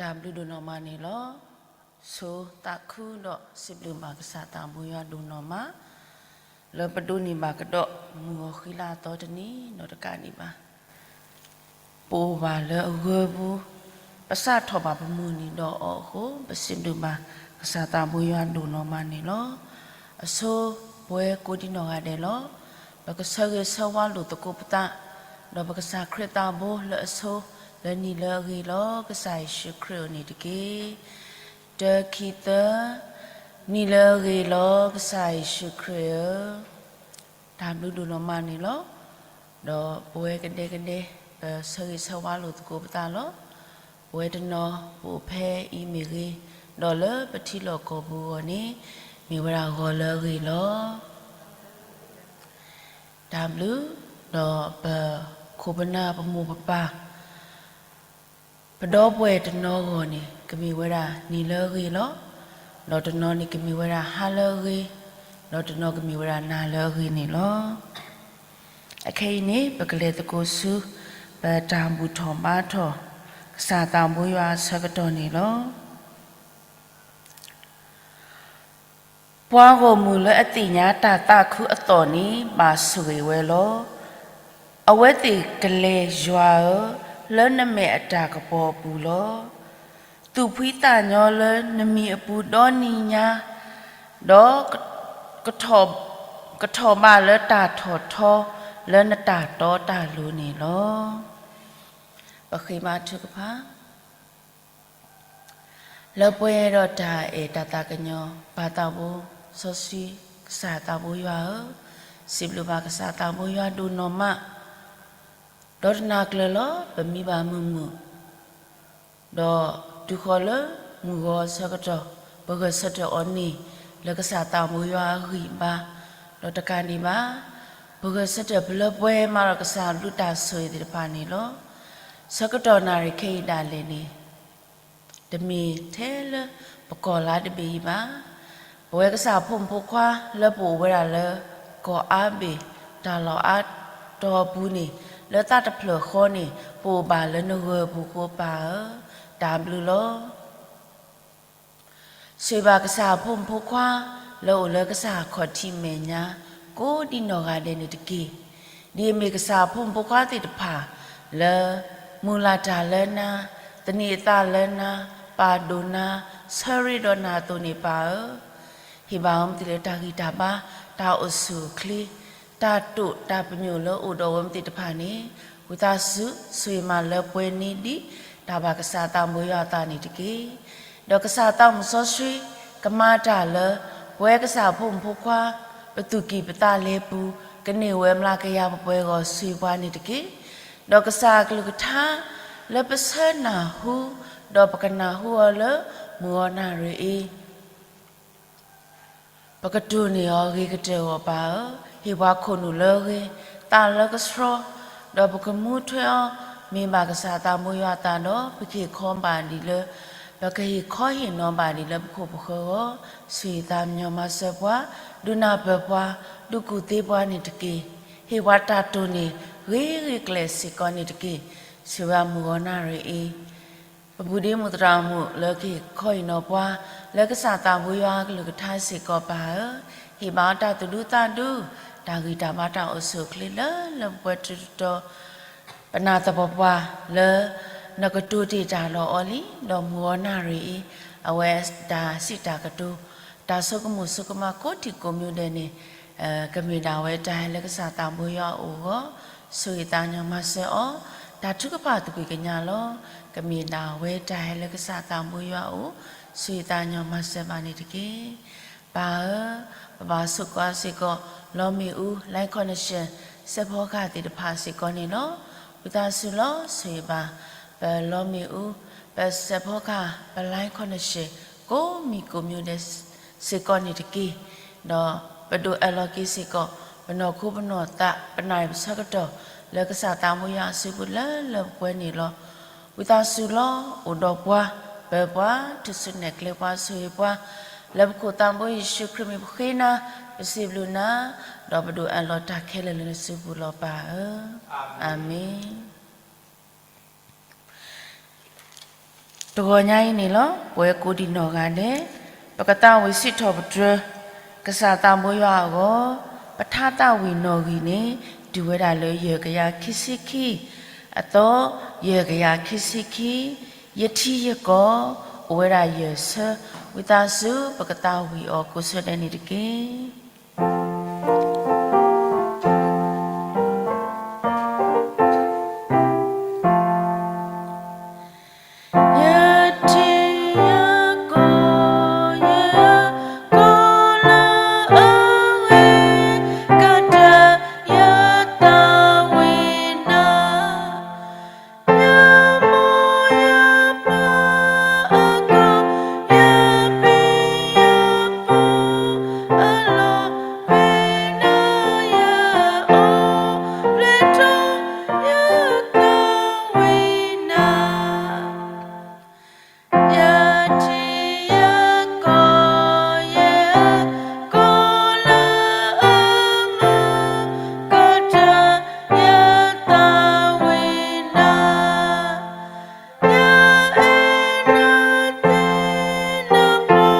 တၢ်ဘျုးဒိၣ်နီၢ်မးန့ၣ်လီၤ. ဆိသးခုဒီးစံးဘျုးဘၣ်ကစၢ်သးဘိယွၤဒိၣ်နီၢ်မး, လၢပဒိးန့ၢ်ဘၣ်ကဒီးမုၢ်ဂီၤဃံလၤအသီတနံၤဒီးတကးဒံးဘၣ် ပအိၣ်ဘၣ်လၢအဂၢၢ်ပူၤ, ပစးထီၣ်ဘၣ်ပမုၢ်နံၤဒီးအီၤအဃိ ပစံးဘျုးဘၣ်ကစၢ်သးဘိယွၤဒိၣ်နီၢ်မးန့ၣ်လီၤ. အဆိပဝဲကိးဒံနီၢ်ဂၤဒဲးလီၤ. ပကဆၢဂ့ၤဆၢဝါလိာ်သကိးပသး, ဒီးပကစၢ်ခရံာ်သးဘိလၢအဆိ လၢနံၤလၢအဂ့ၤလီၤ. ကစၢ်ယ့ၣ်ၡူးခရံာ်ဧၢန့ၣ်တက့ၢ်. တၢ ခံ သၢ, နံၤလၢအဂ့ၤလီၤ ကစၢ်ယ့ၣ်ၡူးခရံာ်ဧၢ. တၢ်ဘျုးဒိၣ်နီၢ်မးန့ၣ်လီၤ. ဒီးပဝဲကဒဲကဒဲ ပဆၢဂ့ၤဆၢဝါလိာ်သကိးပသးလီၤ. ပဝဲတနီၤပအိၣ်ဖဲအံၤမ့ၢ်ဂ့ၤ, ဒီးလၢပထံလီၢ်ကီၢ်ပူၤအဂီၢ်န့ၣ် မ့ၢ်ဝဲဒၣ်ဂီၤလၢအဂ့ၤလီၤ. တၢ်ဘျုး, ဒီးပခိၣ်ပနၢ်ပမိၢ်ပပၢ် ပဒီပုၢ်ဝဲၢ်တနီၤအဂီၢ်န့ၣ် ကမ့ၢ်ဝဲဒၣ်နံၤလၢအဂ့ၤလီၤ. ဒီးတနီၤန့ၣ်ကမ့ၢ်ဝဲဒၣ်ဟါလၢအဂ့ၤ, ဒီးတနီၤကမ့ၢ်ဝဲဒၣ်နၤလၢအဂ့ၤန့ၣ်လီၤ. အခဲအံၤန့ၣ် ပကလဲၤသကိးဆူ ပတၢ်ဘူၣ်ထီၣ်ဘါထီၣ် ကစၢ်သးဘိယွၤအဆၢကတီၢ်န့ၣ်လီၤ. ပှၤဂီၢ်မုၢ်လၢအသ့ၣ်ညါတၢ်သးခုအသီၣ်န့ၣ် ဘၣ်ဆိၣ်ဂ့ၤဝဲလီၤ. အဝဲသ့ၣ်ကလဲၤယွၤဧၢ, လၢနမဲာ်အတၢ်ကပီၤအပူၤလီၤ. သူၣ်ဖှံသးညီလၢနမံၤအပူၤဒီနံၤညါ, ဒီး ကထီၣ်ဘးလၢတၢ်ထီၣ်ထီ လၢနတၢ်တီတၢ်လိၤန့ၣ်လီၤ. ပဃ့ဘါထုကဖၣ် လၢပှဲၤဒီးတၢ်အဲၣ်တၢ်သးကညီၤ ပၢ်သးဘိစီဆှံ ကစၢ်သးဘိယွၤဧၢ, စံးဘျုးဘၣ်ကစၢ်သးဘိယွၤဒိၣ်နီၢ်မး, ဒီးတနၤကျၢၤလီၤ ပမံဘၣ်မုာ်မုာ်, ဒီးတုၤဃီၤလၢမုၢ်ဂီၤဆၢကတီၢ် ပဂဲၤဆၢထၢၣ်အီၤန့ၣ် လၢကစၢ်သးဘိယွၤအဂံၢ်အဘါ, ဒီးတကးဒံးဘၣ် ပဂဲၤဆၢထၢၣ်ပလၢပှဲၤမးဒီးကစၢ်အဘျုးတၢ်ဆိၣ်ဂ့ၤသ့ၣ်တဖၣ်န့ၣ်လီၤ. ဆၢကတီၢ်နၣ်ရံၣ်ခဲအံၤဒၣ်လဲာ်န့ၣ် တမ့ၢ်ထဲလၢပကီၢ်လါတဘ့ၣ်အံၤဘၣ်. ပဝဲကစၢ်ဖိမုၣ်ဖိခွါလၢပအိၣ်ဝဲဒၣ်လၢ ကီၢ်အါဘ့ၣ်တၢ်လီၢ်အါတီၤအပူၤန့ၣ် လၢသးတဖျၢၣ်ဃီန့ၣ် ပအိၣ်ဘၣ်လၢနဂၢၢ်ပူၤဃိပၢ်ဧၢ, တၢ်ဘျုးလီၤ. ဆိၣ်ဂ့ၤဘၣ်ကစၢ်အဖိမုၣ်ဖိခွါ လၢအိၣ်လၢကစၢ်အခီၣ်ထံးမဲာ်ညါ ကိးဒံနီၢ်ဂၤဒဲးန့ၣ်တက့ၢ်. ဒ်အမ့ၢ်ကစၢ်အဖိမုၣ်ဖိခွါသ့ၣ်တဖၣ် လၢမုၢ်လၢ်တၢ်လၢနၤ, သန့ၤအသးလၢနၤ, ပာ်ဒိၣ်နၤ, ဆၢရ့ဒီးနၤအသိးန့ၣ်ပၢ်ဧၢ, ဟ့ၣ်ဘၣ်အီၤမ့ၢ်သ့ၣ်လၢတၢ်ဂံၢ်တၢ်ဘါ, တၢ်အိၣ်ဆူၣ်အိၣ်ချ့, တၢ်တိာ်တၢ်ပညိၣ်လၢအိၣ်ဒီးအဝဲမ့ၢ်သ့ၣ်တဖၣ်န့ၣ် ဝံသးစူၤ ဆိၣ်ဂ့ၤမးလၢပှဲၤန့ၢ်ဒံး တၢ်ဘၣ်ကစၢ်သးဘိယွၤအသးန့ၣ်တက့ၢ်. ဒီးကစၢ်သးမုၣ်စီဆှံ ကမၤတၢ်လၢ ပဝဲကစၢ်ဖိမုၣ်ဖိခွါ ပသူၣ်ကံၢ်ပသးလဲပူၤ ကန့ၢ်ဝဲမျးကယၤပှဲၤပှဲၤအဂီၢ် ဆိၣ်ဂ့ၤပှၤန့ၣ်တက့ၢ်. ဒီးကစၢ်အကလုၢ်ကထါ လၢပဆၢနၢ်ဟူ ဒီးပကနၢ်ဟူအီၤလၢ မုၢ်ဂီၤနၣ်ရံၣ်အံၤ ပကတိၢ်န့ၢ်အီၤဂ့ၤကတၢၢ်အဂီၢ်ပၢ်ဧၢ, ဟ့ၣ်ပှၤခိၣ်နူာ်လၢအဂ့ၤ, သးလၢကဆှီ, ဒီးပကမူထွဲအီၤ မ့ၢ်ဘၣ်ကစၢ်သးဘိယွၤအသးဒီး ပကဟ့ၣ်ခီဘၣ်ဒံးလၢ ပကဟ့ၣ်ခီဟ့ၣ်နီၤဘၣ်ဒံးလၢပခိၣ်ပဃၢၤအဂီၢ်, ဆိၣ်ဂ့ၤသးညီမၤစၢၤပှၤ, ဒုးနၢ်ပၢၢ်ပှၤ, ဒုးကူၣ်သ့ပှၤန့ၣ်တက့ၢ်. ဟ့ၣ်ပှၤတၢ်တိၢ်န့ၢ် ဂ့ၤဂ့ၤကျဲၤစ့ၢ်ကီးန့ၣ်တက့ၢ်. ဆိၣ်ဂ့ၤမုၢ်ဂီၤနၣ်ရံၣ်အံၤ ပဘူးဒံးမုၢ်သရၣ်မုၣ်လၢကဟ့ၣ်ခီဟ့ၣ်နီၤပှၤ လၢကစၢ်သးဘိယွၤအကလုၢ်ကထါစ့ၢ်ကီးပၢ်ဧၢ, ဟ့ၣ်ဘၣ်အီၤတၢ်သူၣ်ဒူသးဒူ, တၢ်ဂံၢ်တၢ်ဘါတၢ်အိၣ်ဆူၣ်အိၣ်ချ့လၢလၢပှဲၤပှဲၤတတီၤတီၤ, ပနာ်သပှၢ်ပှၢ်လၢ နကတိၤတ့ၢ်တၢ်ဒီးအီၤလံ, ဒီးမုၢ်ဂီၤနၣ်ရံၣ်အံၤ အဝဲတၢ်စံးတၢ်ကတိၤ, တၢ်ဆိကမိၣ်ဆိကမးကိးထံၣ်ကိးမံၤဒဲးန့ၣ် ကမ့ၢ်ဒၣ်ဝဲတၢ်ဟဲလၢကစၢ်သးဘိယွၤအအိၣ်အဂီၢ်, ဆိၣ်ဂ့ၤသးညီမၤစၢၤအီၤ, တၢ်ထုကဖၣ်သကွံာ်ကညးလီၤ. ကမ့ၢ်ဒၣ်ဝဲတၢ်ဟဲလၢကစၢ်သးဘိယွၤအအိၣ်, ဆိၣ်ဂ့ၤသးညီမၤစၢၤဘၣ်န့ၣ်တက့ၢ်. ပၢ်ဧၢ, ပဘၣ်ဆိၣ်ဂ့ၤစ့ၢ်ကီး လီမ့ၣ်အူ line connection စဲးဖီကဟၣ်သ့ၣ်တဖၣ်စ့ၢ်ကီးန့ၣ်လီၤ. ဝံသးစူၤလီၤ ဆိၣ်ဂ့ၤဘၣ် ပလီမ့ၣ်အူ ပစဲးဖီကဟၣ် ပ line connection ကိးမံၤကိးမံၤဒဲးစ့ၢ်ကီးန့ၣ်တက့ၢ်. ဒီးပဒိးအၢၣ်လီၤက့ၤစ့ၢ်ကီး ပနီၢ်ခိပနီၢ်သး ပနၣ်ရံၣ်ပဆၢကတီၢ် လၢကစၢ်သးဘိယွၤအစုပူၤလၢလၢပှဲၤပှဲၤန့ၣ်လီၤ. ဝံသးစူၤလီၤ အိၣ်ဒီးပှၤ ပၢၤပှၤ ထုးစုနဲၣ်ကျဲပှၤ ဆိၣ်ဂ့ၤပှၤ လၢပခိၣ်သးဘိယ့ၣ်ၡူးခရံာ်မံၤပဃ့နၤ ပစံးဘျုးနၤ ဒီးပဒိးအၢၣ်လီၤတၢ်ခဲလၢာ်လၢနစုပူၤလီၤပၢ်ဧၢ, အၤမ့ၣ်. တဂီၤညါအံၤန့ၣ်လီၤ ပဝဲကိးဒံးနီၢ်ဂၤဒဲး ပကသးဝံၣ်စံးထီၣ်ပတြၢၤ ကစၢ်သးဘိယွၤအဂီၢ် ပထါသးဝံၣ်နီၣ်ဂံၢ်န့ၣ် တုၤဝဲဒၣ်လၢယဲၢ်ကယၤခံဆံခံ, အသီ ယဲၢ်ကယၤခံဆံခံ, ယထံယကီၢ် အိၣ်ဝဲဒၣ်ယဲၢ်ဆၢ, ဝံသးစူၤ ပကသးဝံၣ်အီၤကိးဆၢဒဲးန့ၣ်တက့ၢ်. ယထံယကီၢ် ယကိးလၢအဂ့ၤ ကတၢၢ်ယသးဝံၣ်နၤ ယမိၢ်ယပၢ်အဂီၢ် ယဖံယဖုအလီၢ် မ့ၢ်နၤယအိၣ်ဖျဲၣ်ထီၣ် ယသးဝံၣ်နၤ ယထံယကီၢ် ယကိးလၢအဂ့ၤ ကတၢၢ်ယသးဝံၣ်နၤ ယအဲၣ်နၤသ့နၤ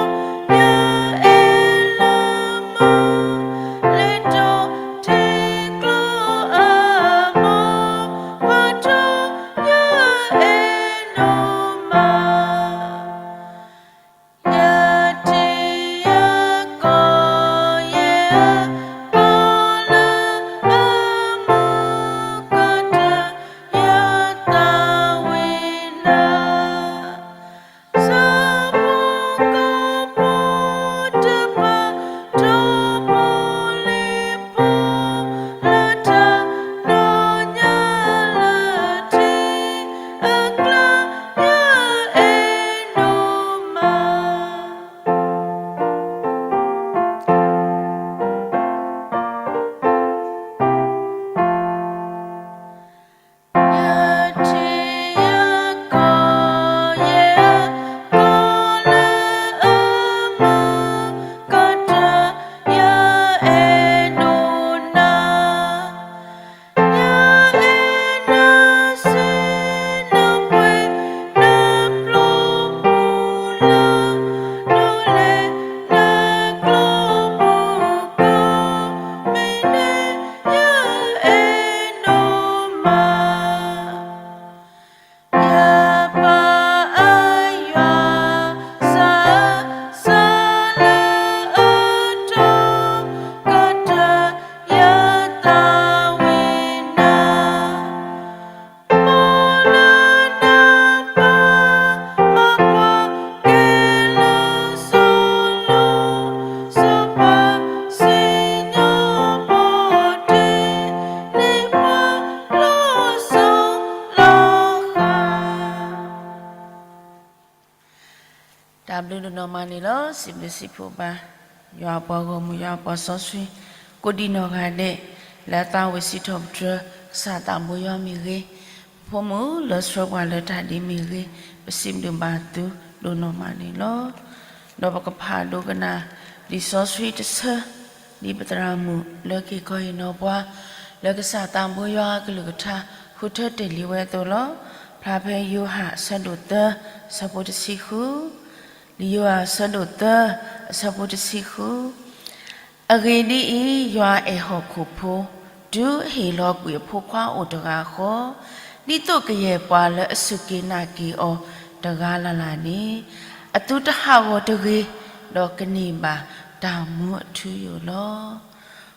ပှၤ ယအဲၣ်လၢမုၢ် လဲၤထီၣ်ထံကျိအဘီ ပှၤထီၣ် ယအဲၣ်ဒိၣ်မး ယထံယကီၢ် ယကိးလၢအဂ့ၤ ကတၢၢ်ယသးဝံၣ်နၤ ဆၣ်ဖိကီၢ်ဖိတဖၣ် ထီၣ်ဖိလံၤဖိ လၢတၢ်နီၢ်ညါလၢထံအကျါ ယအဲၣ်ဒိၣ်မး ယထံယကီၢ် ယကိးလၢအဂ့ၤ ကတၢၢ်ယအဲၣ်ဒိၣ်နၤ ယအဲၣ်နၤဆံးနၤပှဲၤ နပျီပူၤလၢ နလဲၤနကျိပူၤကီၢ် မ့ၢ်န့ၣ် ယအဲၣ်ဒိၣ်မး ယပၢ်ယွၤ စၢ်ဧၢ စၢ်လၢအတီ ကတၢၢ်ယသးဝံၣ်နၤ မ်လၢနပၢ်မၤပှၤကဲလၢစီၤလိာ် စီၤပၤစံၣ်ညီၣ်ဘီၣ်ဒ့ န့ၢ်ပှၤလီၤစိၤလီၤဃာ် တၢ်ဘျုးဒိၣ်နီၢ်မးန့ၣ်လီၤ. စံးဘျုးစံးဖှိၣ်ဘၣ် ယွၤအပှၤဂီၢ်မုၢ် ယွၤအပှၤစီဆှံ ကိးဒံးနီၢ်ဂၤဒဲး လၢအသးဝံၣ်စံးထီၣ်ပတြၢၤ ကစၢ်သးဘိယွၤမ့ၢ်ဂ့ၤ, ပဖိမုၣ်လၢဆှၢပှၤလၢတၢ်ဒ်မ့ၢ်ဂ့ၤ, ပစံးဘျုးဘၣ်သုဒိၣ်နီၢ်မးန့ၣ်လီၤ. ဒီးပကဖးဒိကနၣ် လံာ်စီဆှံတဆၢ ဒ်ပသရၣ်မုၣ်လၢကဟ့ၣ်ခီဟ့ၣ်နီၤပှၤ လၢကစၢ်သးဘိယွၤအကလုၢ်ကထါ ဃုထၢတ့ၢ်လံဝဲအသိးလီၤ. ဖျါဖဲယိၤဟၣ်အဆၢဒိၣ်သၢ အဆၢဖိတဆံဃု, လံာ်ယိၤဟၣ်အဆၢဒိၣ်သၢ အဆၢဖိတဆံဃု, အဂ့ၢ်ဒ်အံၤ, ယွၤအဲၣ်ဟီၣ်ခိၣ်ဖိ, တုၤအဟ့ၣ်လီၤကွံာ်အဖိခွါအိၣ်တဂၤဃီ, ဒ်သိးကယဲၢ်ပှၤလၢအစူၢ်က့ၤနာ်က့ၤအီၤတဂၤလၢ်လၢ်န့ၣ်, အသုတဟးဂီၤတဂ့ၤ, ဒီးကန့ၢ်ဘၣ်တၢ်မူအထူအယိာ်လီၤ.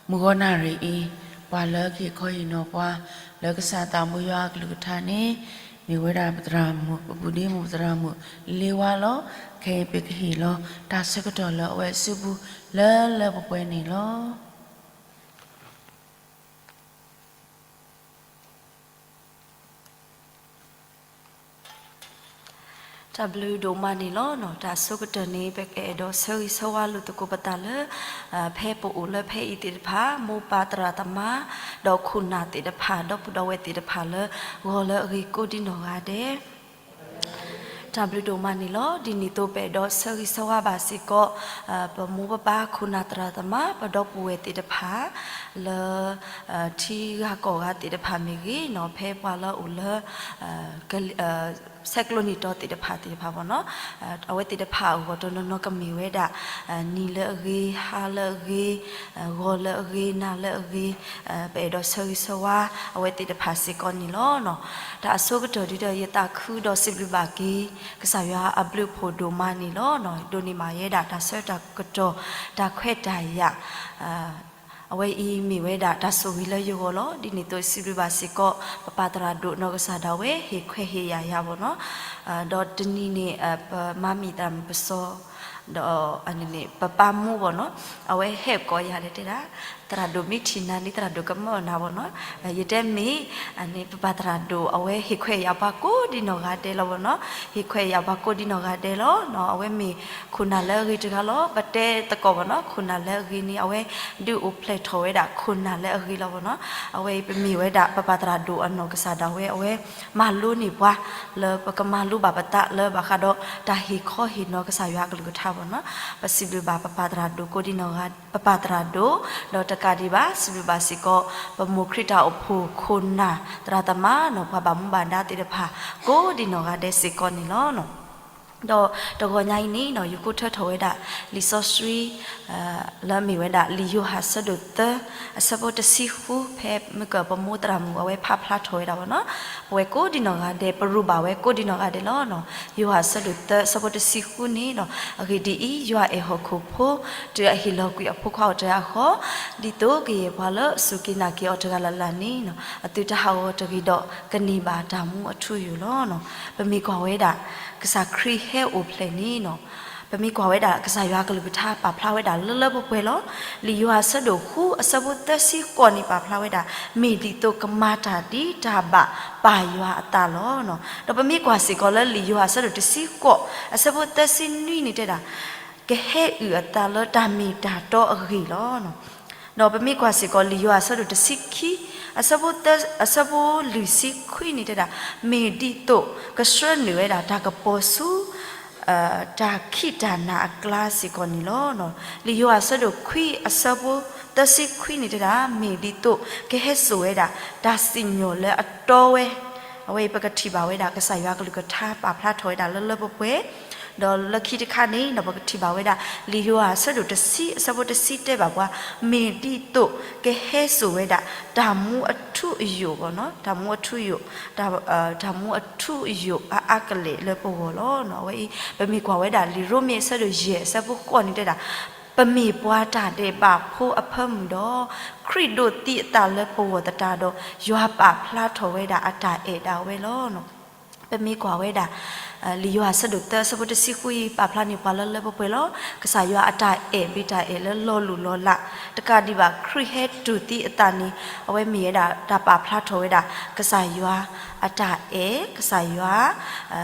မုၢ်ဂီၤနၣ်ရံၣ်အံၤ, ပှၤလၢကဟ့ၣ်ခီဟ့ၣ်နီၤပှၤ လၢကစၢ်သးဘိယွၤအကလုၢ်ကထါန့ၣ်, မ့ၢ်ဝဲဒၣ်ပသရၣ်မုၣ် ပပူၤဒ့မုၣ်ပသရၣ်မုၣ်လ့ဝါလီၤ. ခဲအံၤပကဟ့ၣ်လီၤ တၢ်ဆၢကတီၢ်လၢအဝဲအစုပူၤ လၢလၢပှဲၤပှဲၤန့ၣ်လီၤ. တၢ်ဘျုးဒိၣ်မးန့ၣ်လီၤ. တၢ်အဆိကတၢၢ်န့ၣ် ပကအဲၣ်ဒိးဆၢဂ့ၤဆၢဝါလိာ်သကိးပသးလၢ ဖဲပအိၣ်လၢဖဲအံၤသ့ၣ်တဖၣ် မိၢ်ပၢ်သရၣ်သမါ ဒီးခိၣ်နၢ်သ့ၣ်တဖၣ် ဒီပုၢ်ဒီဝဲၢ်သ့ၣ်တဖၣ်လၢ ဂီၤလၢအဂ့ၤကိးဒံးနီၢ်ဂၤဒဲး တၢ်ဘျုးဒိၣ်မးန့ၣ်လီၤ. ဒ်န့ၣ်အသိးပအဲၣ်ဒိးဆၢဂ့ၤဆၢဝါဘၣ်စ့ၢ်ကီး ပမိၢ်ပပၢ်ခိၣ်နၢ်သရၣ်သမါ ပဒီပုၢ်ဝဲၢ်သ့ၣ်တဖၣ် လၢ ထံဂၤကီၢ်ဂၤသ့ၣ်တဖၣ်မ့ၢ်ဂ့ၤနီၤ ဖဲပှၤလၢအအိၣ်လၢ က ဆဲးကျိးနံၣ်တီသ့ၣ်တဖၣ်သ့ၣ်တဖၣ်ဘၣ်နီၤ, အဝဲသ့ၣ်တဖၣ်အဂီၢ်တနီၤနီၤကမ့ၢ်ဝဲဒၣ် နံၤလၢအဂ့ၤ, ဟါလၢအဂ့ၤ, ဂီၤလၢအဂ့ၤ, နၤလၢအဂ့ၤ, ပအဲၣ်ဒိးဆၢဂ့ၤဆၢဝါ အဝဲသ့ၣ်တဖၣ်စ့ၢ်ကီးန့ၣ်လီၤ. တၢ်အဆိကတၢၢ်ဒုဒီး ယသးခုဒီးစံးဘျုးဘၣ်က့ၤ ကစၢ်ယွၤအဘျုးအဖှိၣ်ဒိၣ်မးန့ၣ်လီၤ. ဒိးန့ၢ်ဘၣ်ယဲဒၣ်တၢ်ဆၢတၢ်ကတီၢ် တၢ်ခွဲးတၢ်ယာ် အဝဲအံၤမ့ၢ်ဝဲဒၣ်တၢ်ဆိၣ်ဂ့ၤလၢယဂီၢ်လီၤ. ဒ်န့ၣ်အသိးစံးဘျုးဘၣ်စ့ၢ်ကီး ပပၢ်သရၣ်ဒိၣ်နီၢ်ကစၢ်ဒၣ်ဝဲ ဟ့ၣ်ခွဲးဟ့ၣ်ယာ်ယၤဘၣ်နီၤ. ဒီးတနံၤန့ၣ် ပမၤမံၤသရၣ်မုၣ်ပစီ ဒီးန့ၣ် ပပၢ်မူဘၣ်နီၤ, အဝဲဟဲကိးယၤဒီးတဲဒၣ် သရၣ်ဒိၣ်မ့ၢ်ထံၣ်နၤန့ၣ် သရၣ်ဒိၣ်ကမၢနၤဘၣ်နီၤ. ယတဲမ့ၢ် န့ၣ် ပပၢ်သရၣ်ဒိၣ် အဝဲဟ့ၣ်ခွဲးယာ်ပှၤကိးဒံနီၢ်ဂၤဒဲးလီၤဘၣ်နီၤ. ဟ့ၣ်ခွဲးယာ်ပှၤကိးဒံနီၢ်ဂၤဒဲးလီၤ. အဝဲမ့ၢ်ခိၣ်နၢ်လၢအဂ့ၤတဂၤလီၤ. ပတဲသကိးဘၣ်နီၤ, ခိၣ်နၢ်လၢအဂ့ၤန့ၣ် အဝဲဒုးအိၣ်ဖျဲၣ်ထီၣ်ဝဲဒၣ်ခိၣ်နၢ်လၢအဂ့ၤလီၤဘၣ်နီၤ. အဝဲအံၤပမ့ၢ်ဝဲဒၣ် ပပၢ်သရၣ်ဒိၣ်အနီၢ်ကစၢ်ဒၣ်ဝဲ အဝဲမၤလိန့ၢ်ပှၤ လၢပကမၤလိဘၣ်ပသးလၢဘၣ်ဃးဒီးတၢ်ဟ့ၣ်ခီဟ့ၣ်နီၤကစၢ်ယွၤအကလုၢ်ကထါဘၣ်နီၤ. ပစံးဘျုးဘၣ်ပပၢ်သရၣ်ဒိၣ်ကိးဒံနီၢ်ဂၤ ပပၢ်သရၣ်ဒိၣ်, ဒီးတကးဒံးဘၣ် စံးဘျုးဘၣ်စ့ၢ်ကီး ပမိၢ်ခရံာ်တၢ်အိၣ်ဖှိၣ်ခိၣ်နၢ် သရၣ်သမါနီၤ ပှၤဘၣ်မူဘၣ်ဒါသ့ၣ်တဖၣ် ကိးဒံနီၢ်ဂၤဒဲးစ့ၢ်ကီးန့ၣ်လီၤ. ဒီးတဂီၤညါအံၤန့ၣ်နီၤ ယဃုထၢထီၣ်ဝဲဒၣ် လံာ်စီဆှံ လၢမ့ၢ်ဝဲဒၣ် လံာ်ယိၤဟၣ်အဆၢဒိၣ်သၢ အဆၢဖိတဆံဃု ဖဲမ့ၢ်ကပမိၢ်သရၣ်မုၣ်အဝဲဖးဖျါထီၣ်ဝဲဒၣ်ဘၣ်နီၤ. ပဝဲကိးဒံနီၢ်ဂၤဒဲး ပရူးဘၣ်ဝဲကိးဒံနီၢ်ဂၤဒဲးလီၤနီၤ. ယိၤဟၣ်အဆၢဒိၣ်သၢ အဆၢဖိတဆံဃုန့ၣ်နီၤ, အဂ့ၢ်ဒ်အံၤ, ယွၤအဲၣ်ဟီၣ်ခိၣ်ဖိ တုၤအဟ့ၣ်လီၤကွံာ်အဖိခွါအိၣ်တဂၤဃီ, ဒ်သိးကယဲၢ်ပှၤလၢအစူၢ်က့ၤနာ်က့ၤအီၤတဂၤလၢ်လၢ်န့ၣ်နီၤ အသုတဟးဂီၤတဂ့ၤဒီး ကန့ၢ်ဘၣ်တၢ်မူအထူအယိာ်လီၤ. ပမ့ၢ်ကွၢ်ဝဲဒၣ် ကစၢ်ခရံာ်ဟဲအိၣ်ဖျဲၣ်န့ၣ်နီၤ, ပမ့ၢ်ကွၢ်ဝဲဒၣ်ကစၢ်ယွၤအကလုၢ်ကထါပာ်ဖျါဝဲဒၣ်လၢလၢပှဲၤပှဲၤလီၤ. လံာ်ယိၤဟၣ်အဆၢဒိၣ်ဃု အဆၢဖိသၢဆံဃိးန့ၣ်ပာ်ဖျါဝဲဒၣ် မ့ၢ်ဒ်သိးကမၤတၢ်ဒ်တၢ်ဘၣ်ပၢ်ယွၤအသးလီၤ. ဒီးပမ့ၢ်ကွၢ်စ့ၢ်ကီးလၢလံာ်ယိၤဟၣ်အဆၢဒိၣ်တဆံဃိး အဆၢဖိသၢဆံနွံန့ၣ်တဲဒၣ် ကဟဲအုၣ်အသးလၢတၢ်မ့ၢ်တၢ်တီအဂ့ၢ်လီၤ. ဒီးပမ့ၢ်ကွၢ်စ့ၢ်ကီးလံာ်ယိၤဟၣ်အဆၢဒိၣ်တဆံခံ အဆၢဖိသၢ အဆၢဖိလွံၢ်ဆံခွံန့ၣ်တဲဒၣ် မ့ၢ်ဒ်သိးကဆှၢနုာ်ဝဲဒၣ်တၢ်ကပီၤဆူ တၢ်ခံးတၢ်နၤအကျါစ့ၢ်ကီးန့ၣ်လီၤ. လံာ်ယိၤဟၣ်အဆၢဒိၣ်ခွံ အဆၢဖိသၢဆံခွံန့ၣ်တဲဒၣ် မ့ၢ်ဒ်သိးကဟဲစိာ်ဝဲဒၣ် တၢ်စံၣ်ညီၣ်လၢအတီဝဲ, အဝဲအံၤပကထံၣ်ဘၣ်ဝဲဒၣ်ကစၢ်ယွၤအကလုၢ်ကထါပာ်ဖျါထီၣ်ဝဲဒၣ်လၢလၢပှဲၤပှဲၤ, ဒီးလၢခံတခါန့ၣ်ဒီးပကထံၣ်ဘၣ်ဝဲဒၣ် လံာ်ယိၤဟၣ်အဆၢဒိၣ်တဆံ အဆၢဖိတဆံတဲဘၣ်ပှၤ မ့ၢ်ဒ်သိးကဟဲစိာ်ဝဲဒၣ် တၢ်မူအထူအယိာ်ဘၣ်နီၤ, တၢ်မူအထူအယိာ်, တၢ်မူအထူအယိာ်အါအါကလဲာ်လၢပဂီၢ်လီၤ. အဝဲအံၤ ပမ့ၢ်ကွၢ်ဝဲဒၣ်လံာ်ရိမ့ၤအဆၢဒိၣ်ယဲၢ်အဆၢဖိဃိးန့ၣ်တဲဒၣ် ပမ့ၢ်ပှၤတၢ်ဒဲးဘးဖိအဖၢမုၢ်ဒီး ခရံာ်ဒိးသံအသးလၢပဂီၢ်သတးဒီး ယွၤပာ်ဖျါထီၣ်ဝဲဒၣ်အတၢ်အဲၣ်ဒၣ်ဝဲလီၤ. ပမ့ၢ်ကွၢ်ဝဲဒၣ် လံာ်ယိၤဟၣ်အဆၢဒိၣ်သၢ အဆၢဖိတဆံဃုအံၤ ပာ်ဖျါန့ၢ်ပှၤလၢလၢပှဲၤပှဲၤလီၤ. ကစၢ်ယွၤအတၢ်အဲၣ်မ့ၢ်တၢ်အဲၣ်လၢလီၤလိၢ်လီၤလး, တကးဒံးဘၣ် ခရံာ်ဟဲတူၢ်သံအသးန့ၣ် အဝဲမ့ၢ်ဝဲဒၣ်တၢ်ပာ်ဖျါထီၣ်ဝဲဒၣ် ကစၢ်ယွၤအတၢ်အဲၣ်, ကစၢ်ယွၤ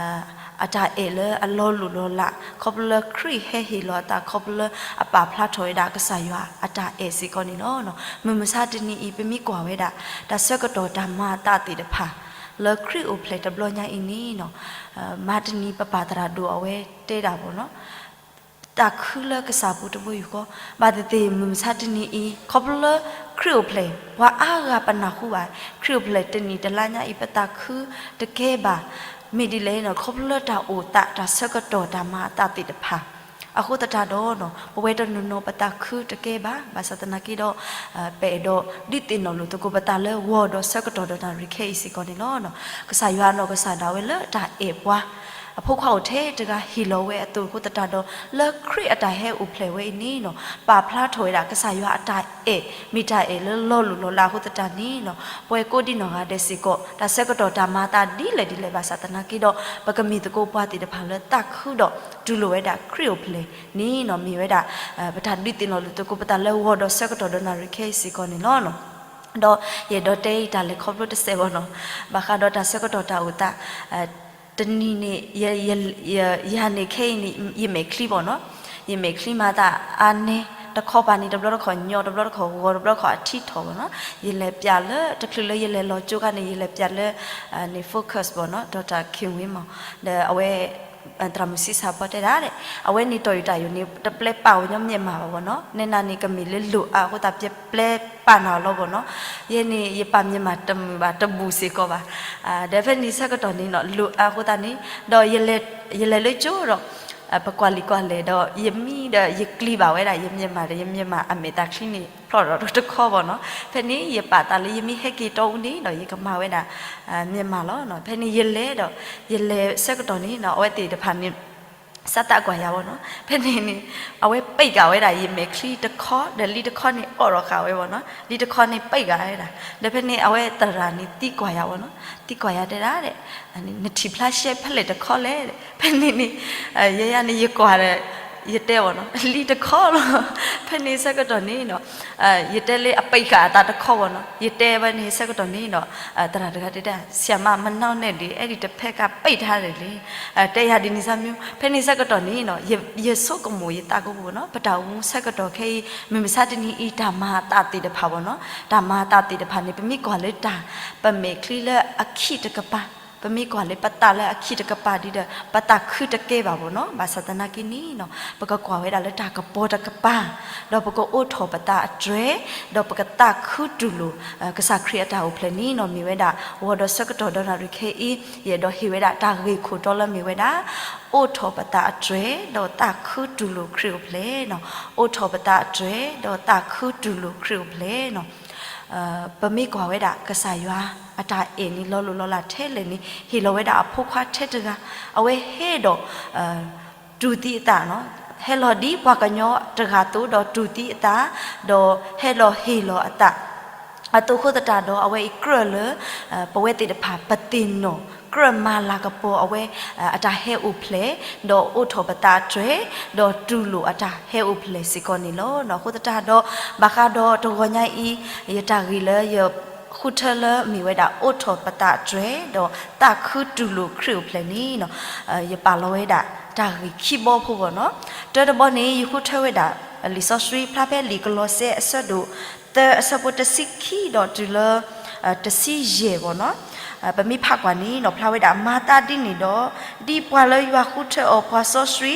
အတၢ်အဲၣ်လၢအလီၤလိၢ်လီၤလး ခီဖျိလၢခရံာ်ဟဲဟ့ၣ်လီၤအသး ခီဖျိလၢအပာ်ဖျါထီၣ်ဝဲဒၣ်ကစၢ်ယွၤအတၢ်အဲၣ်စ့ၢ်ကီးန့ၣ်လီၤ. မုၢ်မဆါတနံၤအံၤ ပမ့ၢ်ကွၢ်ဝဲဒၣ် တၢ်ဆၢကတီၢ်တၢ်မၤအသးသ့ၣ်တဖၣ် လၢခရံာ်အိၣ်ဖျဲၣ်တဘျီညါအံၤန့ၣ်နီၤ, မၤတနံၤပပၢ်သရၣ်ဒိၣ်အဝဲတဲဒၣ်ဘၣ်နီၤ သးခုလၢကစၢ်ပူၤတဘိယူၢ်ဃီ, ဘၣ်သ့ၣ်သ့ၣ်မုၢ်မဆါတနံၤအံၤ ခီဖျိလၢခရံာ်အိၣ်ဖျဲၣ် ပှၤအါဂၤပနၢ်ဟူဘၣ်, ခရံာ်အိၣ်ဖျဲၣ်တနံၤတလါညါအံၤ ပသးခုတကဲဘၣ်, မ့ၢ်ဒ်လဲၣ်နီၤ ခီဖျိလၢတၢ်အိၣ်သး တၢ်ဆၢကတီၢ်တၢ်မၤအသးသ့ၣ်တဖၣ် အဃိသတးဒီးနီၤ ပဝဲတနီၤနီၤပသးခုတကဲဘၣ်, ဘၣ်ဆၣ်သနာ်က့ဒီး ပအဲၣ်ဒိးဒုးသ့ၣ်နီၣ်လိာ်သကိးပသးလၢဂီၤဒီးဆၢကတီၢ်ဒီးနၣ်ရံၣ်ခဲအံၤစ့ၢ်ကီးန့ၣ်လီၤ. ကစၢ်ယွၤအနီၢ်ကစၢ်ဒၣ်ဝဲလၢတၢ်အဲၣ်ပှၤ အဖိခွါအိၣ်ထဲတဂၤဟ့ၣ်လီၤဝဲအသိးအဃိသတးဒီး လၢခရံာ်အတၢ်ဟဲအိၣ်ဖျဲၣ်ဝဲအံၤန့ၣ်နီၤ ပာ်ဖျါထီၣ်ဝဲဒၣ် ကစၢ်ယွၤအတၢ်အဲၣ် မ့ၢ်တၢ်အဲၣ်လၢလီၤလိၢ်လီၤလးအဃိသတးန့ၣ်နီၤ ပဝဲကိးဒံနီၢ်ဂၤဒဲးစ့ၢ်ကီး တၢ်ဆၢကတီၢ်တၢ်မၤအသးဒ်လဲၣ်ဒ်လဲၣ်ဘၣ်ဆၣ်သနာ်က့ဒီး ပကမ့ၢ်သကိးပှၤသ့ၣ်တဖၣ်လၢသးခုဒီး တူၢ်လိာ်ဝဲဒၣ်ခရံာ်အိၣ်ဖျဲၣ်န့ၣ်နီၤ မ့ၢ်ဝဲဒၣ် ပတၢ်ဒုးသ့ၣ်နီၣ်လိာ်သကိးပသးလၢဂီၤဒီးဆၢကတီၢ်ဒီးနၣ်ရံၣ်ခဲအံၤစ့ၢ်ကီးန့ၣ်လီၤ. ဒီးယအဲၣ်ဒိးတဲအံၤတၢ်လဲၤခီဖျိတစဲးဘၣ်နီၤ, ဘၣ်ဃးဒီးတၢ်ဆၢကတီၢ်တၢ်အိၣ်သး တနံၤန့ၣ် ယၤန့ၣ်ခဲအံၤန့ၣ် ယမဲာ်ချံဘၣ်နီၤ, ယမဲာ်ချံမၤသးအါန့ၢ် တခီပၤန့ၣ် တဘျီတခီၣ်ညီ တဘျီတခီၣ်ဂီၤ တဘျီတခီၣ်အထံထီၣ်ဘၣ်နီၤ, ယလဲၤပျးလၢ တချုးလၢယလဲၤလီၤကၠိခါန့ၣ် ယလဲၤပျးလၢ န့ၣ် focus ဘၣ်နီၤ ဒီးတၢ်ခံဝ့မး ဒီးအဝဲ သရၣ်မုၣ်ဆံဆၣ်ဖီတဲဒၣ်, အဝဲန့ၣ်တီၢ်ယူးတၢ်ယိာ်န့ၣ် တပျဲပာ်ဝဲညီမျက်မှောက်ဘၣ်ဘၣ်နီၤ, နဲနၤန့ၣ်ကမ့ၢ်လၢ လုပ်အား အဃိသတး ပျဲပာ်နၤလီၤဘၣ်နီၤ, ယဲန့ၣ် ယပာ်မျက်မှောက် တမုာ်ဘၣ် တဘူးစ့ၢ်ကီးဘၣ်, ဒီးဖဲန့ၣ်ဆၢကတီၢ်န့ၣ်နီၤ လုပ်အား အဃိသတးန့ၣ်, ဒီး ယလဲၤလၢကၠိဒီး ပကွၢ်လံာ်ကွၢ်လဲၢ်ဒီး ယမံဒီးယကျံၤဘၣ်ဝဲဒၣ် ယမျက်မှောက်ဒီး ယမျက်မှောက် အမဲာ်သၣ်ချံန့ၣ် ဖျီၣ်ဒီးတခီဘၣ်နီၤ, ဖဲန့ၣ်ယပာ်သးလၢယမ့ၢ်ဟဲက့ၤတီအူန့ၣ်ဒီး ယကမၤဝဲဒၣ် မျက်မှောက် လီၤနီၤ, ဖဲန့ၣ်ယလဲၤဒီး ယလဲၤဆၢကတီၢ်န့ၣ်နီၤ အဝဲသ့ၣ်တဖၣ်န့ၣ် စးသးကွၢ်ယၤဘၣ်နီၤ, ဖဲန့ၣ်န့ၣ် အဝဲပံးဃာ်ဝဲဒၣ် ယမဲာ်ချံတခီ ဒီးလံတခီန့ၣ် အိးထီၣ်ဃာ်ဝဲဘၣ်နီၤ, လံတခီန့ၣ်ပံးဃာ်ဝဲဒၣ်, ဒီးဖဲန့ၣ် အဝဲသရၣ်န့ၣ်သံကွၢ်ယၤဘၣ်နီၤ, သံကွၢ်ယၤတဲဒၣ်, နထံၣ်ဖျါရှဲဖဲလဲၣ်တခီလဲၣ်, ဖဲန့ၣ်န့ၣ် ယဲယၤန့ၣ် ယကွၢ်ဒီး ယတဲဘၣ်နီၤ လံတခီလီၤ, ဖဲန့ၣ်ဆၢကတီၢ်န့ၣ်နီၤ ယတဲလၢအပံးဃာ်အသးတခီဘၣ်နီၤ, ယတဲဝဲန့ၣ်ဆၢကတီၢ်န့ၣ်ဒီး သရၣ်တဂၤတဲဒၣ် ဆရာမ မနှောင့်နဲ့လေ, အဲၣ်ဒိးတဖဲကပံးတၢ်န့ၣ်လံ, တဲယၤဒ်န့ၣ်စၢ်မ့ၢ်, ဖဲန့ၣ်ဆၢကတီၢ်န့ၣ်နီၤ ယဆိကမိၣ်ယသးကပူၤနီၤ ပတၢ်အိၣ်မူဆၢကတီၢ်ခဲအံၤ မုၢ်မဆါတနံၤအံၤ တၢ်မၤအသးသ့ၣ်တဖၣ်ဘၣ်နီၤ, တၢ်မၤအသးသ့ၣ်တဖၣ်န့ၣ် ပမ့ၢ်ကွၢ်လၢတၢ် ပမဲာ်ချံလၢအခံးတကပၤ, ပမ့ၢ်ကွၢ်လၢပသးလၢအခံးတကပၤဒီး ပသးခုတကဲဘၣ်ဘၣ်နီၤ, ဘၣ်ဆၣ်သနာ်က့န့ၣ်နီၤ ပကကွၢ်ဝဲဒၣ်လၢတၢ်ကပီၤတကပၤ, ဒီးပကအိးထီၣ်ပသးအတြဲၤ, ဒီးပကသးခုတူၢ်လိာ် ကစၢ်ခရံာ်အတၢ်အိၣ်ဖျဲၣ်န့ၣ်နီၤ မ့ၢ်ဝဲဒၣ် ဂီၤဒီးဆၢကတီၢ်ဒီးနၣ်ရံၣ်ခဲအံၤ ယအဲၣ်ဒိးဟ့ၣ်ဝဲဒၣ်တၢ်ဂ့ၢ်ခိၣ်တီလၢမ့ၢ်ဝဲဒၣ် အိးထီၣ်ပသးအတြဲၤ ဒီးသးခုတူၢ်လိာ်ခရံာ်အိၣ်ဖျဲၣ်နီၤ, အိးထီၣ်ပသးအတြဲၤ ဒီးသးခုတူၢ်လိာ်ခရံာ်အိၣ်ဖျဲၣ်နီၤ, ပမ့ၢ်ကွၢ်ဝဲဒၣ်ကစၢ်ယွၤအတၢ်အဲၣ်န့ၣ် လီၤလိၢ်လီၤလးထဲလဲၣ်န့ၣ် ဟ့ၣ်လီၤဝဲဒၣ်အဖိခွါထဲတဂၤ, အဝဲဟဲဒီး တူၢ်သံအသးနီၤ, ဟဲလီၤဒ်ပှၤကညီတဂၤအသိး ဒီးတူၢ်သံအသး, ဒီးဟဲလီၤဟ့ၣ်လီၤအသး အသိးဃိသတးဒီး အဝဲအံၤကြၢးလၢ ပဝဲသ့ၣ်တဖၣ်ပသ့ၣ်နီၣ် ကြၢးမၤလၤကပီၤအဝဲ အတၢ်ဟဲအိၣ်ဖျဲၣ်, ဒီးအိးထီၣ်ပသးအတြဲၤ, ဒီးတူၢ်လိာ်အတၢ်ဟဲအိၣ်ဖျဲၣ်စ့ၢ်ကီးန့ၣ်လီၤ. အဃိသတးဒီး ဘၣ်ဃးဒီးတဂီၤညါအံၤ ယတၢ်ဂ့ၢ်လၢယဃုထၢလၢမ့ၢ်ဝဲဒၣ် အိးထီၣ်ပသးအတြဲၤ ဒီးသးခုတူၢ်လိာ်ခရံာ်အိၣ်ဖျဲၣ်န့ၣ် ယပာ်လီၤဝဲဒၣ် တၢ်ဂ့ၢ်ခံဘီဖိဘၣ်နီၤ. တၢတဘီန့ၣ် ယဃုထၢဝဲဒၣ် လံာ်စီဆှံဖျါဖဲလံာ်ကလီးစဲအဆၢဒိၣ်သၢအဆၢဖိတဆံခံဒီးတုၤလၢ တဆံယဲၢ်ဘၣ်နီၤ. ပမ့ၢ်ဖးကွၢ်န့ၣ်နီၤ ဖျါဝဲဒၣ် မၤသးဒ်န့ၣ်ဒီး ဒ်ပှၤလၢယွၤဃုထၢအီၤပှၤစီဆှံ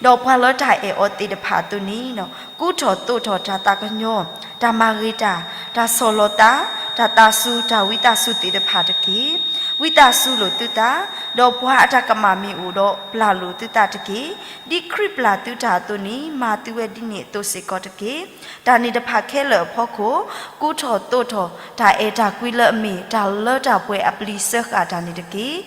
ဒီးပှၤလၢတၢ်အဲၣ်အီၤသ့ၣ်တဖၣ်အသိးန့ၣ်နီၤ ကူထီၣ်သိးထီၣ်တၢ်သးကညီၤ, တၢ်မၤဂ့ၤတၢ်, တၢ်ဆီၣ်လီၤသး, တၢ်သးစူၤ, တၢ်ဝံသးစူၤသ့ၣ်တဖၣ်တက့ၢ်. ဝံသးစူၤလိာ်သုသး, ဒီးပှၤအတၢ်ကမၣ်မ့ၢ်အိၣ်ဒီး ပျၢ်လိာ်သုသးတက့ၢ်. ဒ်ခရံာ်ပျၢ်သုတၢ်အသိးန့ၣ် မၤသုဝဲဒ်န့ၣ်အသိးစ့ၢ်ကီးတက့ၢ်. တၢ်န့ၣ်တဖၣ်ခဲလၢာ်အဖီခိၣ် ကူထီၣ်သိးထီၣ် တၢ်အဲၣ်တၢ်ကွံလၢအမ့ၢ် တၢ်လၢတၢ်ပှဲၤအပျံၤစၢဃာ်တၢ်န့ၣ်တက့ၢ်.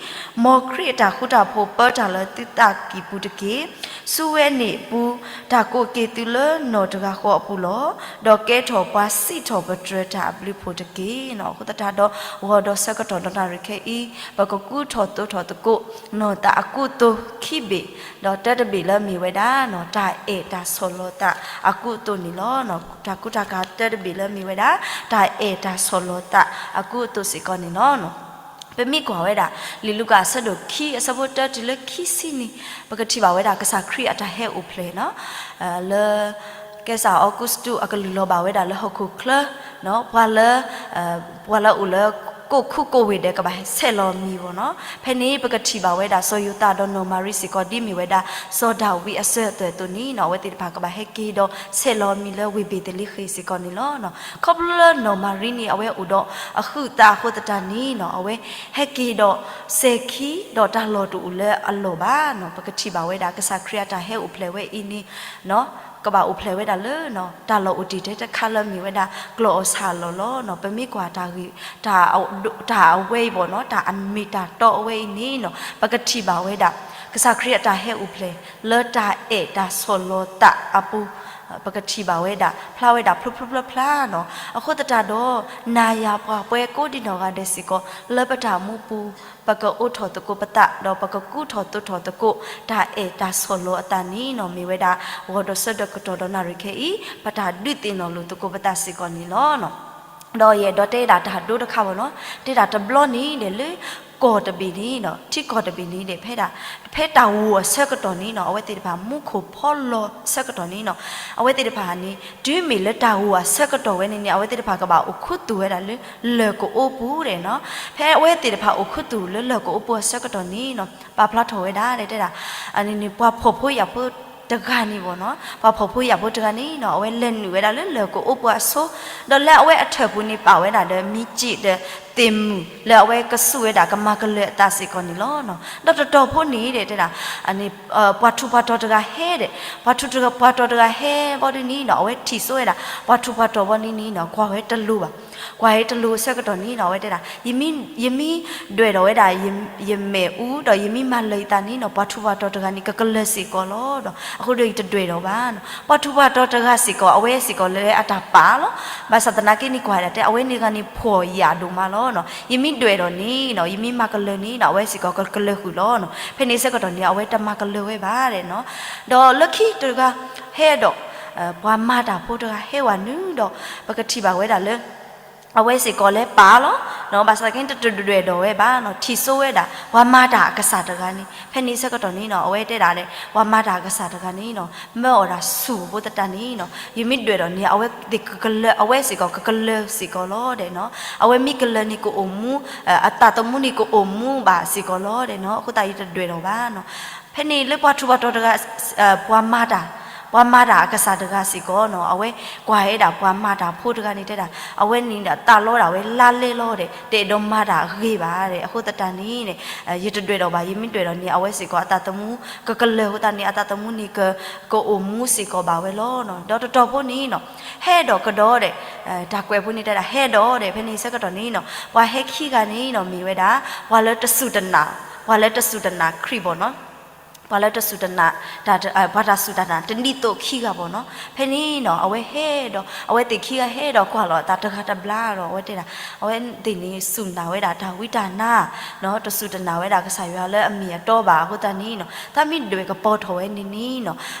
မ်ခရံာ်အတၢ်ဃူတၢ်ဖိးပၢတၢ်လၢသုသးကံၢ်ပူၤတက့ၢ်. ဆူဝဲန့ၣ်အပူၤ တၢ်ကိးက့ၤသုလၢနီၢ်တဂၤဃီအပူၤလီၤ. ဒီးကဲထီၣ်ပှၤစံးထီၣ်ပတြၢၤတၢ်အဘျုးအဖှိၣ်တက့ၢ်နီၤ. အဃိသတးဒီး ဂီၤဒီးဆၢကတီၢ်ဒီးနၣ်ရံၣ်ခဲအံၤ ပကကူထီၣ်သိးထီၣ်သကိး နီၢ်သးအကူအသိးခံဘ့ၣ်, ဒီးတၢတဘ့ၣ်လၢမ့ၢ်ဝဲဒၣ်နီၤ တၢ်အဲၣ်တၢ်ဆီၣ်လီၤသးအကူအသိးန့ၣ်လီၤ. တၢ်ကူတၢ်ကၤတၢတဘ့ၣ်လၢမ့ၢ်ဝဲဒၣ် တၢ်အဲၣ်တၢ်ဆီၣ်လီၤသးအကူအသိးစ့ၢ်ကီးန့ၣ်လီၤ. ပမ့ၢ်ကွၢ်ဝဲဒၣ် လံာ်လူၤကၣ်အဆၢဒိၣ်ခံ အဆၢဖိတၢတုၤလၢခံဆံန့ၣ် ပကထံၣ်ဘၣ်ဝဲဒၣ်ကစၢ်ခရံာ်အတၢ်ဟဲအိၣ်ဖျဲၣ်နီၤ လၢ ကဲစၢ်အီကူစတူးအကလုၢ်လီၤဘၣ်ဝဲဒၣ်လၢဟီၣ်ခိၣ်ချၢ ပှၤလၢ ပှၤလၢအိၣ်လၢကိၣ်ခူကိၣ်ဝ့ၢ်ဒဲးကဘၣ်ဆဲးလီၤမံၤဘၣ်နီၤ. ဖဲန့ၣ်ပကထံၣ်ဘၣ်ဝဲဒၣ်စီၤယိၤသးဒီးနီၢ်မၤရံစ့ၢ်ကီး ဒ်မ့ၢ်ဝဲဒၣ် စီၤဒၤဝံးအစၢၤအသွဲၣ်အသိးန့ၣ်နီၤ အဝဲသ့ၣ်တဖၣ်ကဘၣ်ဟဲက့ၤဒီးဆဲးလီၤမံၤလၢဝ့ၢ်ဘ့ၤသလ့ဃ့ၣ်စ့ၢ်ကီးန့ၣ်လီၤ. ခီဖျိလၢနီၢ်မၤရံန့ၣ် အဝဲအိၣ်ဒီးအဟုးအသးအဃိသတးန့ၣ်နီၤ အဝဲဟဲက့ၤဒီးစဲၤခံ ဒီးတၢ်လီၢ်တအိၣ်လၢအလီၢ်ဘၣ်နီၤ. ပကထံၣ်ဘၣ်ဝဲဒၣ် ကစၢ်ခရံာ်အတၢ်ဟဲအိၣ်ဖျဲၣ်ဝဲအံၤန့ၣ် ကဘၣ်အိၣ်ဖျဲၣ်ဝဲဒၣ်လၢ တၢ်လီၢ်အိၣ်တ့ၢ်ထဲတခါလၢမ့ၢ်ဝဲဒၣ် ကျီၢ်အီၣ်ဆၣ်အလီၢ်လီၤ. ပမ့ၢ်ကွၢ်တၢ်ဂ့ၢ် တၢ်အဝဲအံၤဘၣ်နီၤ တၢ်အမ့ၢ်တၢ်တီအဝဲအံၤန့ၣ်နီၤ ပကထံၣ်ဘၣ်ဝဲဒၣ် ကစၢ်ခရံာ်အတၢ်ဟဲအိၣ်ဖျဲၣ် လၢတၢ်အဲၣ်တၢ်ဆီၣ်လီၤသးအပူၤ ပကထံၣ်ဘၣ်ဝဲဒၣ် ဖျါဝဲဒၣ်ဖျိဖျိဖျါဖျါနီၤ. အဃိသတးဒီး နၤယၤပှၤပှဲၤကိးဒံနီၢ်ဂၤဒဲးစ့ၢ်ကီး လၢပတၢ်မူပူၤ ပကအိးထီၣ်သကိးပသး ဒီးပကကူထီၣ်သိးထီၣ်သကိး တၢ်အဲၣ်တၢ်ဆီၣ်လီၤအသးန့ၣ်နီၤ မ့ၢ်ဝဲဒၣ် ဂီၤဒီးဆၢကတီၢ်ဒီးနၣ်ရံၣ်ခဲအံၤ ပတၢ်ဒုးသ့ၣ်နီၣ်လိာ်သကိးပသးစ့ၢ်ကီးန့ၣ်လီၤ. ဒီးယအဲၣ်ဒိးတဲဒၣ်တၢ်ဒိတခါဘၣ်နီၤ တဲဒၣ်တဘျီန့ၣ်ဒီးလၢ ထံကီၢ်တဘ့ၣ်န့ၣ်နီၤ, ထံကီၢ်တဘ့ၣ်န့ၣ်ဒီး ဖဲဒၣ် ဖဲတၢ်ဂိၢ်အဆၢကတီၢ်န့ၣ်နီၤ, အဝဲသ့ၣ်တဖၣ်မူခိၣ်ဖီလီၤဆၢကတီၢ်န့ၣ်နီၤ, အဝဲသ့ၣ်တဖၣ်န့ၣ် တုၤမ့ၢ်လၢတၢ်ဂိၢ်အဆၢကတီၢ်ဝဲန့ၣ်န့ၣ် အဝဲသ့ၣ်တဖၣ်ကဘၣ်အိၣ်ခူသူၣ်ဝဲဒၣ်လၢ လၢၢ်ကအိပူၤဒဲးနီၤ. ဖဲအဝဲသ့ၣ်တဖၣ်အိၣ်ခူသူၣ်လၢလၢၢ်ကအိပူၤအဆၢကတီၢ်န့ၣ်နီၤ, ပာ်ဖျါထီၣ်ဝဲဒၣ်ဒဲးတဲဒၣ် န့ၣ်န့ၣ် ပှၤဖှီၣ်ဖိယာ်ဖိတဂၤန့ၣ်ဘၣ်နီၤ, ပှၤဖှီၣ်ဖိယာ်ဖိတဂၤန့ၣ်နီၤ, အဝဲလဲၤနုာ်ဝဲဒၣ်လၢလၢၢ်ကအိပူၤအဆိ, ဒီးလၢအဝဲအထၢၣ်ပူၤန့ၣ် ပာ်ဝဲဒၣ်ဒီးမံၤစံးဒီးသ့ၣ်မုၢ် လၢအဝဲကစူၢ်ဝဲဒၣ်ကမၤကလၢၤအသးစ့ၢ်ကီးန့ၣ်လီၤ. ဒီးတတီၢ်ဖိန့ၣ်ဒဲးတဲဒၣ် ပှၤထူးပှၤတီၤတဂၤဟဲဒဲး, ပှၤထူးပှၤတီၤတဂၤဟဲဘီဒုန့ၣ်နီၤ, အဝဲထံၣ်ဆိဝဲဒၣ် ပှၤထူးပှၤတီၤဘီဒုန့ၣ်နီၤ, ကွၢ်ဝဲတလိၤဘၣ်. ကွၢ်ဝဲတလိၤအဆၢကတီၢ်န့ၣ်နီၤ, အဝဲတဲဒၣ် ယမ့ၢ်ဒွဲၣ်ဒီးဝဲဒၣ် ယမဲာ်အူ ဒီးယမ့ၢ်မၤလၢၤယသးန့ၣ်နီၤ, ပှၤထူးပှၤတီၤတဂၤန့ၣ် ကကလၢၤစ့ၢ်ကီးလီၤဒီး အဃိဒီးယတဒွဲၣ်ဒီးဘၣ်နီၤ. ပှၤထူးပှၤတီၤတဂၤစ့ၢ်ကီး အဝဲစ့ၢ်ကီးလၢအတၢ်ပာ်လီၤ. ဘၣ်ဆၣ်သနာ်က့န့ၣ် ကွၢ်ဒၣ်တဲ အဝဲန့ၣ်တဂၤန့ၣ် ဖှီၣ်ယာ်ဒိၣ်မးလီၤနီၤ. ယမ့ၢ်ဒွဲၣ်ဒီးန့ၣ်နီၤ, ယမ့ၢ်မၤကလၢၤန့ၣ်နီၤ, အဝဲစ့ၢ်ကီးကကလၢၤဃုာ်လီၤနီၤ. ဖဲန့ၣ်ဆၢကတီၢ်န့ၣ် အဝဲတမၤကလၢၤဝဲဘၣ်ဒဲးနီၤ. ဒီးလၢခံတဂၤဟဲဒီး ပှၤမၤတၢ်ဖိတဂၤဟဲဝဲနုၤဒီး ပကထံၣ်ဘၣ်ဝဲဒၣ်လၢ အဝဲစ့ၢ်ကီးလၢပာ်လီၤနီၤ, ဘၣ်ဆၣ်သနာ်က့န့ၣ် တတဒွဲၣ်ဒီးဝဲဘၣ်နီၤ, ထံၣ်ဆိဝဲဒၣ် ပှၤမၤတၢ်အကစၢ်တဂၤန့ၣ်. ဖဲန့ၣ်ဆၢကတီၢ်န့ၣ်နီၤ, အဝဲတဲဒၣ်ဒဲး ပှၤမၤတၢ်အကစၢ်တဂၤန့ၣ်နီၤ, မၢအီၤဒၣ်ဆူၣ်အဃိသတးန့ၣ်နီၤ, ယမ့ၢ်ဒွဲၣ်ဒီးန့ၣ် အဝဲသ့ၣ်ကကလၢၤ, အဝဲစ့ၢ်ကီးကကလၢၤစ့ၢ်ကီးလီၤဒဲးနီၤ. အဝဲမ့ၢ်ကလၢၤန့ၣ်ကအိၣ်မူ, အသးသမူန့ၣ်ကအိၣ်မူဘၣ်စ့ၢ်ကီးလီၤဒဲးနီၤ, အဃိသတးယတဒွဲၣ်ဒီးဘၣ်နီၤ. ဖဲန့ၣ်လၢပှၤထူးပှၤတီၤတဂၤ, ပှၤမၤတၢ်, ပှၤမၤတၢ်အကစၢ်တဂၤစ့ၢ်ကီးနီၤ, အဝဲကွၢ်ဝဲဒၣ်ပှၤမၤတၢ်ဖိတဂၤန့ၣ်တဲဒၣ်, အဝဲန့ၣ်သးလီဒၣ်ဝဲလါလဲလီၤဒဲး, တအဲၣ်ဒိးမၤတၢ်အဂ့ၤဘၣ်ဒဲး, အဃိသတးန့ၣ် ယတဒွဲၣ်ဒီးဘၣ်, ယမ့ၢ်ဒွဲၣ်ဒီးန့ၣ် အဝဲစ့ၢ်ကီးအသးသမူကကလၢၤအဃိသတးန့ၣ် အသးသမူန့ၣ် ကအိၣ်မူစ့ၢ်ကီးဘၣ်ဝဲလီၤနီၤ. ဒီးတတီၢ်ဖိန့ၣ်နီၤ, ဟဲဒီးကဒီးဒဲး, တၢ်ကွဲးဖိန့ၣ်တဲဒၣ် ဟဲဒီးဒဲး, ဖဲန့ၣ်ဆၢကတီၢ်န့ၣ်နီၤ, ပှၤဟဲခံဂၤန့ၣ်နီၤ မ့ၢ်ဝဲဒၣ် ပှၤလၢတစူၢ်တနာ်, ပှၤလၢတစူၢ်တနာ်ခရံာ်ဘၣ်နီၤ, ပှၤလၢတစူၢ်တနာ်, ပှၤတၢ်စူၢ်တၢ်နာ်တဒ်သိးခံဂၤဘၣ်နီၤ. ဖဲန့ၣ်နီၤ အဝဲဟဲဒီး အဝဲသ့ၣ်ခံဂၤဟဲဒီးကွၢ်လီၤအသးတဂၤတဘျီဒီး အဝဲတဲဒၣ်, အဝဲသ့ၣ်န့ၣ်စူၢ်နာ်ဝဲဒၣ်တၢ်ဝံတၢ်နါနီၤ, တစူၢ်တနာ်ဝဲဒၣ်ကစၢ်ယွၤလၢအမ့ၢ်အတီဘၣ်အဃိသတးန့ၣ်နီၤ, တၢ်မ့ၢ်ဒွဲၣ်ကပီၤထီၣ်ဝဲန့ၣ်န့ၣ်နီၤ,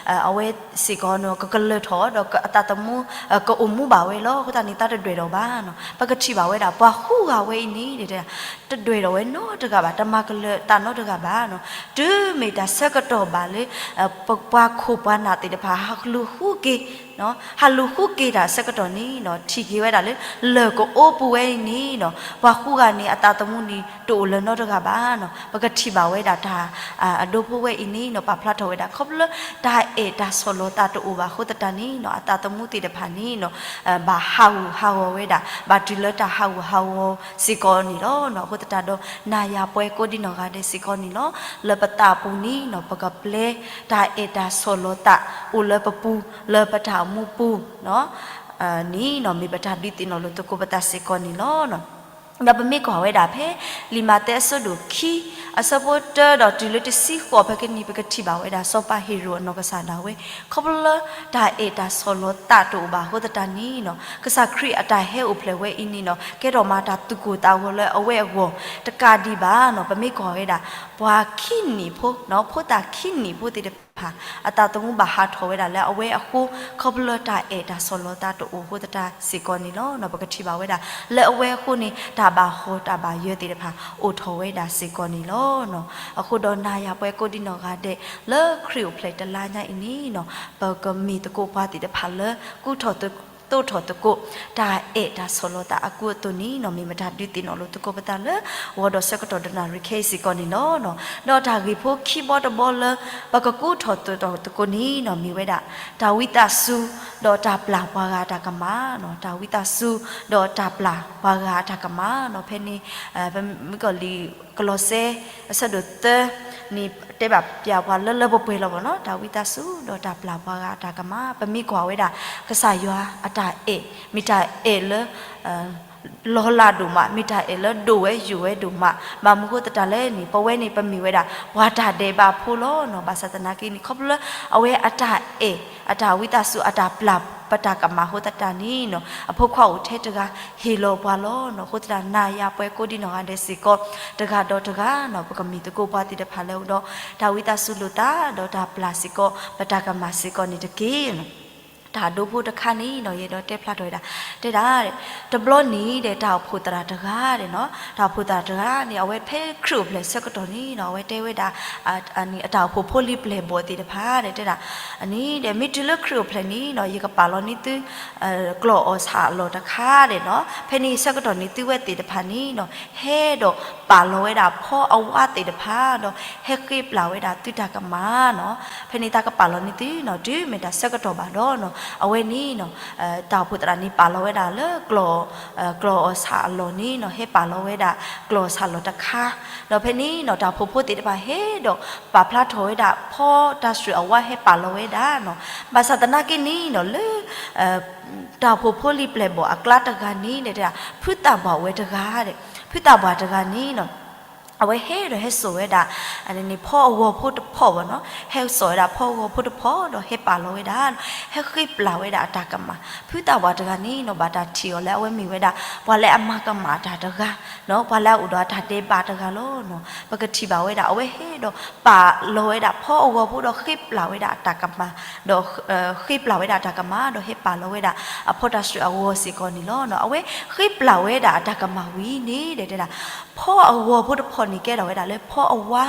အဝဲစ့ၢ်ကီးနီၤ ကကလၢၤထီၣ်ဒီးအသးသမူ ကအိၣ်မူဘၣ်ဝဲလီၤ. အဃိသတးန့ၣ် တၢ်တဒွဲၣ်ဒီးဘၣ်နီၤ. ပကထံၣ်ဘၣ်ဝဲဒၣ် ပှၤဃုဂၤဝဲအံၤန့ၣ် တဒွဲၣ်ဒီးဝဲနီတဂၤဘၣ်, တမၤကလၢၤသးနီတဂၤဘၣ်နီၤ. တုၤမ့ၢ်တၢ်ဆၢကတီၢ်ဘၣ်လၢ ပှၤခိၣ်ပှၤနၢ်သ့ၣ်တဖၣ် ဟးလူၤဃုက့ၤ, ဟးလူၤဃုက့ၤတၢ်ဆၢကတီၢ်န့ၣ်နီၤ, ထံၣ်က့ၤဝဲဒၣ်လၢ လၢၢ်ကအိပူၤဝဲအံၤန့ၣ်နီၤ, ပှၤဃုဂၤန့ၣ် အသးသမူန့ၣ် တအိၣ်လၢၤနီတဂၤဘၣ်နီၤ. ပကထံၣ်ဘၣ်ဝဲဒၣ်တၢ် အဒိဖိဝဲအံၤန့ၣ်နီၤ ပာ်ဖျါထီၣ်ဝဲဒၣ် ခီဖျိလၢတၢ်အဲၣ်တၢ်ဆီၣ်လီၤသးတအိၣ်ဘၣ်အဃိသတးန့ၣ်နီၤ, အသးသမူသ့ၣ်တဖၣ်န့ၣ်နီၤ ဘၣ်ဟးဂူာ်ဟးဂီၤဝဲဒၣ်, ဘၣ်တုၤလၢတၢ်ဟးဂူာ်ဟးဂီၤစ့ၢ်ကီးန့ၣ်လီၤနီၤ. အဃိသတးဒီး နၤယၤပှၤကိးဒံနီၢ်ဂၤဒဲးစ့ၢ်ကီးန့ၣ်လီၤ. လၢပသးပူၤန့ၣ်နီၤ ပကပျဲတၢ်အဲၣ်တၢ်ဆီၣ်လီၤသး အိၣ်လၢပပူၤ လၢပတၢ်အိၣ်မူပူၤ န့ၣ်နီၤ မ့ၢ်ပတၢ်ဒုးသ့ၣ်နီၣ်လိာ်သကိးပသးစ့ၢ်ကီးန့ၣ်လီၤ. ဒီးပမ့ၢ်ကွၢ်ဝဲဒၣ်ဖဲ လံာ်မးသဲအဆၢဒိၣ်ခံ အဆၢဖိတၢဒီးတုၤလၢတဆံဃိးဖဲကနံၣ် ပကထံၣ်ဘၣ်ဝဲဒၣ် စီၤပၤဟ့ၤရိာ်အနီၢ်ကစၢ်ဒၣ်ဝဲ ခီဖျိလၢတၢ်အဲၣ်တၢ်ဆီၣ်လီၤသးတအိၣ်ဘၣ်အဃိသတးန့ၣ်နီၤ ကစၢ်ခရံာ်အတၢ်ဟဲအိၣ်ဖျဲၣ်ဝဲအံၤန့ၣ်နီၤ ကဲထီၣ်မးတၢ်သူၣ်ကိၢ်သးဂီၤလၢအဝဲအဂီၢ်တကးဒံးဘၣ်နီၤ. ပမ့ၢ်ကွၢ်ဝဲဒၣ် ပှၤခံနံၣ်ဖိ ဖိသၣ်ခံနံၣ်ဖိသ့ၣ်တဖၣ် အသးသမူဘၣ်ဟးထီၣ်ဝဲဒၣ်လၢအဝဲအဃိ ခီဖျိလၢတၢ်အဲၣ်တၢ်ဆီၣ်လီၤသးတအိၣ်အဃိသတးစ့ၢ်ကီးန့ၣ်လီၤ. ပကထံၣ်ဘၣ်ဝဲဒၣ် လၢအဝဲအဃိန့ၣ် တၢ်ဘၣ်ဟီၣ်တၢ်ဘၣ်ယၢၤသ့ၣ်တဖၣ်အိၣ်ထီၣ်ဝဲဒၣ်စ့ၢ်ကီးန့ၣ်လီၤ. အဃိဒီးနၤယၤပှၤကိးဒံနီၢ်ဂၤဒဲး လၢခရံာ်အိၣ်ဖျဲၣ်တလါညါအံၤန့ၣ်နီၤ ပကမ့ၢ်သကိးပှၤသ့ၣ်တဖၣ်လၢ ကူထီၣ်သိးထီၣ်သကိး တၢ်အဲၣ်တၢ်ဆီၣ်လီၤသးအကူအသိးန့ၣ်နီၤ မ့ၢ်မတၤဒုးသ့ၣ်နီၣ်လိာ်သကိးပသးလၢ ဂီၤဒီးဆၢကတီၢ်ဒီးနၣ်ရံၣ်ခဲအံၤစ့ၢ်ကီးန့ၣ်လီၤ. ဒီးတၢ်ဂ့ၢ်ဖိခံဘီတဘီလၢ ပကကူထီၣ်သိးထီၣ်သကိးန့ၣ်နီၤ မ့ၢ်ဝဲဒၣ် တၢ်ဝံသးစူၤ ဒီးတၢ်ပျၢ်ပှၤဂၤအတၢ်ကမၣ်နီၤ တၢ်ဝံသးစူၤ ဒီးတၢ်ပျၢ်ပှၤဂၤအတၢ်ကမၣ်နီၤ ဖဲန့ၣ် ပမ့ၢ်ကီၢ်လံာ်ကလီးစဲ အဆၢဒိၣ်သၢန့ၣ် တဲဘၣ်ပျၢ်ပှၤလၢလၢပှဲၤပှဲၤလီၤဘၣ်နီၤ တၢ်ဝံသးစူၤ ဒီးတၢ်ပျၢ်ပှၤဂၤအတၢ်ကမၣ် ပမ့ၢ်ကွၢ်ဝဲဒၣ် ကစၢ်ယွၤအတၢ်အဲၣ် မ့ၢ်တၢ်အဲၣ်လၢ လီၤလးဒိၣ်မး မ့ၢ်တၢ်အဲၣ်လၢဒိၣ်ဝဲယိာ်ဝဲဒိၣ်မး ဘၣ်မနုၤဃိသတးလဲၣ်န့ၣ် ပဝဲန့ၣ်ပမ့ၢ်ဝဲဒၣ် ပှၤတၢ်ဒဲးဘးဖိလီၤနီၤ ဘၣ်ဆၣ်သနာ်က့န့ၣ် ခီဖျိလၢအဝဲအတၢ်အဲၣ် အတၢ်ဝံသးစူၤ အတၢ်ပျၢ်ပတၢ်ကမၣ်အဃိသတးန့ၣ်နီၤ အဖိခွါအိၣ်ထဲတဂၤ ဟ့ၣ်လီၤပှၤလီၤနီၤ အဃိသတးနၤယၤပှၤကိးဒံနီၢ်ဂၤဒဲးစ့ၢ်ကီး တဂၤဒီးတဂၤနီၤ ပကမ့ၢ်သကိးပှၤသ့ၣ်တဖၣ်လၢအအိၣ်ဒီး တၢ်ဝံသးစူၤလိာ်သး ဒီးတၢ်ပျၢ်စ့ၢ်ကီး ပတၢ်ကမၣ်စ့ၢ်ကီးန့ၣ်တက့ၢ်. တၢ်ဒိဖိတခါန့ၣ်နီၤ ယအဲၣ်ဒိးတဲဖျါထီၣ်ဝဲဒၣ် တဲဒၣ် တဘျီန့ၣ်ဒီး တၢ်အိၣ်ဖှိၣ်သရၣ်တဂၤဒီးနီၤ, တၢ်အိၣ်ဖှိၣ်သရၣ်တဂၤန့ၣ် အဝဲဖဲခရံာ်အိၣ်ဖျဲၣ်ဆၢကတီၢ်န့ၣ်နီၤ အဝဲတဲဝဲဒၣ် အတၢ်အိၣ်ဖှိၣ်ဖိလံၤပျဲၢ်ဘီၣ်သ့ၣ်တဖၣ်ဒီး တဲဒၣ် န့ၣ်ဒီး မ့ၢ်တုၤလၢခရံာ်အိၣ်ဖျဲၣ်န့ၣ်နီၤ ယကပာ်လီၤန့ၢ်သု ကျီၢ်အီၣ်ဆၣ်အလီၢ်တခါဒီးနီၤ, ဖဲန့ၣ်ဆၢကတီၢ်န့ၣ် သုဝဲသ့ၣ်တဖၣ်န့ၣ်နီၤ ဟဲဒီးပာ်လီၤဝဲဒၣ်ဖီအဝါသ့ၣ်တဖၣ်ဒီး ဟဲဃ့ပျၢ်ဝဲဒၣ်သုတၢ်ကမၣ်နီၤ, ဖဲန့ၣ်တၢ်ကပာ်လီၤန့ၢ်သုနီၤ တုၤမ့ၢ်တၢ်ဆၢကတီၢ်ဘၣ်ဒီးနီၤ အဝဲန့ၣ်နီၤ တၢ်အိၣ်ဖှိၣ်သရၣ်န့ၣ် ပာ်လီၤဝဲဒၣ်လၢ ကျီၢ်အီၣ်ဆၣ်အလီၢ်န့ၣ်နီၤ ဟဲပာ်လီၤဝဲဒၣ်ကျီၢ်အီၣ်ဆၣ်အလီၢ်တခါ, ဒီးဖဲန့ၣ်နီၤ တၢ်အိၣ်ဖှိၣ်ဖိသ့ၣ်တဖၣ်ဟဲဒီး ပာ်ဖျါထီၣ်ဝဲဒၣ် ဖီတၢ်စူၢ်အဝါဟဲပာ်လီၤဝဲဒၣ်နီၤ, ဘၣ်ဆၣ်သနာ်က့န့ၣ်နီၤ လၢ တၢ်အိၣ်ဖှိၣ်ဖိလံၤပျဲၢ်ဘီၣ်အကျါတဂၤန့ၣ်ဒီး ဖုသၣ်ဘှၣ်ဝဲတဂၤဒီး ဖုသၣ်ဘှၣ်တဂၤန့ၣ်နီၤ အဝဲဟဲဒီးဟဲစိာ်ဝဲဒၣ် န့ၣ် ဖီအဂီၤဖိတဖီဘၣ်နီၤ, ဟဲစိာ်ဝဲဒၣ်ဖီအဂီၤဖိတဖီဒီးဟဲပာ်လီၤဝဲဒၣ်, ဟဲဃ့ပျၢ်ဝဲဒၣ်အတၢ်ကမၣ်, ဖုသၣ်ဘှၣ်တဂၤန့ၣ်နီၤ ဘၣ်တၢ်ထံၣ်အီၤလၢအဝဲမ့ၢ်ဝဲဒၣ် ပှၤလၢအမၤကမၣ်တၢ်တဂၤနီၤ, ပှၤလၢအအိၣ်ဒီးအတၢ်ဒဲးဘးတဂၤလီၤနီၤ, ပကထံၣ်ဘၣ်ဝဲဒၣ် အဝဲဟဲဒီးပာ်လီၤဝဲဒၣ်ဖီအဂီၤဖိဒီးဃ့ပျၢ်ဝဲဒၣ်အတၢ်ကမၣ် ဒီး ဃ့ပျၢ်ဝဲဒၣ်အတၢ်ကမၣ် ဒီးဟဲပာ်လီၤဝဲဒၣ်အဖီတၢ်စူၢ်အဂီၤစ့ၢ်ကီးန့ၣ်လီၤ. အဝဲဃ့ပျၢ်ဝဲဒၣ်အတၢ်ကမၣ်ဝံၤန့ၣ်ဒီးတဲဒၣ် ဖီအဂီၤဖိတဖီန့ၣ်ကဲထီၣ်ဝဲဒၣ်လၢဖီအဝါ,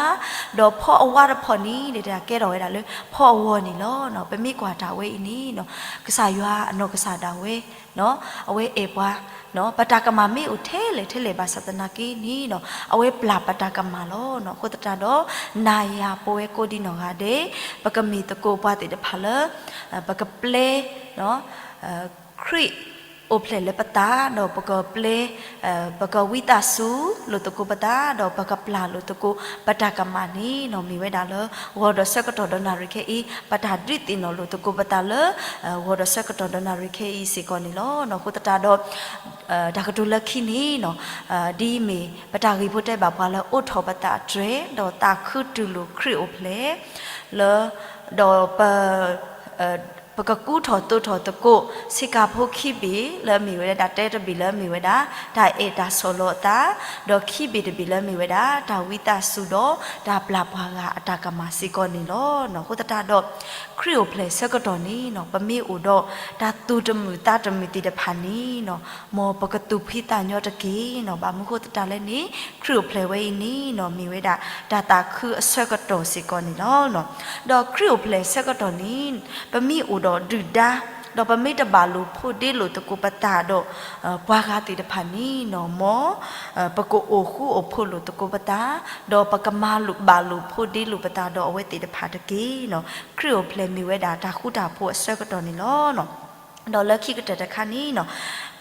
ဒီးဖီအဝါတဖီန့ၣ်ဒီးတဲဒၣ်ကဲထီၣ်ဝဲဒၣ်လၢဖီအဂီၤန့ၣ်လီၤ. ပမ့ၢ်ကွၢ်တၢ်ဝဲအံၤန့ၣ် ကစၢ်ယွၤအနီၢ်ကစၢ်ဒၣ်ဝဲ အဝဲအဲၣ်ပှၤ ပတၢ်ကမၣ်မ့ၢ်အိၣ်ထဲလဲၣ်ထဲလဲၣ်ဘၣ်ဆၣ်သနာ်က့န့ၣ် အဝဲပျၢ်ပတၢ်ကမၣ်လီၤ. အဃိသတးဒီး နၤယၤပဝဲကိးဒံနီၢ်ဂၤဒဲး ပကမ့ၢ်သကိးပှၤသ့ၣ်တဖၣ်လၢ ပကပျဲ ခရံာ်အိၣ်ဖျဲၣ်လၢပသး ဒီးပကပျဲ ပကဝံသးစူၤလိာ်သကိးပသး ဒီးပကပျၢ်လိာ်သကိးပတၢ်ကမၣ်န့ၣ်နီၤ မ့ၢ်ဝဲဒၣ်လၢ ဂီၤဒီးဆၢကတီၢ်ဒီးနၣ်ရံၣ်ခဲအံၤ ပတၢ်ဒုးသ့ၣ်နီၣ်လိာ်သကိးပသးလၢ ဂီၤဒီးဆၢကတီၢ်ဒီးနၣ်ရံၣ်ခဲအံၤစ့ၢ်ကီးန့ၣ်လီၤ. အဃိသတးဒီး တၢ်ကတိၤလၢခံန့ၣ်နီၤ ဒ်အမ့ၢ် ပတၢ်ဂ့ၢ်ဖိတဲဘၣ်ပှၤလၢအိးထီၣ်ပသးတြဲၤ ဒီးသးခုတူၢ်လိာ်ခရံာ်အိၣ်ဖျဲၣ် လၢ ဒီးပ ပကကူထီၣ်သိးထီၣ်သကိး ဆ့ကၤဖိခံဘ့ၣ်လၢအမ့ၢ်ဝဲဒၣ် တၢ်တဲတဘ့ၣ်လၢအမ့ၢ်ဝဲဒၣ် တၢ်အဲၣ်တၢ်ဆီၣ်လီၤအသး, ဒီးခံဘ့ၣ်တဘ့ၣ်လၢအမ့ၢ်ဝဲဒၣ် တၢ်ဝံသးစူၤဒီးတၢ်ပျၢ်ပှၤဂၤအတၢ်ကမၣ်စ့ၢ်ကီးန့ၣ်လီၤ. အဃိသတးဒီး ခရံာ်အိၣ်ဖျဲၣ်ဆၢကတီၢ်န့ၣ်နီၤ ပမ့ၢ်အိၣ်ဒီးတၢ်သူၣ်တမုာ်သးတမုာ်သ့ၣ်တဖၣ်န့ၣ်နီၤ မ်ပကသူၣ်ဖှံသးညီတက့ၢ်နီၤ. ဘၣ်မနုၤဃိသတးလဲၣ်န့ၣ် ခရံာ်အိၣ်ဖျဲၣ်ဝဲအံၤန့ၣ်နီၤ မ့ၢ်ဝဲဒၣ် တၢ်သးခုအဆၢကတီၢ်စ့ၢ်ကီးန့ၣ်လီၤ. ဒီးခရံာ်အိၣ်ဖျဲၣ်ဆၢကတီၢ်န့ၣ် ပမ့ၢ်အိၣ်ဒီးဒုၣ်ဒါ ဒီးပမ့ၢ်တဘၣ်လိာ်ဖိးဒ့လိာ်သကိးပသးဒီး ပှၤဂၤသ့ၣ်တဖၣ်န့ၣ်နီၤ မ် ပကအိၣ်ဃူအိၣ်ဖိးလိာ်သကိးပသး ဒီးပကမၤလိာ်ဘၣ်လိာ်ဖိးဒ့လိာ်ပသးဒီးအဝဲသ့ၣ်တဖၣ်တက့ၢ်နီၤ. ခရံာ်အိၣ်ဖျဲၣ်မ့ၢ်ဝဲဒၣ်တၢ်ဃူတၢ်ဖိးအဆၢကတီၢ်န့ၣ်လီၤ. ဒီးလၢခံကတၢၢ်တခါန့ၣ်နီၤ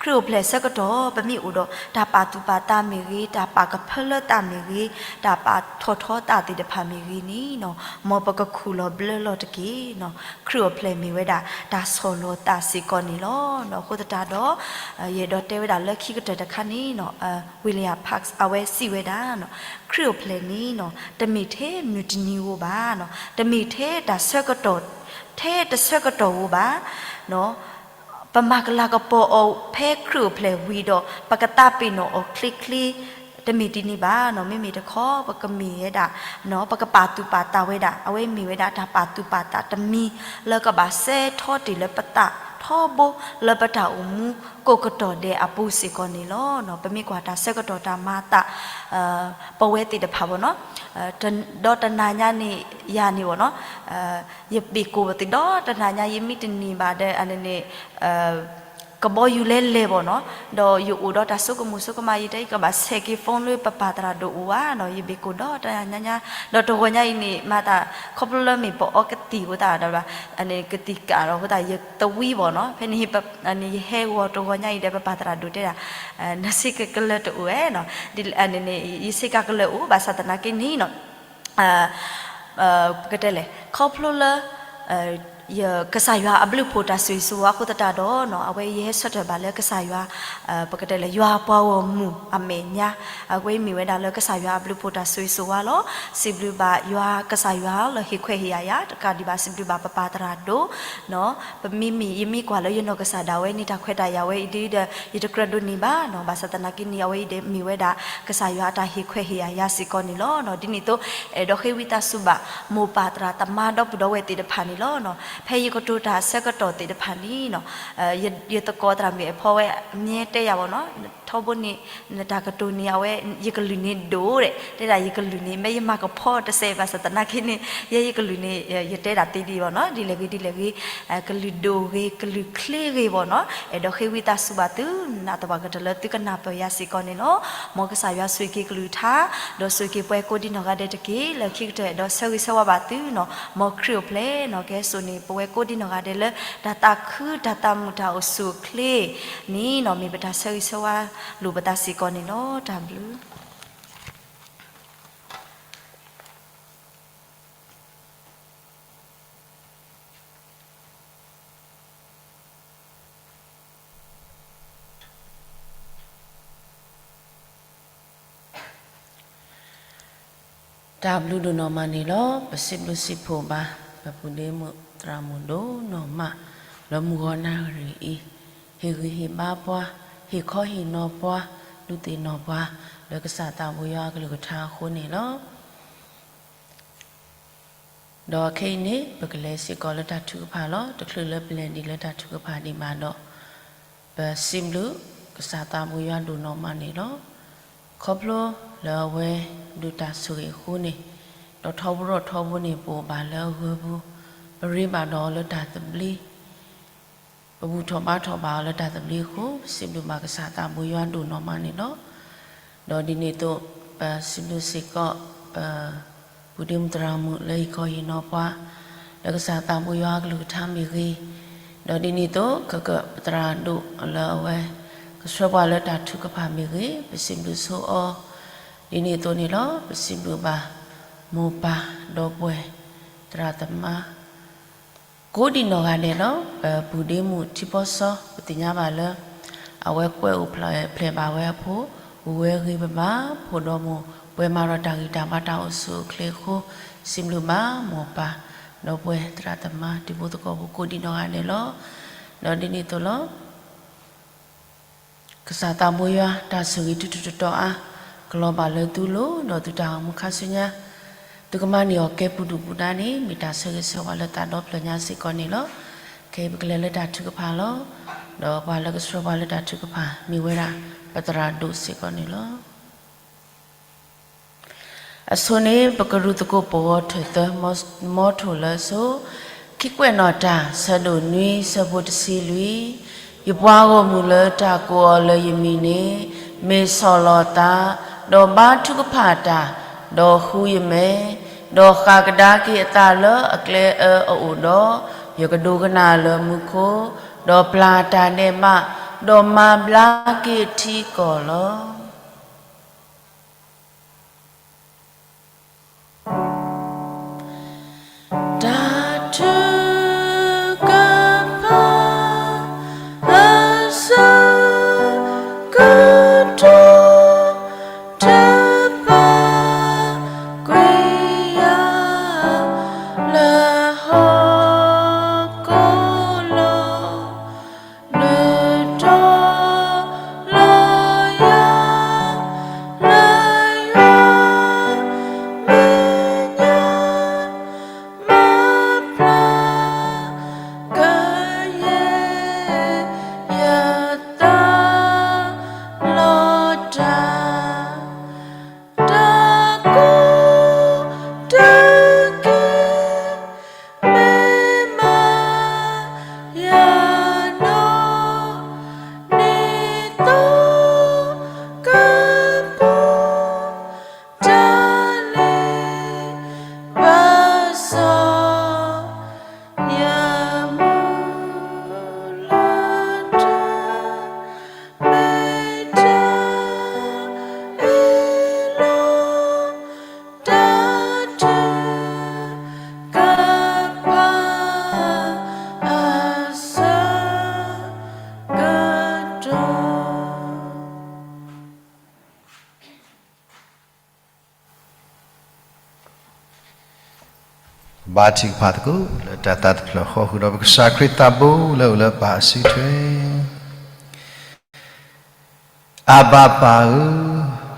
ခရံာ်အိၣ်ဖျဲၣ်ဆၢကတီၢ် ပမ့ၢ်အိၣ်ဒီးတၢ်ပာ်သူၣ်ပာ်သးမ့ၢ်ဂ့ၤ, တၢ်ပာ်ကဖၢလၢသးမ့ၢ်ဂ့ၤ, တၢ်ပာ်ထီၣ်ထီသးသ့ၣ်တဖၣ်မ့ၢ်ဂ့ၤန့ၣ်နီၤ မ်ပကခူၣ်လီၤဘျၢလီၤတက့ၢ်နီၤ. ခရံာ်အိၣ်ဖျဲၣ်မ့ၢ်ဝဲဒၣ်တၢ်ဆီၣ်လီၤသးစ့ၢ်ကီးန့ၣ်လီၤ. အဃိသတးဒီး ယအဲၣ်ဒိးတဲဝဲဒၣ်လၢခံကတၢၢ်တခါန့ၣ်နီၤ William Parks အဝဲစံးဝဲဒၣ်နီၤ ခရံာ်အိၣ်ဖျဲၣ်န့ၣ်နီၤ တမ့ၢ်ထဲမုၢ်တနံၤဧိၤဘၣ်နီၤ, တမ့ၢ်ထဲတၢ်ဆၢကတီၢ် ထဲတဆၢကတီၢ်ဧိၤဘၣ် ပမၤကလၤကပီၤအီၤဖဲခရံာ်အိၣ်ဖျဲၣ်ဝံၤဒီး ပကသးပ့ၤနီၣ်အီၤချ့ချ့ တမ့ၢ်ဒ်န့ၣ်ဘၣ်နီၤ. မ့မ့ၢ်တခီ ပကမ့ၢ်ဝဲဒၣ် ပကပာ်သူၣ်ပာ်သးဝဲဒၣ် အဝဲမ့ၢ်ဝဲဒၣ်တၢ်ပာ်သူၣ်ပာ်သးတမံၤ လၢကဘၣ်စဲထီတ့ၢ်လၢပသးထီဘိ လၢပတၢ်အိၣ်မူကိးကတီၢ်ဒဲးအပူၤစ့ၢ်ကီးန့ၣ်လီၤ. ပမ့ၢ်ကွၢ်တၢ်ဆၢကတီၢ်တၢ်မၤသး ပဝဲသ့ၣ်တဖၣ်ဘၣ်နီၤ ဒီးတနၤညါန့ၣ် ယၤန့ၣ်ဘၣ်နီၤ ယဘ့ၣ်ကိၣ်ပသံးဒီးတနၤညါ ယမ့ၢ်တန့ၢ်ဘၣ်ဒီး အန့ၣ်န့ၣ် ကဘီယူၤလဲလဲၣ်ဘၣ်နီၤ, ဒီးယအိၣ်ဒီးတၢ်ဆိကမိၣ်ဆိကမး ယတဲယကဘၣ်ဆဲးက့ၤ phone လၢပပၢ်သရၣ်ဒိၣ်အိၣ်ဧါနီၤ, ယဘ့ၣ်ကိၣ်ဒီးတနၤညါညါ, ဒီးတဂီၤညါအံၤန့ၣ် မၤသး ခီဖျိလၢမ့ၢ်ပအီကသံၣ်အဃိသတးဒီး အန့ၣ်ကသံၣ်ကးဒီးအဃိသတး ယသဝံဘၣ်နီၤ, ဖဲန့ၣ် ယဟဲဂီၤတဂီၤညါအံၤဒီး ပပၢ်သရၣ်ဒိၣ်တဲဒၣ် နဆ့ကၤကလၢၤတအိၣ်ဧါနီၤ, ဒ်အန့ၣ်န့ၣ် ယဆ့ကၤကလၢၤအိၣ် ဘၣ်ဆၣ်သနာ်က့န့ၣ်နီၤ ပကတဲလဲၣ် ခီဖျိလၢ ကစၢ်ယွၤအဘျုးဖှိၣ်တၢ်ဆိၣ်ဂ့ၤဆိၣ်ဝါအဃိသတးဒီးနီၤ အဝဲယဟဲဆၢထၢၣ်ဘၣ်လၢကစၢ်ယွၤ ပကတဲလဲၣ် ယွၤပှၤဂီၢ်မုၢ်အမဲာ်ညါ, အဝဲမ့ၢ်ဝဲဒၣ်လၢကစၢ်ယွၤအဘျုးဖှိၣ်တၢ်ဆိၣ်ဂ့ၤဆိၣ်ဝါလီၤ. စံးဘျုးဘၣ်ယွၤကစၢ်ယွၤလၢဟ့ၣ်ခွဲးဟ့ၣ်ယာ်ယၤ, တကးဒံးဘၣ်စံးဘျုးဘၣ်ပပၢ်သရၣ်ဒိၣ် ပမ့မ့ၢ် ယမ့ၢ်ကွၢ်လၢယနီၢ်ကစၢ်ဒၣ်ဝဲန့ၣ် တၢ်ခွဲးတၢ်ယာ်ဝဲအံၤဒ်ဒီး ယတကြၢးဒိးန့ၢ်ဘၣ်နီၤ, ဘၣ်ဆၣ်သနာ်က့န့ၣ် အဝဲအံၤဒီးမ့ၢ်ဝဲဒၣ် ကစၢ်ယွၤအတၢ်ဟ့ၣ်ခွဲးဟ့ၣ်ယာ်ယၤစ့ၢ်ကီးန့ၣ်လီၤ. ဒ်န့ၣ်အသိး အဲၣ်ဒိးဃ့ဝံသးစူၤဘၣ် မိၢ်ပၢ်သရၣ်သမါဒီပုၢ်ဒီဝဲၢ်သ့ၣ်တဖၣ်န့ၣ်လီၤ. ဖဲယကတိၤတၢ်ဆၢကတီၢ်သ့ၣ်တဖၣ်န့ၣ်နီၤ, ယသကိးသရၣ်မုၣ်အဲၣ်ဖီဝဲ မ့ၢ်တဲယၤဘၣ်နီၤ, ထီဘိန့ၣ် နတၢ်ကတိၤန့ၣ် အဝဲ ယကလုၢ်န့ၣ်ဒိၣ်ဒဲး, တဲဒၣ်ယကလုၢ်န့ၣ် မ့ၢ်ယမၤကဖီတစဲးဘၣ်ဆၣ်သနာ်က့န့ၣ် ယဲယကလုၢ်န့ၣ် ယတဲဒၣ်သ့ဒံးဘၣ်နီၤ, ဒ်လဲၣ်ဂ့ၤဒ်လဲၣ်ဂ့ၤ ကလုၢ်ဒိၣ်ဂ့ၤ ကလုၢ်ချ့ဂ့ၤဘၣ်နီၤ, အဲၣ်ဒိးဃ့ဝံသးစူၤဘၣ်သု နးသပှၢ်ကတၢၢ်လၢသုကနၢ်ပၢၢ်ယၤစ့ၢ်ကီးန့ၣ်လီၤ. မ်ကစၢ်ယွၤဆိၣ်ဂ့ၤက့ၤကလုၢ်ကထါ, ဒီးဆိၣ်ဂ့ၤက့ၤပှၤကိးဒံနီၢ်ဂၤဒဲးတက့ၢ်. လၢခံကတၢၢ်အဲၣ်ဒိးဆၢဂ့ၤဆၢဝါဘၣ်သုနီၤ, မ်ခရံာ်အိၣ်ဖျဲၣ်နီၤ, ကဟဲစိာ်န့ၢ်ပဝဲကိးဒံနီၢ်ဂၤဒဲးလၢ တၢ်သးခု တၢ်သးမုာ် တၢ်အိၣ်ဆူၣ်အိၣ်ချ့န့ၣ်နီၤ, မ့ၢ်ပတၢ်ဆၢဂ့ၤဆၢဝါလိာ်ပသးစ့ၢ်ကီးန့ၣ်လီၤ. တၢ်ဘျုး တၢ်ဘျုးဒိၣ်နီၢ်မးန့ၣ်လီၤ. ပစံးဘျုးစံးဖှိၣ်ဘၣ် ပပုၢ်ဒ့မုၣ်သရၣ်မုၣ်ဒိၣ်နီၢ်မး လၢမုၢ်ဂီၤနၣ်ရံၣ်အံၤ, ဟ့ၣ်ဂံၢ်ဟ့ၣ်ဘါပှၤ, ဟ့ၣ်ခီဟ့ၣ်နီၤပှၤ, ဒုးသ့ၣ်နီၣ်ပှၤ လၢကစၢ်သးဘိယွၤအကလုၢ်ကထါအဃိန့ၣ်လီၤ. ဒီးခဲအံၤန့ၣ် ပကလဲၤစ့ၢ်ကီးလၢတၢ်ထုကဖၣ်လီၤ. တချုးလၢပလဲၤဒံးလၢတၢ်ထုကဖၣ်ဒံးဘၣ်ဒီး ပစံးဘျုးကစၢ်သးဘိယွၤဒိၣ်နီၢ်မးန့ၣ်လီၤ. ခီဖျိလၢအဝဲဒုးတၢ်ဆိၣ်ဂ့ၤအဃိန့ၣ်, ဒီးထီဘိထီဘိန့ၣ် ပအိၣ်ဘၣ်လၢအဂၢၤပူၤ, ပရ့ဘၣ်ဒီးအီၤလၢတၢ်သဘျ့ ပဘူၣ်ထီၣ်ဘါထီၣ်ဘၣ်အီၤလၢတၢ်သဘျ့အဃိ, ပစံးဘျုးဘၣ်ကစၢ်သးဘိယွၤဒိၣ်နီၢ်မးန့ၣ်လီၤ. ဒီးဒ်န့ၣ်အသိး ပစံးဘျုးစ့ၢ်ကီး ပပုၢ်ဒ့မုၣ်သရၣ်မုၣ်လၢဟ့ၣ်ခီဟ့ၣ်နီၤပှၤ လၢကစၢ်သးဘိယွၤအကလုၢ်ကထါမ့ၢ်ဂ့ၤ, ဒီးဒ်န့ၣ်အသိး ကကပသရၣ်ဒိၣ်လၢအဝဲ ကဆှၢပှၤလၢတၢ်ထုကဖၣ်မ့ၢ်ဂ့ၤ, ပစံးဘျုးဆိအီၤ, ဒ်န့ၣ်အသိးန့ၣ်လီၤ. ပစံးဘျုးဘၣ် မိၢ်ပၢ်ဒီပုၢ်ဝဲၢ် သရၣ်သမါ ကိးဒံနီၢ်ဂၤဒဲးလီၤ. ပပုၢ်ဒ့မုၣ်ထံဖီစီ ပသ့ၣ်ညါဘၣ်လၢ အဝဲကွဲးအိၣ်ဖျဲၣ်ဘၣ်ဝဲအဖိ, အိၣ်ဝဲအဂ့ၤ ပဘၣ်ဖိဒီးမိၢ် ပှဲၤမၤဒီးတၢ်ဂံၢ်တၢ်ဘါတၢ်အိၣ်ဆူၣ်အိၣ်ချ့အဃိ, စံးဘျုးဘၣ်မိၢ်ပၢ် ဒီပုၢ်ဝဲၢ်သရၣ်သမါ တံၤဖိသကိးဖိကိးဒံနီၢ်ဂၤဒဲးလီၤ. ဒီးဒ်န့ၣ်အသိးလီၤ. ကစၢ်သးဘိယွၤ တၢ်ဆိၣ်ဂ့ၤထူးထူးတီၤတီၤအါ, ကလီၤဘၣ်လၢသုလိၤ ဒီးသုတၢ်အိၣ်မူခါဆူညါ, သုကမၤန့ၢ်အီၤကဲပူၤဒူၣ်ပူၤဒါန့ၣ် မ့ၢ်တၢ်ဆၢဂ့ၤဆၢဝါလၢသးဒီဖျၢၣ်ညါစ့ၢ်ကီးန့ၣ်လီၤ. ခဲအံၤပကလဲၤလၢတၢ်ထုကဖၣ်လီၤ. ဒီးပှၤလၢကဆှၢပှၤလၢတၢ်ထုကဖၣ် မ့ၢ်ဝဲဒၣ် ပသရၣ်ဒိၣ်စ့ၢ်ကီးန့ၣ်လီၤ. အဆိန့ၣ် ပကရူၢ်သကိးပဂီၤထၢၣ်သၢ, မ်ထိၣ်လၢအဆိ, ခံကွဲးနီၣ်တၢ် ဆၢဒိၣ်နွံ ဆၢဖိတဆံလွံၢ်, ယပှၤဂီၢ်မုၢ်လၢတၢ်ကိးအီၤလၢယမံၤန့ၣ် မ့ၢ်ဆီၣ်လီၤသး, ဒီးဘါထုကဖၣ်တၢ်, ဒီးဃုယမဲာ်, ဒီးဃၣ်ကဒါက့ၤအသးလၢအကျဲအၢအအိၣ်ဒီး, ယကဒိကနၣ်လၢမူခိၣ်, ဒီးပျၢ်တၢ်နဲၣ်ဘၣ်, ဒီးမၤဘျါက့ၤထံကီၢ်လီၤ. တၢ်ထုကဖၣ် အဆၢကတီၢ် တပာ်ကွံာ်ယၤ လၢဟီၣ်ခိၣ်လီၤ. နတီလီၤယၤ လၢယွၤမဲာ်ညါ မၤပျၢ်ကယဲၢ်ယသး လီၤတၢ် တၢ်ကူၣ်တၢ်က့ၤ မ့ၢ်မၤယၤနီၢ် န့ၣ်သိကပူၤတၢ်လ့ပစီ ယမူလၢတၢ် မ့ၢ်တၢ်အ့ၣ်လိာ် တၢ်ထုကဖၣ် အဆၢကတီၢ် ဘါထုကဖၣ်သကိး လၢတၢ်သးတဖျၢၣ်ဃီ ဃုာ်ဒီးပကစၢ်ခရံာ်သးဘိ လၢအအိၣ်လၢပၢ်အစုထွဲ. အဘၤပၢ်ဧၢ,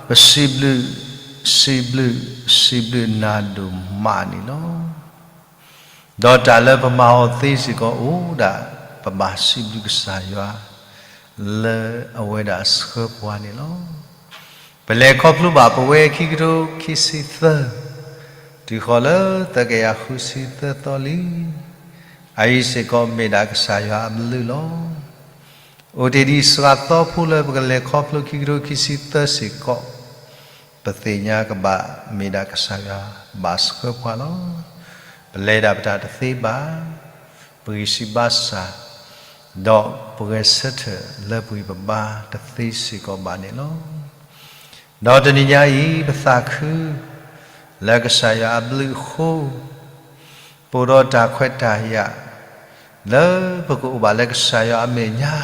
ပစံးဘျုး, စံးဘျုး, စံးဘျုးနၤဒိၣ်မးန့ၣ်လီၤ. ဒီးတၢ်လၢပမၤအီၤသ့စ့ၢ်ကီးအိၣ်ဒၣ် ပဘၣ်စံးဘျုးကစၢ်ယွၤ လၢအဝဲဒၣ်အဆှၢပှၤန့ၣ်လီၤ. ပလဲၤခီဖျိဘၣ်ပဝဲခံကထိခံဆံသၢ တုၤဃီၤလၢသၢကယၤဃုဆံသၢသီလံ, အအံၤစ့ၢ်ကီးမ့ၢ်ဒၣ်ကစၢ်ယွၤအဘျုးလီၤ. အိၣ်တ့ၢ်ဒံးစှၤသီဖိလၢပကလဲၤခီဖျိခံကထိခံဆံသၢစ့ၢ်ကီး, ပသ့ၣ်ညါကဘၣ်မ့ၢ်ဒၣ်ကစၢ်ယွၤဘၣ်ဆှၢပှၤလီၤ. ပလဲၤဒၣ်ပတၢ်တသ့ဘၣ်, ပဂံၢ်စၢ်ဘါစၢ်, ဒီးပဂဲၤဆၢထၢၣ်လၢပဂံၢ်ပဘါတသ့စ့ၢ်ကီးဘၣ်န့ၣ်လီၤ. ဒီးတနံၤညါအံၤ ပသးခု လၢကစၢ်ယွၤအဘျုးအဃိ ပအိၣ်ဒီးတၢ်ခွဲးတၢ်ယာ် လၢပကအိၣ်ဘၣ်လၢကစၢ်ယွၤအမဲာ်ညါ,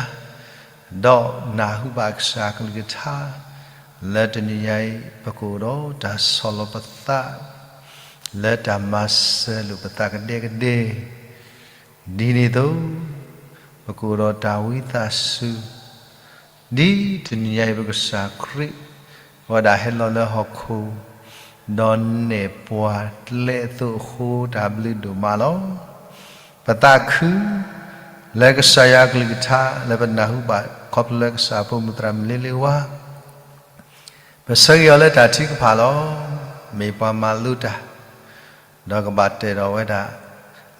ဒီးနၢ်ဟူဘၣ်ကစၢ်အကလုၢ်ကထါ, လၢတနံၤညါအံၤ ပကအိၣ်ဒီးတၢ်ဆီၣ်လီၤပသး လၢတၢ်မၤစၢၤလိာ်ပသးကဒဲကဒဲ, ဒ်န့ၣ်အသိး ပကအိၣ်ဒီးတၢ်ဝံသးစူၤ ဒ်တနံၤညါအံၤ ပကစၢ်ခရံာ် ဝဲဒၣ်ဟဲလီၤလၢဟီၣ်ခိၣ် ဒီးနဲၣ်ပှၤကျဲအသိးအဃိ တၢ်ဘျုးဒိၣ်မးလီၤ. ပသးခု လၢကစၢ်ယွၤအကလုၢ်ကထါ လၢပနၢ်ဟူဘၣ်ခီဖျိလၢကစၢ်အဖိမုၣ်သရၣ်မုၣ်လ့လ့ဝါ ပဆၢဂ့ၤအီၤလၢတၢ်ထုကဖၣ်လီၤ. မ့ၢ်ပှၤမၤလိတၢ် ဒီးကဘၣ်တၢၢ်ဒီးဝဲဒၣ်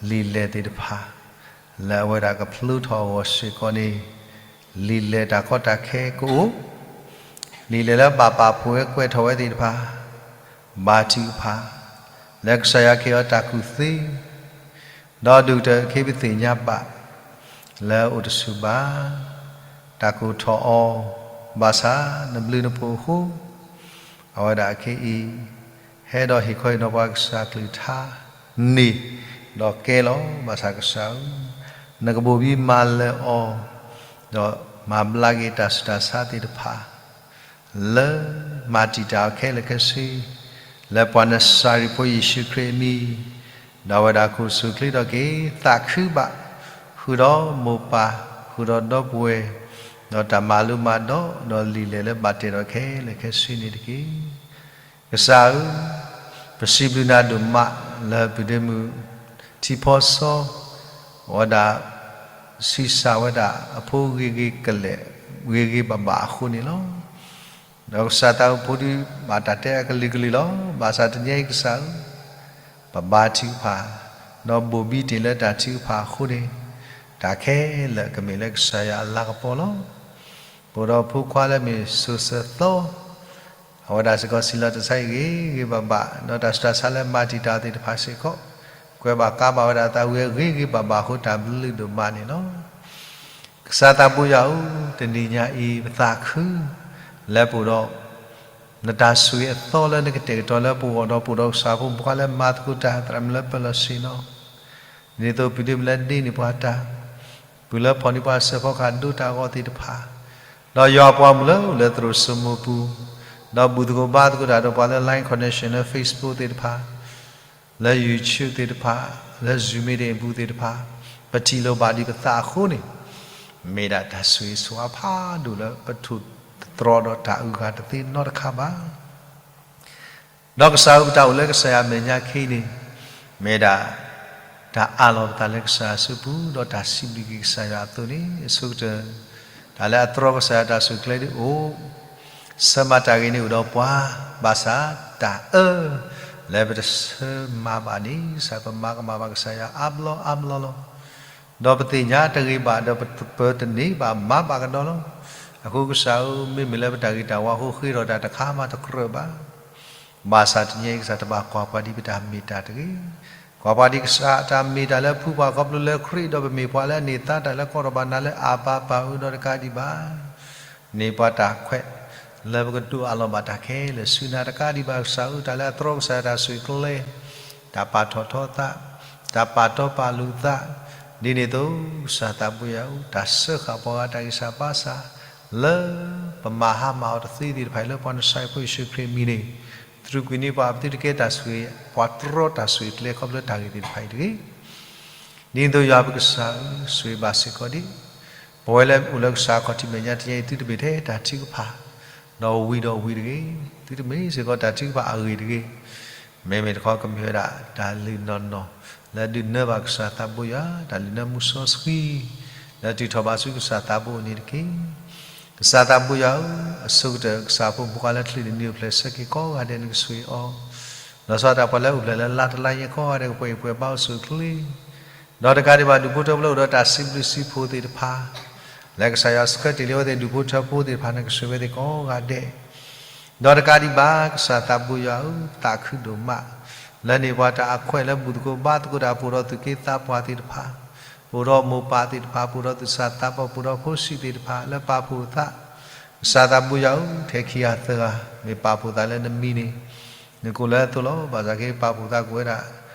လံာ်လဲၢ်သ့ၣ်တဖၣ် လၢအဝဲဒၣ်ကဖျိထီၣ်အဂီၢ်စ့ၢ်ကီးန့ၣ် လံာ်လဲၢ်တၢ်ကီတၢ်ခဲကအိၣ်, လံာ်လဲၢ်လၢဘၣ်ပာ်ဖှိၣ်ဝဲကွဲးထီၣ်ဝဲသ့ၣ်တဖၣ် ဘါထုကဖၣ် လၢကစၢ်ယွၤကဟ့ၣ်အီၤတၢ်ကူၣ်သ့, ဒီးဒုၣ်ကတၢၢ်အခံပသ့ၣ်ညါဘၣ် လၢအအိၣ်တဆူၣ်ဘၣ် တၢ်ကိၢ်ထီၣ်အီၤ, ဘၣ်ဆၣ်နဘျုးနဖှိၣ်အဃိ အဝဲဒၣ်အခဲအံၤ ဟဲဒီးဟ့ၣ်ခီဟ့ၣ်နီၤပှၤကစၢ်ကလုၢ်ကထါန့ၣ် ဒီးကဲလီၤ. ဘၣ်ဆၣ်ကစၢ်ဧၢ, နကဘိၣ်ဘံမၤလၢာ်အီၤ, ဒီးမၤဘျါက့ၤတၢ်ဆူးတၢ်ဆါသ့ၣ်တဖၣ် လၢမၤတံာ်တာ်အီၤခဲလၢာ်ခဲဆ့ လၢပှၤနစၤရ့းဖိယ့ၣ်ၡူးခရံာ်အမံၤ, ဒီးအဝဲဒၣ်ကိးဆူၣ်ချ့ထီၣ်က့ၤ သးခုဘၣ် ဃုာ်ဒီးမိၢ်ပၢ် ဃုာ်ဒီးဒီပုၢ်ဝဲၢ်, ဒီးတၢ်မၤလိမၤဒိး ဒီးလံာ်လဲၢ်လၢဘၣ်တၢၢ်ဒီးခဲလၢာ်ခဲဆ့န့ၣ်တက့ၢ်. ကစၢ်ဧၢ, ပစံးဘျုးနၤဒိၣ်မး လၢပုၢ်ဒ့မုၣ်ထံဖီစီ အဝဲဒၣ် ဆံးစၢ်ဝဲဒၣ်အဖိဂ့ၤဂ့ၤကလဲာ် ဂ့ၤဂ့ၤဘၣ်ဘၣ်အဃိန့ၣ်လီၤ. ဒီးကစၢ်သးဖိဒုးဘၣ်တၢ်တဲအကလုာ်ကလုာ်လီၤ. ဘၣ်ဆၣ်တနံၤအံၤကစၢ်ဧၢ, ပဘါထုကဖၣ်, ဒီးဘိၣ်ဘံတ့ၢ်လၢတၢ်ထုကဖၣ်အဃိန့ၣ်, တၢ်ခဲလၢာ်ကမ့ၢ်လၢကစၢ်ယွၤအလၤကပီၤလီၤ. ပအိၣ်ဒီးဖိခွါလၢမ့ၢ်စိၤစၢၤသီ အဝဲဒၣ်စ့ၢ်ကီးစံးလီၤတၢ်ဆါအံၤဂ့ၤဂ့ၤဘၣ်ဘၣ်, ဒီးတၢ်ဆူးတၢ်ဆါလၢမၤတံာ်တာ်သ့ၣ်တဖၣ်စ့ၢ်ကီး, ကွဲးဘၣ်ကါဘၣ်ဝဲဒၣ်သးဝံၤအဂ့ၤဂ့ၤဘၣ်ဘၣ်အဃိ တၢ်ဘျုးဒိၣ်မးန့ၣ်လီၤ. ကစၢ်သးဘိယွၤဧၢ, တနံၤညါအံၤပသးခု လၢပအိၣ်ဒီး နတၢ်ဆိၣ်ဂ့ၤအသီလၢနကတဲာ်ကတီၤလၢပဂီၢ်ဒီး ပအိၣ်ဒီးကစၢ်ဖိမုၣ်ဖိခွါလၢမၤသကိးတၢ် သရၣ်မုၣ်လၢပၢၤလီၢ်ဆ့ၣ်နီၤ ဒ်သိးပုၢ်ဒ့မုၣ်လၢဒ့န့ၢ်ပှၤတၢ်, ပုၢ်လၢဖီၣ်န့ၢ်ပှၤစၢၤဖီကဟၣ်ဒိတၢ်အဂီၢ်သ့ၣ်တဖၣ်, ဒီးယွၤပှၤမုၣ်လၢအိၣ်လၢသရိာ်စိမိပူၤ, ဒီးဘူၣ်သကိးဘါသကိးတၢ်ဒီးပှၤလၢ Line Connection လၢ Facebook သ့ၣ်တဖၣ်, လၢ YouTube သ့ၣ်တဖၣ်, လၢ Zoom meeting အပူၤသ့ၣ်တဖၣ်, ပထံၣ်လိာ်ဘၣ်ဒံးပသးအဃိန့ၣ်, မ့ၢ်ဒၣ်တၢ်ဆိၣ်ဂ့ၤဆိၣ်ဝါဖးဒိၣ်လၢပထိၣ်သတြီၤဒီးတၢ်အုၣ်အဂၤတသ့နီတခါဘၣ်. ဒီးကစၢ်ဧၢ, ပတၢ်အိၣ်လၢကစၢ်ယွၤအမဲာ်ညါခဲအံၤန့ၣ်, မ့ၢ်ဒၣ်တၢ်အးလီၤပသးလၢကစၢ်ယွၤအစုပူၤ, ဒီးတၢ်စံးဘျုးက့ၤကစၢ်ယွၤအသိးန့ၣ် အဆိကတၢၢ်, တၢ်လၢအတြီကစၢ်ယွၤတၢ်ဆိၣ်ကျဲဒ်အိၣ်, ဆၢမၤတၢ်ဂ့ၤန့ၣ်အိၣ်ဒီးပှၤ, ဘၣ်ဆၣ်တၢ်အၢ လၢပတဆၢမၤဘၣ်န့ၣ် ကစၢ်ပမၤကမၣ်ဘၣ်ကစၢ်ယွၤအါဘျီအါဘျီလီၤ. ဒီးပသ့ၣ်ညါတဂ့ၤဘၣ်, ဒီးပတပၢတန့ၢ်ဘၣ်, မၤဘၣ်ကဒီးလီၤ. အဃိကစၢ်ဧၢ, မ့မ့ၢ်လၢပတၢ်ဂ့ၤတၢ်ဝါအဃိ ဃ့ထီၣ်တၢ်တခါမးတကြၢးဘၣ်. ဘၣ်ဆၣ်တနံၤအံၤ ကစၢ်တဘၣ်ကွၢ်ပှၤဒ်ပတၢ်မ့ၢ်တၢ်တဂ့ၤ. ကွၢ်ပှၤဒ်ကစၢ်တၢ်မ့ၢ်တၢ်လၢဖုပှၤခီဖျိလၢခရံာ်, ဒီးပမ့ၢ်ပှၤလၢအန့ၢ်သါတၢ်လၢကီၢ်ဒီးဘၣ်နၤလၢအဘၤပၢ်ဧၢ, ဒီးတကးဒံးဘၣ် န့ၢ်ပှၤတၢ်ခွဲး လၢပကဒိးအးလီၤဘၣ်တၢ်ခဲလၢာ်ဆူနၤတကးဒံးဘၣ်. ကစၢ်ဧၢ, တၢ်လၢအတြီကစၢ်ယွၤတၢ်ဆိၣ်ဂ့ၤကျဲ, တၢ်ပာ်ထီၣ်ထီသး, တၢ်ပာ်တီပာ်လိၤသး, ဒ်န့ၣ်အသိး ကစၢ်သးဘိယွၤဧၢ, တၢ်စၢဃာ်ပှၤဂၤတၢ်ဂံၢ်စၢ်ဘါစၢ် လၢပမၤဟါမၢ်အီၤတသ့သ့ၣ်တဖၣ်အံၤ လၢပှၤနစၤရ့းဖိယ့ၣ်ၡူးခရံာ်အမံၤန့ၣ်, သရူးကွံာ်န့ၢ်ပှၤ ပသုတကဲတၢ်ဆိၣ်ဂ့ၤ, ပှၤတြီတၢ်ဆိၣ်ဂ့ၤကျဲခီဖျိတၢ်ဂ့ၢ်သ့ၣ်တဖၣ်အံၤတဂ့ၤ. ဒ်သိးယွၤပကစၢ်ဧၢ, ဆိၣ်ဂ့ၤဘၣ်စ့ၢ်ကီးဒံး ပဝဲလၢအိၣ်လၢကစၢ်အခီၣ်ထံးမဲာ်ညါတနံၤအံၤ သုတမ့ၢ်ထဲတၢ်ထုကဖၣ် ဒီးဝံၤဒီးဝံၤတဂ့ၤ, သုတမ့ၢ်စ့ၢ်ကီးတၢ်ထုကဖၣ်အဂ့ၤတဂ့ၤ, မ့မ့ၢ်တခီကမ့ၢ်ဝဲဒၣ်တၢ်လုၢ်နီၢ်နီၢ် လၢဒုးနၢဘၣ်ကစၢ်သးဘိယွၤ တၢ်လုၢ်နၢမူစီဆှံ လၢတုၤထီၣ်ဘၣ်ဆူကစၢ်သးဘိအအိၣ်န့ၣ်တက့ၢ်. ကစၢ်သးဘိယွၤဧၢ, အဆိကတၢၢ် ကစၢ်ဖိမုၣ်ဖိခွါလၢချံးတနံၤအိၣ်ဖျဲၣ်ဆၢက့ၤကိးဂၤဒဲး နကဆိၣ်ဂ့ၤအီၤ, ဒီးဆီတၢ်ပှၤလၢအိၣ်ဖျဲၣ်လၢလါတလါညါကိးဂၤဒဲး ကပှဲၤအံၤပှဲၤဘါအိၣ်ဆူၣ်အိၣ်ချ့ ဒီးတကးဒံးဘၣ် ဒူၣ်ဖိထၢဖိလၢအိၣ်ဒီးတၢ်စံးဘျုးစံးဖှိၣ်သ့ၣ်တဖၣ် လၢကစၢ်ယွၤဆှၢတ့ၢ်လံအဝဲသ့ၣ်ဒူၣ်ဖိထၢဖိသ့ၣ်တဖၣ် နကဆိၣ်ဂ့ၤဝဲသ့ၣ်ကိးဂၤဒဲး ဒီးတကးဒံးဘၣ် ကစၢ်သးဘိယွၤဧၢ, သးခုဒိၣ်မး လၢန့ၣ်ပှၤတၢ်အခွဲးလၢဘူၣ်သကိးဘါသကိးတၢ် ပအိၣ်ဒီးသူၣ်က့သးပှၢ်သ့ၣ်တဖၣ်, ပအိၣ်ဒီးမိၢ်ပၢ်သ့ၣ်တဖၣ်, ပအိၣ်ဒီးသူၣ်စၢ်သးဘီၣ်, ပအိၣ်ဒီးဖိဆံးသ့ၣ်တဖၣ် လၢပာ်ဖှိၣ်အသး, ကစၢ်သးဘိယွၤဧၢ, ထဲခံဂၤသၢဂၤ မ့ၢ်ပာ်ဖှိၣ်သးလၢနမံၤန့ၣ် နကိးလၢအသိးလီၤ. ဘၣ်ဆၣ်က့ ပာ်ဖှိၣ်သးကွံာ်ဝဲဒၣ်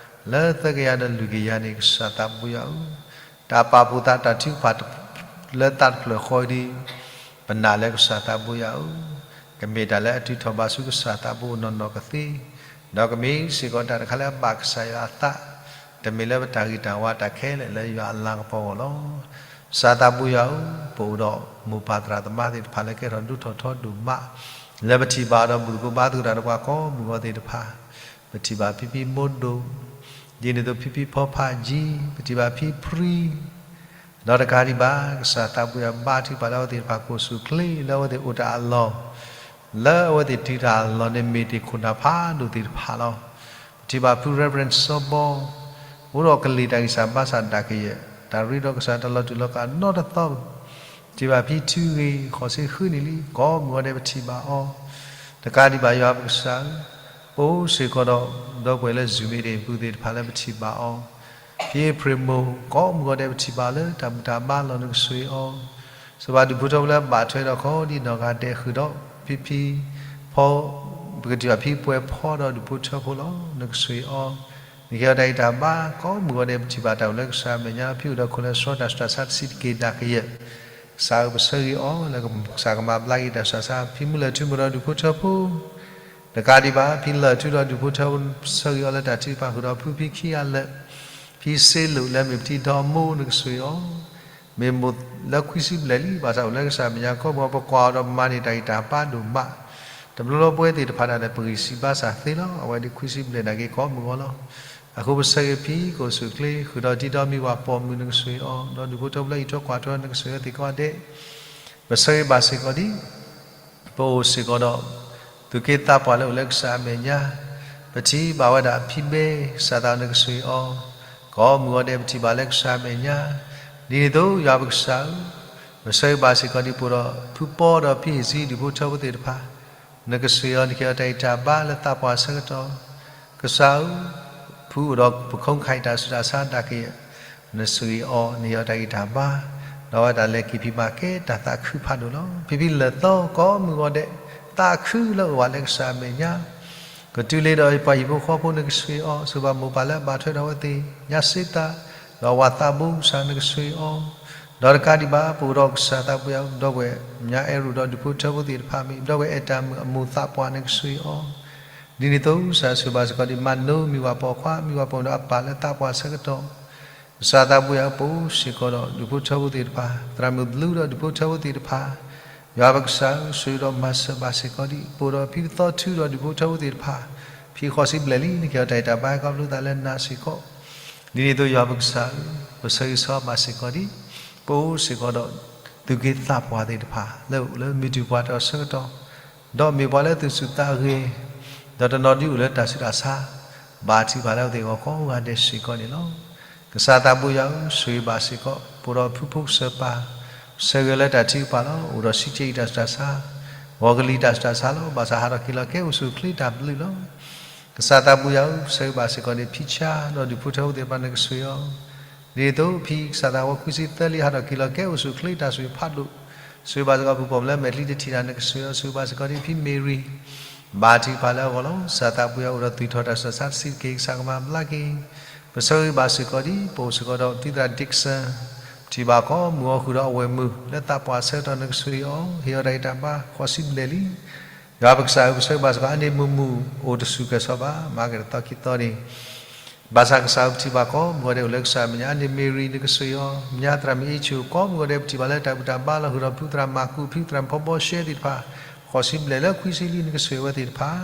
လၢသၢကယၤဒီးလွံၢ်ကယၤန့ၣ် ကစၢ်သးဘိယွၤဧၢ, တၢ်ပာ်ဖှိၣ်သးတၢ်ထုကဖၣ် လၢသးတဖျၢၣ်ဃီဒံး ပနာ်လၢကစၢ်သးဘိယွၤဧၢ, ကမ့ၢ်တၢ်လၢအတုၤထီၣ်ဘၣ်ဆူကစၢ်သးဘိအအိၣ်နီၢ်နီၢ်ကသ့, ဒီးကမ့ၢ်စ့ၢ်ကီးတၢ်တခါလၢအဘၣ်ကစၢ်ယွၤအသး, တမ့ၢ်လၢပတၢ်ဂ့ၤတၢ်ဝါတၢ်ခဲလၢာ်လၢယွၤအလၤကပီၤအဂီၢ်လီၤ. ကစၢ်သးဘိယွၤဧၢ, ပအိၣ်ဒီးမိၢ်ပၢ်သရၣ်သမါသ့ၣ်တဖၣ်လၢကဲထီၣ်ဒိၣ်ထီၣ်ထီဒိၣ်မး, လၢပထံၣ်ဘၣ်ဒီးဘူၣ်သကိးဘါသကိးတၢ်ဒီးပှၤကိးမုၢ်ဂီၤသ့ၣ်တဖၣ်, ပထံၣ်ဘၣ်ဖံဖံမိၢ်ဒိၣ်, ဒ်န့ၣ်အသိးဖံဖံဖီဖးယံၤ, ပထံၣ်ဘၣ်ဖံဖရံ ဒီးတကးဒံးဘၣ် ကစၢ်သးဘိယွၤဘါထုကဖၣ်လၢအဝဲသ့ၣ်တဖၣ်ကအိၣ်ဆူၣ်အိၣ်ချ့ လၢအဝဲသ့ၣ်အိၣ်တၢ်အလီၢ်, လၢအဝဲသ့ၣ်တုၤတၢ်အလီၢ်န့ၣ်မ့ၢ်တ့ၢ်ခိၣ်နၢ်ဖးဒိၣ်သ့ၣ်တဖၣ်လီၤ. ပထံၣ်ဘၣ်ဖု Reverend စီၤဘီ, အိၣ်ဒီးကလံၤတၢ်ဂံၢ်စၢ်ဘါစၢ်ဒၣ်ကယဲၢ်, တၢ်ရ့ဒီးကစၢ်တၢ်လီၤတူာ်လီၤကာ်နီတသီ, ပထံၣ်ဘၣ်ဖံထူဂ့ၤ ဃိးဆံဃုနံၣ်လံ, ကိးမုၢ်ဂီၤဒဲးပထံၣ်ဘၣ်အီၤ, တကးဒံးဘၣ်ယွၤပကစၢ်ဧၢ, ပအိၣ်စ့ၢ်ကီးဒီး ဒီပုၢ်ဝဲၢ်လၢ Zoom မ့ၢ်တ့ၢ်ပူၤသ့ၣ်တဖၣ်လၢပထံၣ်ဘၣ်အီၤ, ဖံအ့ဖြ့ၣ်မိၢ် ကိးမုၢ်ဂီၤဒဲးပထံၣ်ဘၣ်လၢတၢ်ဘူၣ်တၢ်ဘါလီၢ် နကဆိၣ်ဂ့ၤအီၤ, ဆိၣ်ဘၣ်ဒူၣ်ဖိထၢဖိလၢဘၣ်ထွဲဒီးခီဒံးနီၢ်ဂၤဒဲးဃုာ်ဒီး ဖံဖံဖီ, ပကထံၣ်ဘၣ်ဖံပှဲၤဖီဒီးဒူၣ်ဖိထၢဖိလီၤ နကဆိၣ်ဂ့ၤအီၤ, နကဟ့ၣ်အီၤတၢ်ဂံၢ်တၢ်ဘါ ကိးမုၢ်ဂီၤဒဲးပထံၣ်ဘၣ်တၢ်အိၣ်လၢကစၢ်အမဲာ်ညါ ဖံအိၣ်ဒီးခိၣ်လၢစှီၤတၢ်ဆူးတၢ်ဆါတဆံးတက့ၢ်ဒၣ်ကယဲၢ် ကစၢ်ဧၢ ပဆၢဂ့ၤအီၤလၢကစၢ်ကမၤဘျါက့ၤတၢ်ဆူးတၢ်ဆါ ဖံမုၢ်လၢၢ်ထူမုၢ်ဒီးဒူၣ်ဖိထၢဖိ, တကးဒံးဘၣ် ဖံလၢၢ်ထူဒီးဒူၣ်ဖိထၢဖိ ပဆၢဂ့ၤအီၤလၢတၢ်ထုကဖၣ်ဃုာ်ဒီးဖုဖံခံဂၤလၢာ်, ဖံစ့လိာ်လၢမ့ၢ်ပထံဒီမိၢ် နကဆိၣ်ဂ့ၤအီၤ, မ့ၢ်မိၢ်လၢခွံဆံဘျဲၣ်လံ ဘၣ်ဆၣ်အိၣ်လၢကစၢ်အမဲာ်ညါ ကိးမုၢ်ဂီၤ ပကွၢ်အီၤဒီးပမၤန့ၢ်တၢ်ဂံၢ်တၢ်ဘါဒိၣ်မး, တဘျီဘျီပဝဲသ့ၣ်တဖၣ်ဒၣ်လဲာ် ပဂံၢ်ဆံးဘါစၢ်သ့လီၤ အဝဲဒၣ်ခွံဆံဘျဲၣ်နာ်က့ကိးမုၢ်ဂီၤလီၤ. အဃိပဆၢဂ့ၤဖံကအိၣ်ဆူၣ်အိၣ်ချ့ ဃုာ်ဒီးတံဒီမုၢ်ဝၤပိာ်မုၣ် နကဆိၣ်ဂ့ၤအီၤ, ဒီးဒူၣ်ဖိထၢဖိလၢအံးထွဲကွၢ်ထွဲ နကဆိၣ်ဂ့ၤအီၤသ့ၣ်ကိးဂၤဒဲး, ပဆၢဂ့ၤဘၣ်စ့ၢ်ကီးဒံး ပအိၣ်စ့ၢ်ကီးဒီး သူၣ်က့သးပှၢ်လၢအိၣ်လၢကစၢ်အမဲာ်ညါ, ပထံၣ်ဘၣ်ဝဲဒၣ်ဖံဘဲ ကစၢ်သး နကဆိၣ်ဂ့ၤအီၤ, ကိးမုၢ်ဂီၤဒဲးပထံၣ်ဘၣ်လၢကစၢ်အမဲာ်ညါ, ဒ်န့ၣ်အသိးယွၤပကစၢ်ဧၢ, ပဆၢဂ့ၤဘၣ်စ့ၢ်ကီးဒံး ပအိၣ်ဒီးဖုပီဒီးဖံဟ့ၣ်ဆံ ဒူၣ်ဖိထၢဖိသ့ၣ်တဖၣ်, နကဆိၣ်ဂ့ၤအီၤ နကဟ့ၣ်အီၤတၢ်ဂံၢ်တၢ်ဘါလၢသးပှၢ်အဆၢကတီၢ်, ကစၢ်ဧၢ, ဖုအိၣ်ဒီးပခိၣ်ခါအံၤတၢ်ဆူးတၢ်ဆါဒၣ်ကယဲၢ် နဆိၣ်ဂ့ၤအီၤ နဟ့ၣ်အီၤတၢ်ဂံၢ်တၢ်ဘါ, ဒီးအဝဲဒၣ်လဲၤက့ၤဖံးမၤကဲတၢ်သးခုဖးဒိၣ်လီၤ. ဖံဖံလၢာ်သီကိးမုၢ်ဂီၤဒဲး, သးခုလၢအအိၣ်ဝဲလၢကစၢ်အမဲာ်ညါ, ကတုၤလ့ၤဒီးပှၤဟံၣ်ဖိဃီဖိ နကဆိၣ်ဂ့ၤအီၤ, ဆိၣ်ဘၣ်မိၢ်ပၢ်လၢအဘၣ်ထွဲဒီးအဝဲသ့ၣ်, ညါစ့သး, ဒီးဝၤသးဘိ ကစၢ် နကဆိၣ်ဂ့ၤအီၤ, ဒီးတကးဒံးဘၣ် ပအိၣ်ဒီးကစၢ်သးပှၢ် ဒီပုၢ်ဝဲၢ် ညါအဲၣ်ရူၣ်ဒီးဒူၣ်ဖိထၢဖိသ့ၣ်တဖၣ်မ့ၢ် ဒီပုၢ်ဝဲၢ်အဲၣ်တၢ်မုၣ်အမိၢ်သးပှၢ် နကဆိၣ်ဂ့ၤအီၤ, ဒ်န့ၣ်အသိးကစၢ်ဆိၣ်ဘၣ်စ့ၢ်ကီးဒံး မၤနိမံၤဝၤပိာ်ခွါ မံၤဝၤပိာ်မုၣ်ဒီးအပၢ်လၢသးပှၢ်ဆၢကတီၢ်, ကစၢ်သးပှၢ်ဧၢ ပအိၣ်စ့ၢ်ကီးဒီးဒူၣ်ဖိထၢဖိသ့ၣ်တဖၣ်, သရၣ်မုၣ်ဘျုးဒီးဒူၣ်ဖိထၢဖိသ့ၣ်တဖၣ်, ယွၤပကစၢ်ဧၢ ဆိၣ်ဂ့ၤဒီးမၤစၢၤဘၣ်စ့ၢ်ကီးဒံး ပအိၣ်ဒီးဖံသီထူဒီးဒူၣ်ဖိထၢဖိသ့ၣ်တဖၣ်, ဖံဃိးဆံဘျဲၣ်လံ နကဟ့ၣ်အီၤတၢ်ဂံၢ်တၢ်ဘါ ဟဲခီဖျိသးလၢနၤစ့ၢ်ကီး, ဒ်န့ၣ်အသိးယွၤပကစၢ်ဧၢ, ပဆၢဂ့ၤဆၢဝါဘၣ်စ့ၢ်ကီးဒံး, ပအိၣ်စ့ၢ်ကီးဒီး သူၣ်က့သးပှၢ်သ့ၣ်တဖၣ် လၢအိၣ်လၢမုၢ်တူၢ်ပှၤတၢ်ဆၢကတီၢ်, ဒီးမ့ၢ်ပှၤလၢသူၣ်ဆူၣ်သးဂဲၤ, ဒီးတနီၤဒုးအိၣ်လၢတၢ်ဆူးတၢ်ဆါ, ဘၣ်ထုကဖၣ်လၢအဝဲသ့ၣ်အဂီၢ်ကိးဂၤဒဲးစ့ၢ်ကီးန့ၣ်လီၤ. ကစၢ်သးပှၢ်ဧၢ ဆိၣ်ဂ့ၤဘၣ်စ့ၢ်ကီး ပအိၣ်ဒီးဖုဖိကစၢၢ်ပၢ်, ဆၢဂ့ၤလၢတၢ်ထုကဖၣ်လီၤ. အိၣ်ဒီးဆံးကဲအံၤတၢ်ဆူးတၢ်ဆါ, ဂီၤကလံၤတၢ်ဆူးတၢ်ဆါလီၤ. ဘၣ်ဆၣ်ဟးထီၣ်က့ၤလီၤကဲအိၣ်ဆူၣ်အိၣ်ချ့တၢ်ဘျုးလီၤ. ကစၢ်သးပှၢ်ဧၢ ဆိၣ်ဂ့ၤဘၣ်စ့ၢ်ကီးန့ၣ် ဖံဆါဒီးဒူၣ်ဖိထၢဖိသ့ၣ်တဖၣ် နကဆိၣ်ဂ့ၤအီၤ, ဒ်သိးဖံကစၢ်သးဝီခွံဆံသၢလံ ဟးထီၣ်က့ၤလီၤကဲအိၣ်ဆူၣ်အိၣ်ချ့တၢ်ဆိၣ်ဂ့ၤဖးဒိၣ်, ဆိၣ်ဂ့ၤဘၣ်စ့ၢ်ကီးဖုပိာ်မုၣ်လၢမဲာ်ချံတထံၣ်တၢ် နကဆိၣ်ဂ့ၤအီၤ, ဆိၣ်ဂ့ၤဘၣ်စ့ၢ်ကီးဒံးဖံမ့ၤရံ ဘၣ်ထုကဖၣ်လၢအဂီၢ်လီၤ. ကစၢ်သးပှၢ်ဧၢ အိၣ်ဒီးသူၣ်ထီၣ်တၢ်ဆူးတၢ်ဆါတဆံးတက့ၢ် ကစၢ်ကမၤဘျါက့ၤ, ပဆၢဂ့ၤဘၣ်စ့ၢ်ကီးဒံး ပအိၣ်စ့ၢ်ကီးဒီးဖံသရၣ် Dickson, ပထံၣ်ဘၣ်ကိးမုၢ်ဂီၤဃုာ်ဒီးအဝဲၢ်မုၣ် လၢသးပှၢ်ဆၢကတီၢ် နကဆိၣ်ဂ့ၤအီၤ, ဟ့ၣ်အီၤတၢ်ဂံၢ်တၢ်ဘါ ဃိးဆံဘျဲၣ်လံ. ယွၤပကစၢ်ဧၢ ပဆၢဂ့ၤဘၣ်စ့ၢ်ကီး အန့ၣ်မုၢ်မုၢ်အိၣ်တဆူၣ်ကဲၣ်ဆိးဘၣ် မၤက့ၤတသီခံသီန့ၣ် ဘၣ်ဆၣ်ကစၢ်ဧၢ ပထံၣ်ဘၣ်ကိးမုၢ်ဂီၤဒဲးအိၣ်လၢကစၢ်အမဲာ်ညါ အန့ၣ်မ့ၤရံ နကဆိၣ်ဂ့ၤအီၤ, မ့ၢ်ညါသရၣ်မုၣ်အ့ၣ်ဆိၣ် ကိးမုၢ်ဂီၤဒဲး ပထံၣ်ဘၣ်လၢတၢ်ဘူၣ်တၢ်ဘါလီၤ ဃုာ်ဒီးဖုသရၣ်မၤကူး ဖံသရၣ်မုၣ်ဖီဘီရှဲသ့ၣ်တဖၣ်, ဃိးဆံဘျဲၣ်လၢခွံဆံလံ နကဆိၣ်ဂ့ၤဝဲသ့ၣ်တဖၣ်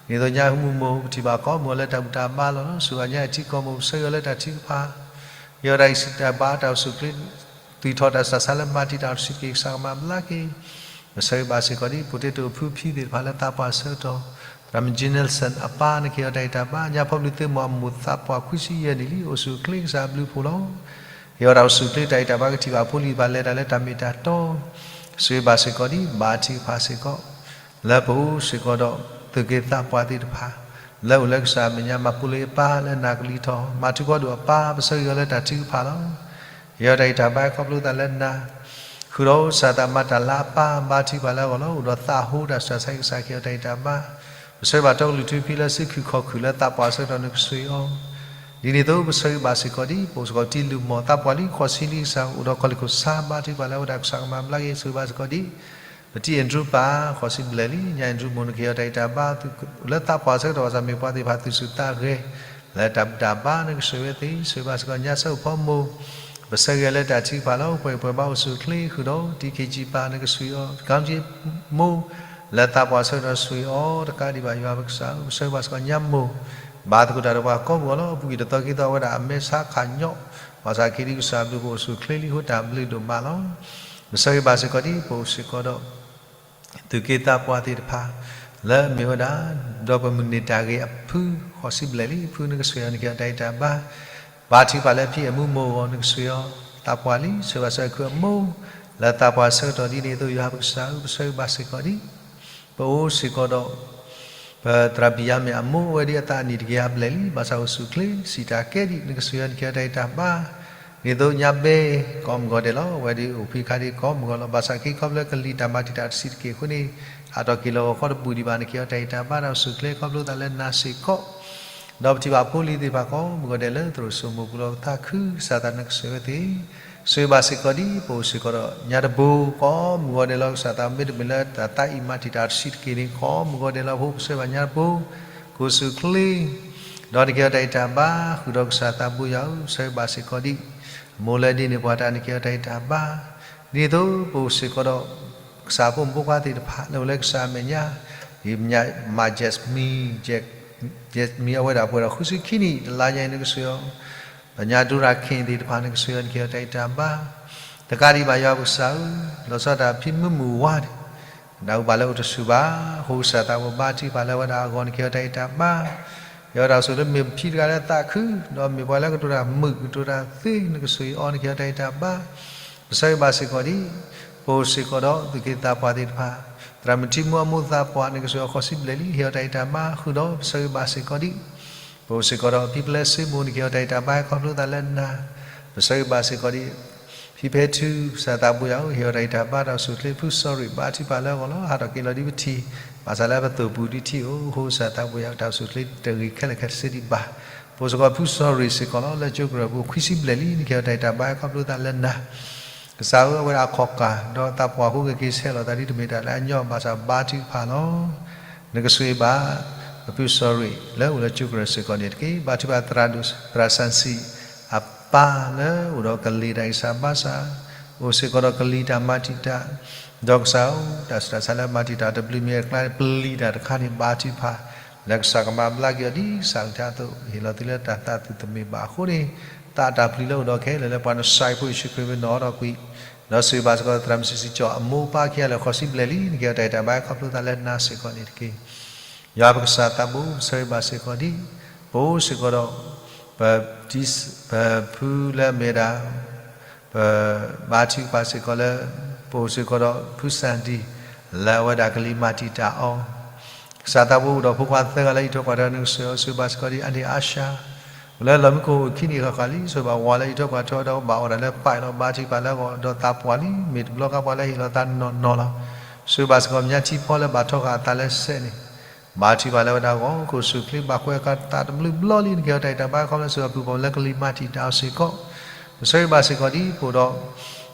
ဒ်သိးညါမုၢ်မိၢ် ပထံၣ်ဘၣ်ကိးမုၢ်ဂီၤလၢတၢ်ဘူၣ်တၢ်ဘါလီၤ. စူၢ်ဘၣ်ညါအထံကီၢ်မိၢ် ပဆၢဂ့ၤအီၤလၢတၢ်ထုကဖၣ်, ဟ့ၣ်အီၤတၢ်ဂံၢ်ဆူၣ်တၢ်ဘါ တၢ်အိၣ်ဆူၣ်အိၣ်ချ့, သူၣ်ထီၣ်တၢ်စူၢ်တၢ်နာ်လၢမၤတံာ်တာ်တဆံးတက့ၢ် ကစၢ်ကမၤဘျါက့ၤ ပဆၢဂ့ၤဘၣ်စ့ၢ်ကီးဒ် potato အဖုဖံသ့ၣ်တဖၣ်လၢသးပှၢ်ဆၢကတီၢ်, သရၣ်မုၣ် Jenelson အပၢ် နကဟ့ၣ်အီၤတၢ်ဂံၢ်တၢ်ဘါ, ညါဖီပျံၤသုးမီၤအမိၢ်သးပှၢ်ခွံဆံယဲၢ်နံၣ်လံ အိၣ်ဆူၣ်အိၣ်ချ့ကစၢ်အဘျုးအဖှိၣ်လီၤ. ဟ့ၣ်အီၤတၢ်အိၣ်ဆူၣ်အိၣ်ချ့တၢ်ဂံၢ်တၢ်ဘါ ကထံၣ်ဘၣ်ဖိလံၤတဖၣ် လဲၤတၢ်လၢတၢ်မ့ၢ်တၢ်တီ, ပဆၢဂ့ၤဘၣ်စ့ၢ်ကီးဒ် ဘါထုကဖၣ်စ့ၢ်ကီး လၢပအိၣ်စ့ၢ်ကီးဒီး သုးက့သးပှၢ်သ့ၣ်တဖၣ် လၢအိၣ်လၢကစၢ်အမဲာ်ညါ မၤပူၤလ့အပၢ်လၢနၤကလံၤထီၣ် မၤထူဖီဒိၣ်အပၢ် ပဆၢဂ့ၤအီၤလၢတၢ်ထုကဖၣ်လီၤ. ဟ့ၣ်အီၤတၢ်ဂံၢ်တၢ်ဘါခီဖျိသးလၢနၤ, ဃုာ်ဒီးစၢ်သးမၤတၢ်လၢအပၢ် ဘါထုကဖၣ်လၢအဂီၢ်လီၤ. အိၣ်ဒီးသးဟိတၢ်စူၢ်တၢ်နာ် ကစၢ်ကဟ့ၣ်အီၤတၢ်ဂံၢ်တၢ်ဘါ, ပဆၢဂ့ၤဘၣ်တီကလုာ်ထူဖံလၢစုခုၣ်ခီၣ်ခုၣ်လၢသးပှၢ်ဆၢကတီၢ် နကဆိၣ်ဂ့ၤအီၤ ဒ်န့ၣ်အသိးပဆၢဂ့ၤဘၣ်စ့ၢ်ကီးဒ် ပအိၣ်စ့ၢ်ကီးတံၤလုၢ်မီၢ် သးပှၢ်လံဃိးဆံလံကစၢ် အိၣ်ဒီးကီၢ်လ့ၢ်ခိၣ်ဆါ ဘါထုကဖၣ်လၢအဝဲဒၣ် ကစၢ်ကမၤဘျါက့ၤ ဆိၣ်ဂ့ၤဘၣ်စ့ၢ်ကီးဒ် ပတံၤအဲၣ်ဒရူပၢ် ဃိးဆံဘျဲၣ်လံ ညါအဲၣ်ဒရူမိၢ် နကဟ့ၣ်အီၤတၢ်ဂံၢ်တၢ်ဘါ လၢသးပှၢ်ဆၢကတီၢ် ဘၣ်ဆၣ်မ့ၢ်ပှၤသ့ၣ်တဖၣ်သူၣ်ဆူၣ်သးဂဲၤ လၢတၢ်ဘူၣ်တၢ်ဘါ နကဆိၣ်ဂ့ၤဝဲသ့ၣ် ဆိၣ်ဂ့ၤဘၣ်စ့ၢ်ကီး ညါဆၢအိၣ်ဖီမိၢ် ပဆၢဂ့ၤအီၤလၢတၢ်ထုကဖၣ်လီၤ. ပှၤအံၤပှၤဘါအိၣ်ဆူၣ်အိၣ်ချ့ဃုာ်ဒီး တံၤခ့ၣ်ကၠံၣ်ပၢ် နကဆိၣ်ဂ့ၤအီၤ ကၠံၣ်မိၢ် လၢသးပှၢ်ဆၢကတီၢ် ဆိၣ်ဂ့ၤအီၤတကးဒံးဘၣ် ယွၤပကစၢ်ဧၢ ပဆၢဂ့ၤဘၣ်စ့ၢ်ကီး ညါမိၢ် ဘါသကိးတၢ်ဒီးပှၤကိးမုၢ်ဂီၤလီၤ. အပူၤကွံာ်တသီခံသီ အဝဲဒၣ်အမဲာ်ဆါခးညီၣ် ဘၣ်ဆၣ်က့ၤဒ်ကစၢ်အဘျုးအဖှိၣ် အိၣ်ဆူၣ်အိၣ်ချ့လံအဃိ တၢ်ဘျုးဒိၣ်မးလီၤ. ပဆၢဂ့ၤဘၣ်စ့ၢ်ကီးဒ် ပအိၣ်စ့ၢ်ကီးဒီး သုးက့သးပှၢ်သ့ၣ်တဖၣ် လၢအမ့ၢ်ဝဲဒၣ် ဒီးပမုၢ်န့ၢ်တၢ်ဂ့ၤအဖု ဃိးဆံဘျဲၣ်လံအဖု နကဆိၣ်ဂ့ၤအီၤ နကဟ့ၣ်အီၤတၢ်ဂံၢ်တၢ်ဘါ ဘါထုကဖၣ်လၢဖံအမူမိၢ်အဂီၢ် နကဆိၣ်ဂ့ၤအီၤ သးပှၢ်လံ ဆိၣ်ဂ့ၤဘၣ်စ့ၢ်ကီး ခုးအမိၢ် လၢသးပှၢ်ဆၢကတီၢ် ဒ်န့ၣ်အသိး ယွၤပကစၢ်ဧၢ ပဆၢဂ့ၤဘၣ်စ့ၢ်ကီးဒ် ပအိၣ်စ့ၢ်ကီးဒီး ပသရၣ်ဘံၣ်ယါမ့ၣ်အမိၢ် အဝဲဒ်အသးအနံၣ်တကယၤဘျဲၣ်လံ ဘၣ်ဆၣ်အိၣ်ဆူၣ်အိၣ်ချ့ စံးတၢ်ကဲဒံး နကဆိၣ်ဂ့ၤအီၤ နကဟ့ၣ်အီၤတၢ်ဂံၢ်တၢ်ဘါ ဒ်သိးညါဘဲ ကိးမုၢ်ဂီၤဒဲးလီၤ. အဝဲဒ်အိၣ်ဖှံခါဒ်ကိးမုၢ်ဂီၤလီၤ. ဘၣ်ဆၣ်က့ၤခီဖျိလၢကလံၤတၢ်မၤတံာ်တာ်တဆံးတက့ၢ်အဃိန့ၣ် ဟးထီၣ်က့ၤလီၤဂီၤခီတပူၤဒံးဘၣ် နကဟ့ၣ်အီၤတၢ်ဂံၢ်တၢ်ဘါ တၢ်အိၣ်ဆူၣ်အိၣ်ချ့ခီဖျိသးလၢနၤစ့ၢ်ကီး ဒီးပထံၣ်ဘၣ်ဖိလံၤသ့ၣ်တဖၣ်ကိးမုၢ်ဂီၤဒဲးလၢသရိာ်စိမိၤပူၤလီၤ ပသးခုကစၢ်သး နကဆိၣ်ဂ့ၤဝဲသ့ၣ် ဆိၣ်ဂ့ၤဘၣ်စ့ၢ်ကီးဒ် ပအိၣ်စ့ၢ်ကီးဒီး ညါတဘိ ကိးမုၢ်ဂီၤဒဲးလီၤ ကစၢ်သး မ့တမ့ၢ်လၢတၢ်သးအံၤမၤတံာ်တာ်တဆံးတက့ၢ်န့ၣ် ကိးမုၢ်ဂီၤဒဲးလီၤ ဖိပဆၢဂ့ၤဘၣ်ညါတဘိ ကအိၣ်ဆူၣ်အိၣ်ချ့ ဒီးနကဟ့ၣ်အီၤတၢ်ဂံၢ်တၢ်ဘါ ဃုာ်ဒီးကစၢ်သးဘိယွၤဧၢ ပဆၢဂ့ၤဘၣ်စ့ၢ်ကီးဒ် အမိၢ်လၢဒ်န့ၣ်ပှၤတၢ် နကဟ့ၣ်အီၤတၢ်ဂံၢ်တၢ်ဘါ ဒ်သိးပအိၣ်စ့ၢ်ကီးဒီး ကစၢ်ဖိမုၣ်ဖိခွါသ့ၣ်တဖၣ် လၢအိၣ်လၢကစၢ်အမဲာ်ညါ ဒ်မၤ Jasmine, Jasmine အဝဲဒၣ်ပှဲၤဒီးဃုဆံခံနံၣ် တလါညါအံၤ နကဆိၣ်ဂ့ၤအီၤ ပညါဒူရၤခ့ၣ်သ့ၣ်တဖၣ် နကဆိၣ်ဂ့ၤအီၤ နကဟ့ၣ်အီၤတၢ်ဂံၢ်တၢ်ဘါ တကးဒံးဘၣ် ယွၤပကစၢ်ဧၢ လီၤဆီဒၣ်တၢ်ဖံမုၢ်မုၢ်ဝါန့ၣ် ဒ်ပှၤလၢအိၣ်တဆူၣ်ဘၣ် အဃိကစၢ်သး ပဘါထုကဖၣ်လၢအဝဲဒၣ်အဂီၢ် နကဟ့ၣ်အီၤတၢ်ဂံၢ်တၢ်ဘါ ဟ့ၣ်အီၤတၢ်အိၣ်ဆူၣ်အိၣ်ချ့ မ့ၢ်ဖံတဂၤလၢသးခု ဒီးမ့ၢ်ပှၤလၢကတိၤတၢ်မုာ် ကတိၤတၢ်သ့ နကဆိၣ်ဂ့ၤအီၤ နကဟ့ၣ်အီၤတၢ်ဂံၢ်တၢ်ဘါ ပဆၢဂ့ၤဘၣ်စ့ၢ်ကီးဒ် ပအိၣ်စ့ၢ်ကီးဒီးသုးက့သးပှၢ်သ့ၣ်တဖၣ် သရၣ်မုၣ်ထံမူအမိၢ်သးပှၢ် နကဆိၣ်ဂ့ၤအီၤဃိးဆံဘျဲၣ်လံ ဟ့ၣ်အီၤတၢ်ဂံၢ်တၢ်ဘါဃုာ်ဒီး ပဆၢဂ့ၤဘၣ်စ့ၢ်ကီးဒ် ပအိၣ်စ့ၢ်ကီးဒီးဖံပျဲစ့မိၢ် နကဟ့ၣ်အီၤတၢ်ဂံၢ်တၢ်ဘါ ခီဖျိသးလၢနၤ ပဆၢဂ့ၤဘၣ်စ့ၢ်ကီးဒ် ဖံဖဲထူ ကစၢ်သးဘိယွၤဧၢ ဟ့ၣ်အီၤတၢ်ဂံၢ်တၢ်ဘါ တၢ်အိၣ်ဆူၣ်အိၣ်ချ့ ဖုစီၤရံး ဘါထုကဖၣ်လၢအဂီၢ်လီၤ ဟးထီၣ်က့ၤလီၤဒ်ပထံၣ် ဘၣ်ဆၣ်လၢပသိၣ်ပူၤဒ်ထံၣ်ဧိၤ အဃိကစၢ်သးဘိယွၤ တၢ်အိၣ်ဆူၣ်အိၣ်ချ့တဂ့ၤခဲလၢာ်ခဲဆ့ဒံးဘၣ် ပအိၣ်စ့ၢ်ကီးဖုစီၤရံးစ့ၢ်ကီးလီၤ လၢကၠိကရၢၢ်ပူၤခွံဆံဘျဲၣ်လံ နကဟ့ၣ်အီၤတၢ်ဂံၢ်တၢ်ဘါ ခီဖျိသးလၢနၤ ကစၢ်ဧၢ အဝဲဒၣ်အခီၣ်ကၢ် ဒီးသးပှၢ်ဃိက့ၤက့ၤဆဲးလီၤသးဒ်တမ့ၢ်တၢ်လၢအညီ ဘၣ်ဆၣ်ဘါထုကဖၣ်လီၤ နကဆိၣ်ဂ့ၤဘၣ် ပဖုစီၤရံး လၢအိၣ်လၢကၠိကရၢၢ်စ့ၢ်ကီးန့ၣ်တက့ၢ်. ဘါထုကဖၣ်သရၣ်ဒိၣ် သရၣ်စၣ်စံၣ် အပၢ်လၢအိၣ်ဒီးကလံၤတၢ်ဂံၢ်စၢ်ဘါစၢ် အိၣ်စ့ၢ်ကီးဒီးကလံၤတၢ်မၤတံာ်တာ် ဒီးကစၢ်ဧၢ တၢ်ဆူးတၢ်ဆါလၢမၤတံာ်တာ်တဘျုးမံၤအကျါန့ၣ် ပလံၤတၢ်တခါန့ၣ် ဘါထုကဖၣ် လၢကစၢ်ကမၤဘျါက့ၤအီၤဒ်ကစၢ်အကလုၢ်အကထါအသိး ဟ့ၣ်လီၤသုလၢတၢ်သးသုတမ့ၢ်ဘၣ်အဃိန့ၣ် သးတၢ်ပျံၤလၢအိၣ်ဒီးခဲလၢာ်လၢပှၤနစၢ်ဖိယ့ၣ်ၡူးခရံာ်မ့ၢ်နီၢ်ဒီးကွံာ် ဒီးဆိၣ်ဂ့ၤဘၣ်စ့ၢ်ကီးသရၣ်မုၣ်စံးစံးကၠီၣ်အမိၢ်အပၢ်ခံဂၤလၢာ်ဃိးဆံဘျဲၣ်လံ နကဟ့ၣ်အီၤတၢ်ဂံၢ်တၢ်ဘါ ခီဖျိသးလၢနၤစ့ၢ်ကီးန့ၣ်တက့ၢ်. ယွၤပကစၢ်သးဘိ ပဆၢဂ့ၤဘၣ်စ့ၢ်ကီးဒ် ပအိၣ်စ့ၢ်ကီးဒီး ပတံၤ ပဖုလၢအမ့ၢ်ဝဲဒၣ် ပဘါထုကဖၣ်စ့ၢ်ကီးလၢ ပအိၣ်စ့ၢ်ကီးဒီးဖုစၣ်ဒံၣ် လၢအဝဲဒၣ်ကလံၤမၤတံာ်တာ်အီၤ ကစၢ်သးဘိအိၣ်ဒီးဖိခွါသၢဂၤလၢအအံးထွဲကွၢ်ထွဲ နကဆိၣ်ဂ့ၤအီၤ ဆိၣ်ဂ့ၤဘၣ်စ့ၢ်ကီးဒ် အန့ၣ်အါၡါ အိၣ်လၢလီၢ်မံခိၣ်အိၣ်ခံနံၣ်ဃၣ်ဃၣ်လံ ဆိၣ်ဂ့ၤဘၣ်ဝၤလၢအအံးထွဲကွၢ်ထွဲဒီးဘၣ်အီၣ်တၢ်လၢပာ်လီၤ ဘါထုကဖၣ်လၢအဂီၢ် ဒီးသးပှၢ်လံ မ့ၢ်တဘျီဃီပှၤလၢဟ့ၣ်လီၤသးနီၢ်နီၢ်လီၤ. ဆိၣ်ဂ့ၤဘၣ်စ့ၢ်ကီး မညါထံဖီလၢဘၣ်ထီဃာ်အသးလၢစဲးန့ၣ် ဘါထုကဖၣ်လၢအဝဲဒၣ်အဂီၢ် ကအိၣ်ဆူၣ်အိၣ်ချ့ဘၣ်ကွဲးအသးတဘျုးဘျီလံ နကဟ့ၣ်အီၤတၢ်ဂံၢ်တၢ်ဘါ ခီဖျိလၢ ဆိၣ်ဂ့ၤဘၣ်ပုၢ်ပိာ်လၢကလံၤမၤတံာ်တာ်အီၤစ့ၢ်ကီး ပဆၢဂ့ၤဘၣ်စ့ၢ်ကီးဒ်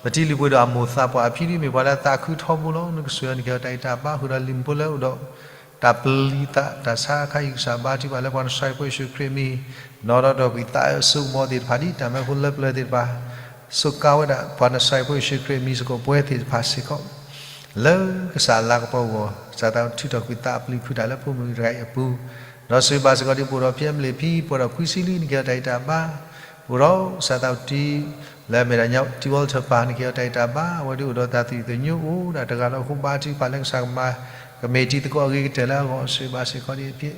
ပအိၣ်ဒီး ပတံၤလုၢ်ပှ့ၤဒိၣ်အမိၢ်သးပှၢ်အဖံဒ် မ့ၢ်ပှၤလၢသးခုထီဘိလီၤ. နကဆိၣ်ဂ့ၤအီၤ နကဟ့ၣ်အီၤတၢ်ဂံၢ်တၢ်ဘါ ဃုာ်ဒီးလံာ်မုၢ်ဖိလၢအိၣ်ဒီး တၢ်ပျံၤသးတၢ်ဆါခါအံၤ ကစၢ်ဘါထုကဖၣ်လၢပှၤနစၢ်ဖိယ့ၣ်ၡူးခရံာ်အမံၤ နီၢ်ဒီးဒီးကွံာ်သးအၢစိကမီၤသ့ၣ်တဖၣ်ဒ်တၢ်မၢဖိလၢပျၢၤသ့ၣ်တဖၣ် စူးကါဝဲဒၣ်ပှၤနစၢ်ဖိယ့ၣ်ၡူးခရံာ်အမံၤစကိးပှဲၤသ့ၣ်တဖၣ်စ့ၢ်ကီး လၢကစၢ်အလၤကပီၤအဂီၢ် ကစၢ်သးထုးထီၣ်ကွံာ်သးအပျုၤဖုးတၢ်လၢဖိမုၣ်တဂၤအံၤအပူၤ, ဒီးဆိၣ်ဂ့ၤဘၣ်စ့ၢ်ကီးဒ်ပအိၣ်ဒီးဖံးအမလ့ၣ်ဖံ ပှဲၤဒီးခွံဆံလွံၢ် နကဟ့ၣ်အီၤတၢ်ဂံၢ်တၢ်ဘါ, ပအိၣ်ဒီးကစၢ်သးတံ လၢအမ့ၢ်ဒၣ် Walter ပၢ် နကဟ့ၣ်အီၤတၢ်ဂံၢ်တၢ်ဘါ, အဝဲဒၣ်အိၣ်ဒီးတၢ်သယုၢ်သညိအိၣ်ဒၣ်တဂၤဒီးအဃိ ဘါထုကဖၣ်လၢကစၢ်ကမၤ ကမ့ၢ်တံၤသကိးအဂ့ၤကတၢၢ်လၢအဂီၢ် ဆိၣ်ဂ့ၤဘၣ်စ့ၢ်ကီးဒ်အဖံး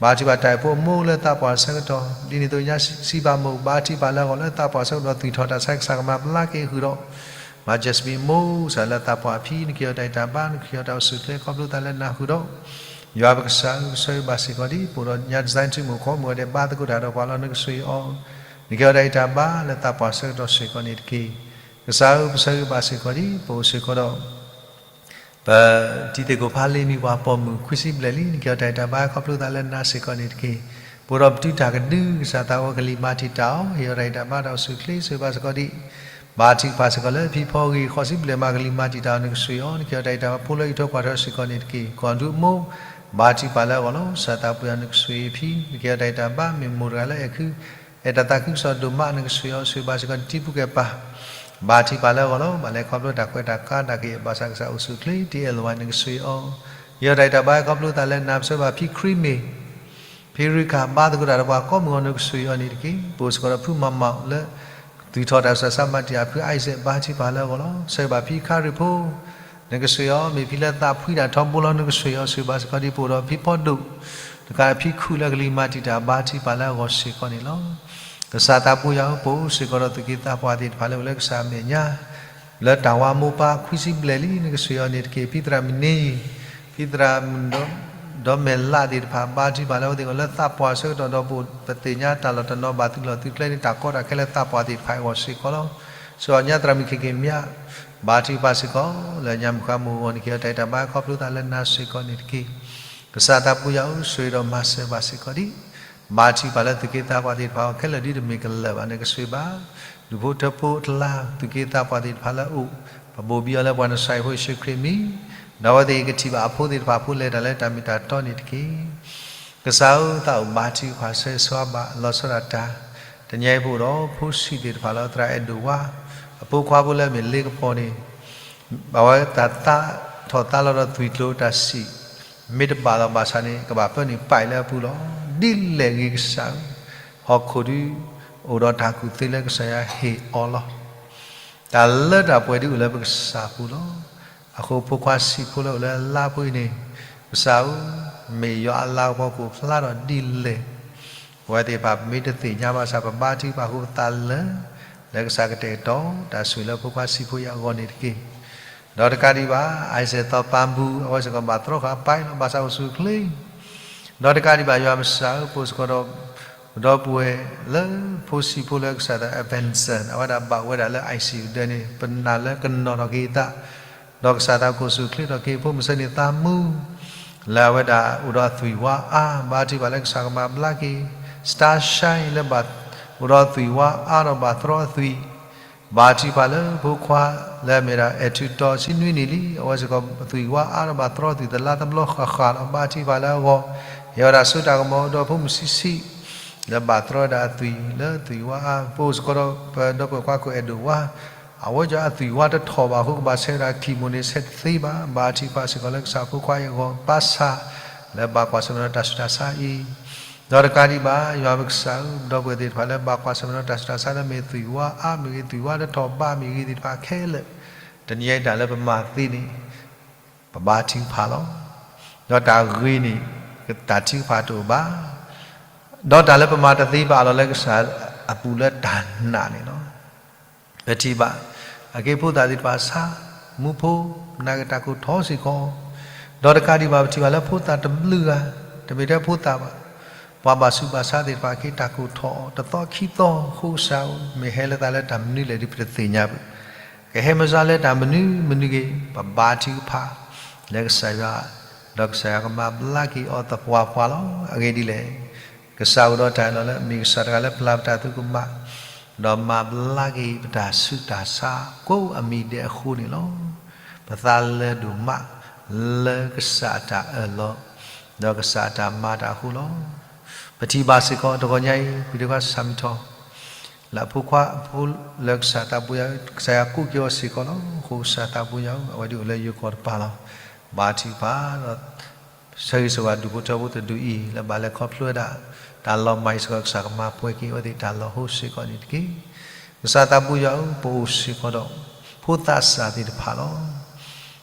ဘါထုကဖၣ်တၢ်အဲၣ်ဖိအမိၢ်လၢသးပှၢ်အဆၢကတီၢ် ဒ်န့ၣ်အသိးညါ စံးဘၣ်မိၢ် ဘါထုကဖၣ်လၢအဂီၢ်လၢသးပှၢ်အဆၢကတီၢ် သွံၣ်ထီၣ်တၢ်ဆါ ကစၢ်ကမၤဘျါက့ၤဃုာ်ဒီး မၤ Jasmine အမိၢ် ကစၢ်လၢသးပှၢ်အဖံ နကဟ့ၣ်အီၤတၢ်ဂံၢ်တၢ်ဘါ နကဟ့ၣ်အီၤတၢ်အိၣ်ဆူၣ်အိၣ်ချ့ခီဖျိသးလၢနၤဃုာ်ဒီး ယွၤပကစၢ်ဧၢ ပဆိၣ်ဂ့ၤဘၣ်စ့ၢ်ကီးဒ် ပအိၣ်ဒီးညါ design team မုၣ်ခီ မုၢ်ဂီၤဒဲးဘါသကိးတၢ်ဒီးပှၤလီၤ နကဆိၣ်ဂ့ၤအီၤ နကဟ့ၣ်အီၤတၢ်ဂံၢ်တၢ်ဘါလၢသးပှၢ်အဆၢကတီၢ်စ့ၢ်ကီးန့ၣ်တက့ၢ်. ကစၢ်ဧၢ ပဆိၣ်ဂ့ၤဘၣ်စ့ၢ်ကီးဒ် ပအိၣ်စ့ၢ်ကီးဒီး ပတံၤသကိးဖးလ့ၤမံၤပှၤပိာ်မုၣ်ခွံဆံဘျဲၣ်လံ နကဟ့ၣ်အီၤတၢ်ဂံၢ်တၢ်ဘါခီဖျိသးလၢနၤစ့ၢ်ကီးန့ၣ်တက့ၢ်. ပအိၣ်ဒီးပတုၤတၢ်ကဒု ကစၢ်သးအိၣ်ကလံၤမၤတံာ်တာ်အီၤ ဟ့ၣ်အီၤတၢ်ဂံၢ်တၢ်ဘါတၢ်အိၣ်ဆူၣ်အိၣ်ချ့ ဆိၣ်ဂ့ၤဘၣ်စ့ၢ်ကီးဒ် ဘါထုကဖၣ်စ့ၢ်ကီးလၢဖံဖီဂ့ၤ ဃိးဆံဘျဲၣ်မး ကလံၤမၤတံာ်တာ်အီၤ နကဆိၣ်ဂ့ၤအီၤ နကဟ့ၣ်အီၤတၢ်ဂံၢ်တၢ်ဘါဖိလၢအံးထွဲကွၢ်ထွဲစ့ၢ်ကီးန့ၣ်တက့ၢ်. ကီၢ်ဒူအမိၢ် ဘါထုကဖၣ်လၢအဂီၢ်လီၤ ကစၢ်သးပှ့ၤအီၤ နကဆိၣ်ဂ့ၤအဖံ နကဟ့ၣ်အီၤတၢ်ဂံၢ်တၢ်ဘါ မ့ၢ်မိၢ်တဂၤလၢအဲၣ်ခု အဲၣ်တၢ်သးခုကစီၣ်ဒိၣ်မး နကဆိၣ်ဂ့ၤအီၤ ဆိၣ်ဂ့ၤဘၣ်စ့ၢ်ကီးတံၤဖိကဲပၤ ဘါထုကဖၣ်လၢအဂီၢ်လီၤ. ဘၣ်လဲၤခီဖျိတၢ်ကွဲးတၢ်ကါတၢ်က့ၤ ဘၣ်ဆၣ်ကစၢ်အိၣ်ဆူၣ်အိၣ်ချ့ တ့အဲၣ်လီၤဝဲ နကဆိၣ်ဂ့ၤအီၤ ဟ့ၣ်အီၤတၢ်ဂံၢ်တၢ်ဘါခီဖျိသးလၢနၤ ပဆိၣ်ဂ့ၤဘၣ်ဖံခရံမ့ၢ် ဖံရူကၣ် ဘါသကိးတၢ်ဒီးပှၤကိးမုၢ်ဂီၤ နကဆိၣ်ဂ့ၤအီၤန့ၣ်တက့ၢ်. ပအိၣ်စ့ၢ်ကီးဒီးဖုမၤမၤလၢ သွံၣ်ထီၣ်တၢ်ဆူးတၢ်ဆါ မၤတံာ်အဖု Isaac ဘါထုကဖၣ်လၢအဂီၢ်လီၤ. ဆိၣ်ဂ့ၤဘၣ်ဖံခါရံၣ်ဖိ နကဆိၣ်ဂ့ၤအီၤ မ့ၢ်ဖံလၢသးဖှံတၢ်ထီဘိလီၤ နကဆိၣ်ဂ့ၤအီၤ ဆိၣ်ဂ့ၤဘၣ်စ့ၢ်ကီးဒ် ပအိၣ်ဒီးဖံဖီဒိၣ် တကးဖံခူၣ်လၢကလံၤမၤတံာ်တာ် ဘါထုကဖၣ်လၢအဂီၢ်စ့ၢ်ကီးန့ၣ်လီၤ. ကစၢ်သးပှ့ၤယွၤဧၢ ပအိၣ်စ့ၢ်ကီးဒီးသုးက့သးပှၢ်သ့ၣ်တဖၣ်လၢအိၣ်လၢကစၢ်အမဲာ်ညါ လၢတၢ်ဝါမိၢ်ပၢ်ခွံဆံဘျဲၣ်လံ နကဆိၣ်ဂ့ၤအီၤန့ၣ်တက့ၢ်. ဖံသရၣ်မုၣ်န့ၣ် ဖံသရၣ်မုၣ်ဒီးမဲာ်လးသ့ၣ်တဖၣ် ဘါထုကဖၣ်လၢအဝဲသ့ၣ်အိၣ်လၢသးပှၢ်အဆၢကတီၢ်ဒီး ပအိၣ်ပသ့ၣ်ညါတၢ်လီၤတနီၤဘၣ်သုးလီၢ်သုးကျဲန့ၣ် တၢ်ကီတၢ်ခဲလၢသးပှၢ်သ့ၣ်တဖၣ်အဂီၢ်စ့ၢ်ကီးလီၤ. ဆိၣ်ဂ့ၤညါသရၣ်မုၣ်ခ့ၣ်က့ၤမၠး ဘါထုကဖၣ်စ့ၢ်ကီးလၢညါမုၢ်ဃါမုၢ်ဂီၤန့ၣ် ကဟ့ၣ်အီၤတၢ်ဂံၢ်တၢ်ဘါခီဖျိသးလၢနၤစ့ၢ်ကီးန့ၣ်တက့ၢ်. ကစၢ်သးပှ့ၤယွၤဧၢ ဆိၣ်ဂ့ၤဒီးမၤစၢၤဘၣ်စ့ၢ်ကီးဒ် ဘါထုကဖၣ်လၢသုးက့သးပှၢ်သ့ၣ်တဖၣ်အဂီၢ်ခဲလၢာ်ဒ်တမ့ၢ်ကလၢာ်ဘၣ် နကဆိၣ်ဂ့ၤဘၣ် ဒူၣ်ဖိထၢဖိတလါ သုးက့သးပှၢ်သ့ၣ်တဖၣ်လၢအအိၣ် ပဘိၣ်ဘံအီၤလၢပှၤနစၤရ့းဖိယ့ၣ်ၡူးခရံာ်မံၤ ဒီးအဝဲသ့ၣ်ကထံၣ်ဘၣ်အဖိသ့ၣ်တဖၣ်အဖိလဲၤတၢ်လၢတၢ်မ့ၢ်တၢ်တီန့ၣ်တက့ၢ်. ကစၢ်ဧၢ သးအိၣ်ဘါထုကဖၣ်ဆၢဂ့ၤဆၢဝါဘၣ်လီၤဆီဒၣ်တၢ် တနံၤအံၤပအိၣ်ဒီးဖိဆံးသ့ၣ်တဖၣ်လၢသရၣ်အဲၣ်ဒိၣ်ဝါ အဖိခွါဖိလၢအမ့ၢ်လ့ကပီၤန့ၣ် ဘၣ်ဝဲတၢ်သးထီၣ်သါလီၤဒီးသွံၣ်ကျိၤတၢ်စံၣ် မ့ၢ်တဘၣ်လီၤဘၣ်ဆၣ်န့ၣ် ကဘၣ်ပၢနုာ်ပာ်အံၤလၢအပူၤလီၤ. ဒ်လဲၣ်ဂ့ၤကစၢ်ဧၢ, ဟီၣ်ခိၣ်ဒု အိၣ်ဒီးတၢ်ကူၣ်သ့လၢကစၢ်ယွၤဟ့ၣ်အီၤလီၤ. တၢ်လၢတၢ်ပှဲၤဒုအိၣ်လၢပကစၢ်ပူၤလီၤ. အဃိဖိခွါဆံးဖိလၢအိၣ်လၢအလါပူၤအံၤန့ၣ် ကစၢ်ဧၢ, မ့ၢ်ယွၤအလၤကပီၤကအိၣ်ဖျါထီၣ်ဒ်လဲၣ် ပဝဲသ့ၣ်တဖၣ်ပမ့ၢ်တသ့ၣ်ညါဘၣ်ဆၣ် ပဘါထုကဖၣ်ဃုာ်ပသးလၢ လၢကစၢ်ကတဲာ်ကတီၤ တၢ်ဆိၣ်လၢဖိခွါဆံးဖိအံၤအဂီၢ်န့ၣ်တက့ၢ်. ဒီးတကးဒံးဘၣ် အံၤစဲးသီပၤဘူ အဝဲစ့ၢ်ကီးဘၣ်တြီဃာ်အပၢ်လီၤ ဘၣ်ဆၣ်အိၣ်ဆူၣ်အိၣ်ချ့ ဒီးတကးဒံးဘၣ် ယွၤပကစၢ်ဧၢ, ပအိၣ်စ့ၢ်ကီးဒီး ဒီပုၢ်ဝဲၢ်လၢဖိဆံးဖိလၢကစၢ်သး Evanson အဝဲဒၣ်ဘၣ်ဝဲဒၣ်လၢ I C U ဒၢးန့ၣ် ပနာ်လၢကနီၤထီၣ်က့ၤအသး ဒီးကစၢ်သးအိၣ်ဆူၣ်အိၣ်ချ့ထီၣ်က့ၤ ဖိမုၣ်ဆၢန့ၣ်သးမူ လၢအဝဲဒၣ်အိၣ်ဒီးအသွံၣ်ဝါအါ ဘါထုကဖၣ်လၢကစၢ်ကမၤဘျါက့ၤ Starshine လၢဘၣ်အိၣ်ဒီးအသွံၣ်ဝါအါဒီးဘၣ်တြီအသွံၣ် ဘါထုကဖၣ်လၢဖိခွါလၢအမ့ၢ်ဒၣ် အဲၣ်ထူးတီၤ ဆံနွံနံၣ်လံ အဝဲစ့ၢ်ကီးသွံၣ်ဝါအါဒီးဘၣ်တြီသွံၣ်တလါတဘျီဃၣ်ဃၣ်ဒီး ဘါထုကဖၣ်လၢအဂီၢ် ဟ့ၣ်ဝဲဒၣ်စိတၢ်ကမီၤဒီးဖိမုၣ်ဆံးဆံး လၢဘၣ်တြီဝဲဒၣ်အသွံၣ်လၢသွံၣ်ဝါအါ ပအိၣ်စ့ၢ်ကီးဒီးပဒီပုၢ်ဝဲၢ်ခွါခိၣ်အဲၣ်ဒိၣ်ဝါ အဝဲကီအသွံၣ်ဝါတထီၣ်ဘၣ်အဃိ ကဘၣ်ဆဲးဝဲဒၣ် chemo န့ၣ် ဆဲးတသ့ဘၣ် ဘါထုကဖၣ်စ့ၢ်ကီးလၢကစၢ်ဖိခွါအံၤအဂီၢ် ဘၣ်ဆၣ် လၢဘၣ်ကွၢ်ဆၢၣ်မဲာ်ဒီးတၢ်ဆူးတၢ်ဆါအံၤ ဒီးတကးဒံးဘၣ် ယွၤပကစၢ်ဧၢ, ဒီပုၢ်ဝဲၢ်သ့ၣ်တဖၣ်လၢဘၣ်ကွၢ်ဆၢၣ်မဲာ်ဒီးတၢ်ဆူးတၢ်ဆါလၢမ့ၢ်သွံၣ်ဝါအါမ့ၢ်ဂ့ၤ သွံၣ်ဝါတထီၣ်ဘၣ်မ့ၢ်ဂ့ၤသ့ၣ်တဖၣ်ခဲလၢာ်, တနံၤအံၤတၢ်လၢပမၤသ့န့ၣ် ပဘါထုကဖၣ်လီၤ. ဒီးတၢ်ဂ့ၤန့ၣ် တၢ်ထုကဖၣ်တအိၣ်ဘၣ်. ဒီးတၢ်လၢပမၤတသ့ဘၣ်အလီၢ်လၢကစၢ်အပူၤလၢတၢ်နာ်န့ၣ်လီၤ. ပထံၣ်ဘၣ် အက့ဖိသၣ်သ့ၣ်တဖၣ်ဆါ မူဖိ နာ်က့ၤတၢ်ကိၢ်ထီစ့ၢ်ကီး, ဒီးတကးဒံးဘၣ် ပထံၣ်ဘၣ်လၢဖိသၣ်တဘျုးဂၤ, တမ့ၢ်ထဲဖိသၣ်ဘၣ်, ပှၤဘၣ်ဆူးဘၣ်ဆါသ့ၣ်တဖၣ်က့ၤတၢ်ကိၢ်ထီအီၤ တသီခံသီ ဃိကစၢ်ဧၢ, မ့ၢ်ဟဲလၢသးလၢတၢ်မနုၤလဲၣ်ဒီး ပတသ့ၣ်ညါဘၣ်. ကဟဲမၤစၢၤလၢတၢ်မနုၤမနုၤဂ့ၤ ပဘါထုကဖၣ် လၢကစၢ်ယွၤ, ဒီးကစၢ်ယွၤကမၤဘျါက့ၤအီၤသပှၢ်ပှၢ်လီၤ. အဂ့ၢ်ဒ်လဲၣ် ကစၢ်အိၣ်ဒီးတၢ်အၢၣ်လီၤလၢ မ့ၢ်ကစၢ်တဂၤလၢပျၢ်ပတၢ်သုကမၣ်, ဒီးမၤဘျါက့ၤပတၢ်ဆူးတၢ်ဆါကိးအမံၤဒဲးအဃိန့ၣ်လီၤ. ပသးလၢဒိၣ်မး လၢကစၢ်အတၢ်အၢၣ်လီၤ, ဒီးကစၢ်အတၢ်မၤတၢ်အဃိလီၤ. ပထံၣ်ဘၣ်စ့ၢ်ကီးတဂီၤညါအံၤ ပှၤဒ့ခွါဆၣ်မုၢ်ထီၣ် လၢအဖိခွါအဖိလၢကစၢ်သးဘိယၤဧၢ, ကစၢ်ယွၤကူးက့ၤအီၤစ့ၢ်ကီးလီၤ. အဃိကစၢ်သးဘိယၤဧၢ, အဝဲဒၣ်အိၣ်လၢယိၤကီၢ်တပၤလီၤ. ဘါထုကဖၣ်ဒီး ဆၢဂ့ၤဆၢဝါဒူၣ်ဖိထၢဖိတဒူၣ်အံၤ လၢဘၣ်လဲၤခီဖျိဝဲဒၣ် တၢ်လီၤမၢ်အံၤစ့ၢ်ကီး ကစၢ်ကမၤပှဲၤက့ၤအဝဲသ့ၣ်တၢ်လီၢ်ဟိစ့ၢ်ကီးန့ၣ်တက့ၢ်. ကစၢ်သးဘိယၤဧၢ, ပအိၣ်စ့ၢ်ကီးဒီး ဖိသးစၢ်သ့ၣ်တဖၣ်လီၤ.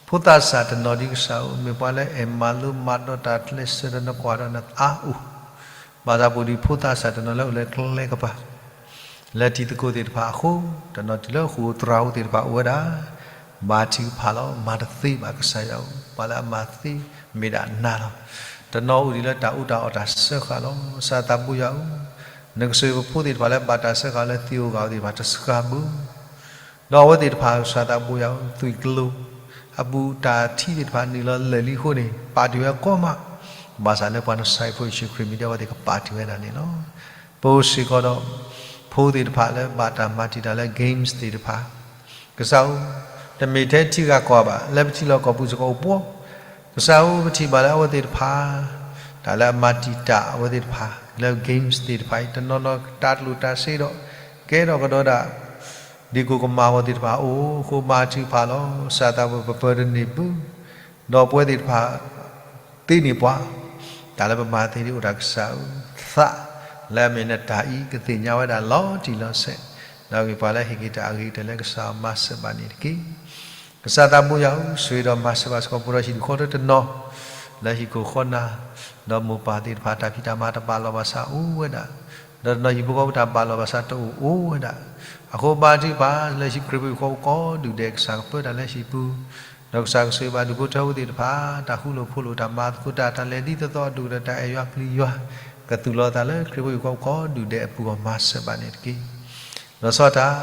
ဖိသးစၢ်တနီၤဒ်ကစၢ်ဧၢ, မ့ၢ်ပှၤလၢအဲၣ်မၤလိမၤဒိးတၢ်ကျဲးစၢးဒီးနကွၢ်ဒီးနအါအိၣ်, ဘၣ်ဆၣ်ပအိၣ်ဒံးဖိသးစၢ်တနီၤလၢအိၣ်လၢကျဲကပၤ လၢတံၤသကိးသ့ၣ်တဖၣ်အဃိ, တနီၤတုၤလၢဃိာ်သရၣ်ဧိၤသ့ၣ်တဖၣ်အိၣ်ဝဲဒၣ်, ဘါထုကဖၣ်လီၤ. မၤတသ့ဘၣ်ကစၢ်ယွၤဧၢ, ပှၤလၢအမၤသ့မ့ၢ်ဒၣ်နၤလီၤ. တနီၤအိၣ်ဒံးလၢတၢ်အူတၢ်အီၣ်တၢ်စၢဃာ်လီၤ. ကစၢ်သးဘိယၤဧၢ, နကဆိၣ်ဂ့ၤပဖိသ့ၣ်တဖၣ်လၢဘၣ်တၢ်စၢဃာ်လၢသံးဧိၤဂာ်ဧိၤသ့ၣ်တဖၣ်တစှၤဘၣ် ဒီးအဝဲသ့ၣ်တဖၣ်ကစၢ်သးဘိယၤဧၢ, သွံၣ်ကျိၤ အဘူးတၢ်ထံသ့ၣ်တဖၣ်နုာ်လီၤလၢာ်လံအဃိန့ၣ် ပာ်တ့ၢ်ဝဲကိးမး, ဘၣ်ဆၣ်လၢပှၤနစဲးဖိယ့ၣ်ၡူးခရံာ်မံၤဒ်အဝဲသ့ၣ်ကပာ်တ့ၢ်ဝဲဒၣ်န့ၣ်လီၤ. ပအိၣ်စ့ၢ်ကီးဒီး ဖိသ့ၣ်တဖၣ်လၢဘၣ်တၢ်မၤတံာ်တာ်လၢ games သ့ၣ်တဖၣ်, ကစၢ်ဧၢ, တမ့ၢ်ထဲထံဂၤကီၢ်ဂၤဘၣ်, လၢပထံလီၢ်ကီၢ်ပူၤစ့ၢ်ကီးအိၣ်ပှီၢ်, ကစၢ်ဧၢ, ပထံၣ်ဘၣ်လၢအဝဲသ့ၣ်တဖၣ် တၢ်လၢအမၤတံာ်တာ်အဝဲသ့ၣ်တဖၣ်လၢ games သ့ၣ်တဖၣ်အံၤ တနီၤနီၤတၢ်ကျိၣ်တၢ်စ့ဒီး ကဲထီၣ်ကဒီးဒၣ် ဒ်ကိၣ်ကမၣ်အဝဲသ့ၣ်တဖၣ်အအိၣ်အဃိ ဘါထုကဖၣ်လီၤ. ကစၢ်သးဘိယၤဧၢ, ပပၢတန့ၢ်ဘၣ်, ဒီးပဝဲသ့ၣ်တဖၣ်သ့န့ၢ်ပှၤ, တၢ်လၢပမၤသ့ဒ်အိၣ်တၢ်ကစၢ်ဧၢ, သးလၢအမ့ၢ်နတၢ်အံၤ ကသ့ၣ်ညါဝဲဒၣ်လီၤတံၢ်လီၤဆဲး, ဒီးမ့ၢ်ပှၤလၢဟ့ၣ်က့ၤတၢ်အဂ့ၤကတၢၢ်လၢကစၢ်မၤစၢၤဘၣ်န့ၣ်တက့ၢ်. ကစၢ်သးဘိယၤဧၢ, ဆိၣ်ဂ့ၤဒီးမၤစၢၤဘၣ်စ့ၢ်ကီး ပဒီးဟံၣ်ဒူၣ်ဃီထၢတနီၤ လၢဟံၣ်ခိၣ်ဃီနၤ, ဒီးမိၢ်ပၢ်သ့ၣ်တဖၣ် တၢ်ဖံးတၢ်မၤတဘၣ်လီၢ်ဘၣ်စးအိၣ်ဝဲဒၣ်, ဒီးတနီၤဟံၣ်ဖိဃီဖိတၢ်ဘၣ်လီၢ်ဘၣ်စးတအိၣ်အိၣ်ဝဲဒၣ်, အဃိဘါထုကဖၣ်လၢဟံၣ်ခရံာ်ဖိဟံၣ်ဃီကိးဒူၣ်ဒဲး ကစၢ်ကပၢတၢ်လၢဟံၣ်ပူၤ, ဒီးကစၢ်ကဆိၣ်ဂ့ၤဘၣ်ဒူၣ်ဖိထၢဖိသ့ၣ်တဖၣ် တၢ်ဃူလိာ်ဖိးလိာ်တၢ်မၤသကိးတၢ် တၢ်လဲၤဒ်သိးသိးအဒိၣ်ကတၢၢ် တၢ်အဲၣ်ယွၤပျံၤယွၤ ကသူၣ်လီၤသးလၢခရံာ်ဖိဟံၣ်ဃီကိးဒူၣ်ဒဲးအပူၤ မၤစၢၤဘၣ်န့ၣ်တက့ၢ်. လီၤဆီဒၣ်တၢ်,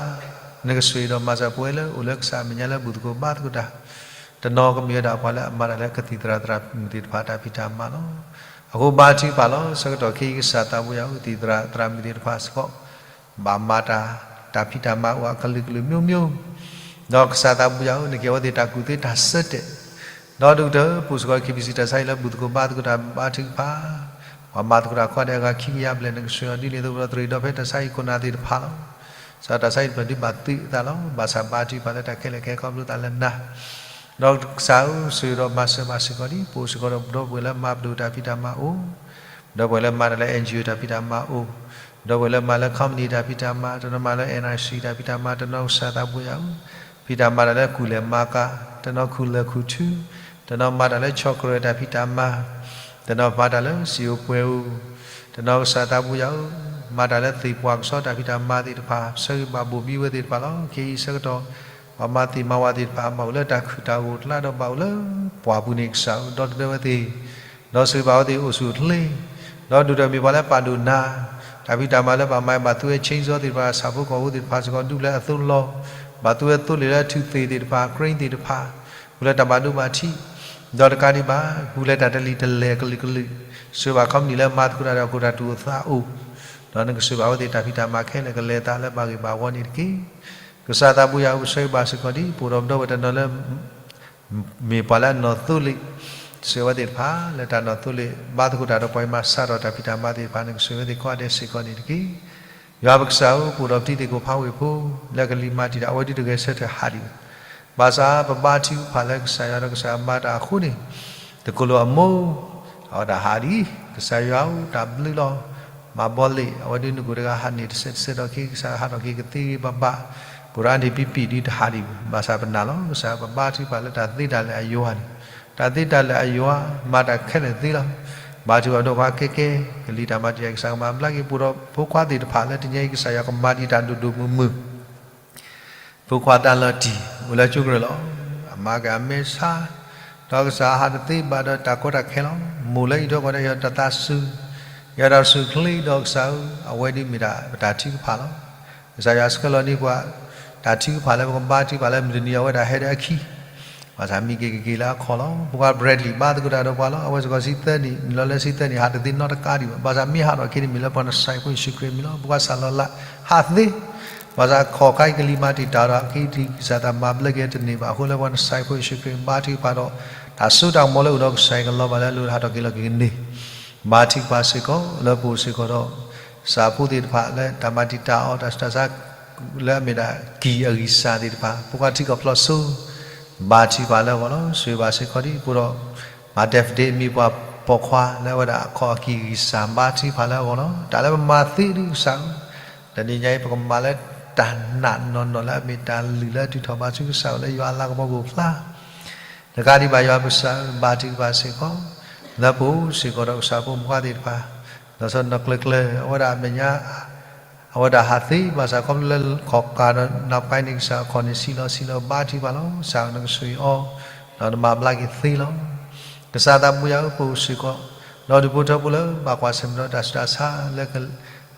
နကဆိၣ်ဂ့ၤဒီးမၤစၢၤပဝဲလၢအိၣ်လၢကစၢ်အမဲာ်ညါလၢဘူၣ်သကိးဘါသကိးတၢ်, တနီၤကမ့ၢ်ဝဲဒၣ်ပှၤလၢအမၤတၢ်လၢကသံၣ်သရၣ်သရၣ်မုၣ်သ့ၣ်တဖၣ်တၢ်ဖံးတၢ်မၤလီၤ. အဃိဘါထုကဖၣ်လီၤ. ဆၢကတီၢ်ခဲအံၤကစၢ်သးဘိယၤဧၢ, သံၣ်သရၣ်သရၣ်မုၣ်သ့ၣ်တဖၣ်စ့ၢ်ကီး ဘၣ်မၤတၢ် တၢ်ဖံးတၢ်မၤအိၣ်အကလုာ်ကလုာ်မျိုးမျိုး, ဒီးကစၢ်သးဘိယၤဧၢ, နကဲအဝဲသ့ၣ်တၢ်ကူၣ်သ့တၢ်ဆၢတဲာ်, ဒီးဒ်ကတၢၢ်ပူၤစ့ၢ်ကီး KBC တၢ်ဆါဟံၣ်လၢဘူၣ်သကိးဘါသကိးတၢ်ဘါထုကဖၣ်, ပှၤမၤသကိးတၢ်ခီဒဲးအဂၤခံကယၤဘျဲၣ် နကဆိၣ်ဂ့ၤအီၤဒ်န့ၣ်အသိး ဒီးတရံးဒီးဖဲတၢ်ဆါဟံၣ်ခိၣ်နၢ်သ့ၣ်တဖၣ်လီၤ. ကစၢ်တၢ်ဆါဟံၣ်တဖျၢၣ်ဒ်ဘၣ်သုးအသးလီၤ. ဘၣ်ဆၣ်ဘါထုကဖၣ်လၢတၢ်ခဲလၢာ်ခဲဆ့ခီဖျိသးလၢနၤ ဒီးကစၢ်ဧၢ, ဆိၣ်ဂ့ၤဒီးမၤစၢၤဘၣ်စ့ၢ်ကီးဒ်ပအိၣ်စ့ၢ်ကီးဒီး ဒီပုၢ်ဝဲၢ်လၢမၤပဒိၣ်တၢ်ဖံးတၢ်မၤအိၣ်, ဒီပုၢ်ဝဲၢ်လၢမၤတၢ်လၢ NGO တၢ်ဖံးတၢ်မၤအိၣ်, ဒီပုၢ်ဝဲၢ်လၢမၤလၢ company တၢ်ဖံးတၢ်မၤ, တနီၤမၤလၢ NRC တၢ်ဖံးတၢ်မၤ, တနီၤကစၢ်သးဘိယၤဧၢ, ဖံးတၢ်မၤတၢ်လၢကူၣ်လဲၤမၤကၤ, တနီၤခူၣ်လၢၢ်ခူၣ်ထူ, တနီၤမၤတၢ်လၢဆီၣ်ကရၢၢ်တၢ်ဖံးတၢ်မၤ, တနီၤမၤတၢ်လၢစံာ်အိၣ်ပှဲၤအိၣ်, တနီၤကစၢ်သးဘိယၤဧၢ, မၤတၢ်လၢသ့ၣ်ပှၢ်ကဆီတၢ်ဖံးတၢ်မၤသ့ၣ်တဖၣ် ဆၢဂ့ၤဘၣ်ဘိၣ်ဘံဝဲသ့ၣ်တဖၣ်လီၤ. ခဲအံၤဆၢကတီၢ် ပှၤမၤသ့ၣ်မၤဝၤသ့ၣ်တဖၣ် ဘၣ်အိၣ်လၢတၢ်ခုၣ်တၢ်ဂိၢ်ကျါဒီးဘၣ်အိၣ်လၢပှၢ်ပူၤန့ၣ် ကစၢ်ဧၢ, ဒီတဒၢဝဲသ့ၣ်, ဒီးဆိၣ်ဂ့ၤဘၣ်ဝဲသ့ၣ်အိၣ်ဆူၣ်အိၣ်ချ့, ဒီးဒုၣ်ဒီးမ့ၢ်ပှၤလၢပာ်ဒိၣ်နၤ, တၢ်ဖံးတၢ်မၤလၢဘၣ်မၤဘၣ်သူဝဲ chainsaw သ့ၣ်တဖၣ် ဆၣ်ဖိကီၢ်ဖိသ့ၣ်တဖၣ်စ့ၢ်ကီး ဒူၣ်လၢအသိးလီၤ, ဘၣ်သူဝဲသိလ့ၣ်လၢအထူၣ်သ့ၣ်သ့ၣ်တဖၣ် crane သ့ၣ်တဖၣ်, ဃူလၢတၢ်ဘၣ်ဒိဘၣ်ထံး, ဒီးတကးဒံးဘၣ် ဃူလၢတၢ်တလံၤတလဲၤကလုာ်ကလုာ်, ဆိၣ်ဂ့ၤဘၣ် company လၢမၤသကိးတၢ်ဒီးအခိၣ်တၢ်တူၢ်အိၣ်သးအိၣ်, ဒီးနကဆိၣ်ဂ့ၤဘၣ်အဝဲသ့ၣ်တၢ်ဖံးတၢ်မၤခဲလၢာ်ကလဲၤသးလၢဘၣ်ဂ့ၤဘၣ်ဝီန့ၣ်တက့ၢ်. ကစၢ်သးဘိယၤဧၢ, ပဆၢဂ့ၤဘၣ်စ့ၢ်ကီးဒ် ပအိၣ်ဒီးပဒီပုၢ်ဝဲၢ်တနီၤလၢ မ့ၢ်ပှၤလၢအနီၢ်သိလ့ၣ်, ဆိၣ်ဂ့ၤဝဲသ့ၣ်တဖၣ် လၢတၢ်နီၢ်သိလ့ၣ်ဘါသကိးတၢ်ဒီးပှၤအံၤမၤစးထီၣ်တၢ်ဖံးတၢ်မၤသ့ၣ်တဖၣ် နကဆိၣ်ဂ့ၤဝဲသ့ၣ်ကိးဂၤဒဲးစ့ၢ်ကီးန့ၣ်တက့ၢ်. ယွၤပကစၢ်ဧၢ, ပအိၣ်ဒီးပတံၤသကိးဖးဝ့ၢ်ဖိ လၢကလံၤမၤတံာ်တာ် အဝဲဒၣ်တဂဲၤဆၢထၢၣ်ဟးဒံးဘၣ်. ဘၣ်ဆၣ်ပဘါထုကဖၣ်လၢကစၢ်ယွၤဒီးကစၢ်မၤတၢ်အဃိန့ၣ်, သကိးလိာ်အမိၢ် အဝဲဒၣ်ဟးဒံး, ကစၢ်ယွၤဧၢ, တၢ်ဘျုးလီၤ. မၤဘီလ့ၣ် အဝဲဒၣ်နကိၣ်တဂၤဟးန့ၢ်တစဲးတစဲးဒီးက့ၤ, ကစၢ်ဟးထီၣ်က့ၤကသ့ဂ့ၤဘၣ်ဘၣ်, ပအိၣ်ဒီးအါန့ၢ်ပံပံၣ်ဒ်တဟးဒံးဘၣ်. ဘၣ်ဆၣ်ပနာ်လီၤ, ကစၢ်ပဘါထုကဖၣ်လၢတၢ်သ့တၢ်လၢာ်အယွၤန့ၣ်, တၢ်သ့တၢ်လၢာ်အယွၤ မၤတၢ်ခဲလၢာ်သ့လီၤ. ဘါထုကဖၣ်ဒီးပှၤကဲကဲ, ကလံၤတၢ်မၤတံာ်တာ် ကစၢ်ကမၤဘျါက့ၤ, ပအိၣ်ဒီးဖိခွါသ့ၣ်တဖၣ်လၢတနံၤအံၤ ကစၢ်ယွၤကမၤဒံးတၢ်ဒိၣ်ဒိၣ်မုၢ်မုၢ် ဖိခွါတၢ်လီၤတံၢ် အိၣ်လၢကၠိကရၢၢ်လီၤ. အမါက့ၤအမဲာ်ဆါ, ဒီးကစၢ်ဟးတသ့ဘၣ်ဒီးတၢ်ကီတၢ်ခဲလီၤ. မိၢ်လၢအံးထွဲကွၢ်ထွဲ ယွၤတၢ်သးစူၤ, ယွၤတၢ်စူၢ်ချ့ဒီးကစၢ်ဧၢ, အဝဲဒၣ်မ့ၢ်ဒၣ်ပတၢ်ထုကဖၣ်လီၤ. ကစၢ်ယွၤဆှၢလီၤန့ၢ်ပှၤ တၢ်ထုကဖၣ်လၢပကဘါထုကဖၣ်လၢမုၢ်တနံၤအဝဲဒၣ်ဟဲဒီးအခံ ဘၣ်ဆၣ်မံက့ၤကက့ၤလၢအခီၣ်လီၤ. ဖိခွါ Bradley ဘါသကိးတၢ်ဒီးပှၤလီၤ. အဝဲစ့ၢ်ကီးဆံသၢနံၣ်, နုာ်လီၤလၢဆံသၢနံၣ် ဟးတသ့နီတကးဒံးဘၣ်. ဘၣ်ဆၣ်မ့ၢ်ဟးထီၣ်ခဲအံၤန့ၣ် မ့ၢ်လၢပှၤနစဲးဖိယ့ၣ်ၡူးခရံာ်အမံၤလီၤ. ဖိခွါ စၢ်လီၤလး ဟးသ့, ဘၣ်ဆၣ်ခီၣ်ခါအံၤကလံၤမၤတံာ်တာ်ဒီး ခဲအံၤကစၢ်သးမၤဘျါက့ၤတန့ၢ်ဘၣ်အဃိ လၢပှၤနစဲးဖိယ့ၣ်ၡူးခရံာ်ဘါထုကဖၣ်ဒီး တၢ်စိတၢ်ကမီၤလၢအိၣ်ဒီးကစၢ်အံၤကလီၤဘၣ်လၢအလိၤ ဟးထီၣ်က့ၤလီၤက့ၤကန့ၢ် ဘါထုကဖၣ်စ့ၢ်ကီး လၢပအိၣ်စ့ၢ်ကီးဒီး ကစၢ်ဖိသ့ၣ်တဖၣ်လၢတၢ်မၤတံာ်တာ်အီၤ တၢ်ဆူးတၢ်ဆါ လၢအမ့ၢ်ဒၣ်ကံၢ်အဂံၢ်စၢ်သ့ၣ်တဖၣ် ဖိခွါထံကီၢ်ဖျိစိ ဘါထုကဖၣ်လၢအဂီၢ်လီၤ. ဆိၣ်ဂ့ၤဘၣ်စ့ၢ်ကီးဒ်ပအိၣ်ဒီး မၤဒဲးဖဒ့းအမံၤပှၢ်ပိာ်ခွါလၢအဝဲဒၣ်အခီၣ်အကံၢ်ဂံၢ်စၢ် ဘါထုကဖၣ်လၢအဂီၢ်လီၤ. တၢ်လၢပမၤသ့ဒ်ကစၢ်ဧၢ, တနံၤညါအံၤ ပကမၤလၢတၢ်နာ်နီၢ်နီၢ်လၢအမ့ၢ်တၢ်လုၢ်လၢအထုးထီၣ်ဘါထုကစၢ်ဧၢ လၢယွၤအလၤကပီၤကအိၣ်ဖျါ တကးဒံးဘၣ်ယွၤပကစၢ်ဧၢ ဘါထုကဖၣ်စ့ၢ်ကီး လၢပအိၣ်စ့ၢ်ကီးဒီးကစၢ်ဖိမုၣ်ခွါသ့ၣ်တဖၣ် လီၤဆီနီၢ်ကျၢၤကျၢၤ အဝဲဒၣ်အမဲာ်ညါ အဝဲဒၣ်ဟးသ့ဘၣ်ဆၣ်ခီဖျိလၢခီၣ်ကးဒီးနၢ်ပၢၢ်န့ၣ် ကစၢ်အခီၣ်န့ၣ်ဆံးလီၤဆံးလီၤ ဘါထုကဖၣ်လီၤ. ကစၢ်နကဆိၣ်ဂ့ၤအီၤ ဒီးနမၤဘျါက့ၤသ့လီၤ. ကစၢ်သးပူၤယွၤဧၢ ပအိၣ်စ့ၢ်ကီး ဒီးဒူၣ်ဖိထၢဖိလၢဘၣ်ကွၢ်ဆၢၣ်မဲာ်ဒီးတၢ်ဆူးတၢ်ဆါလၢ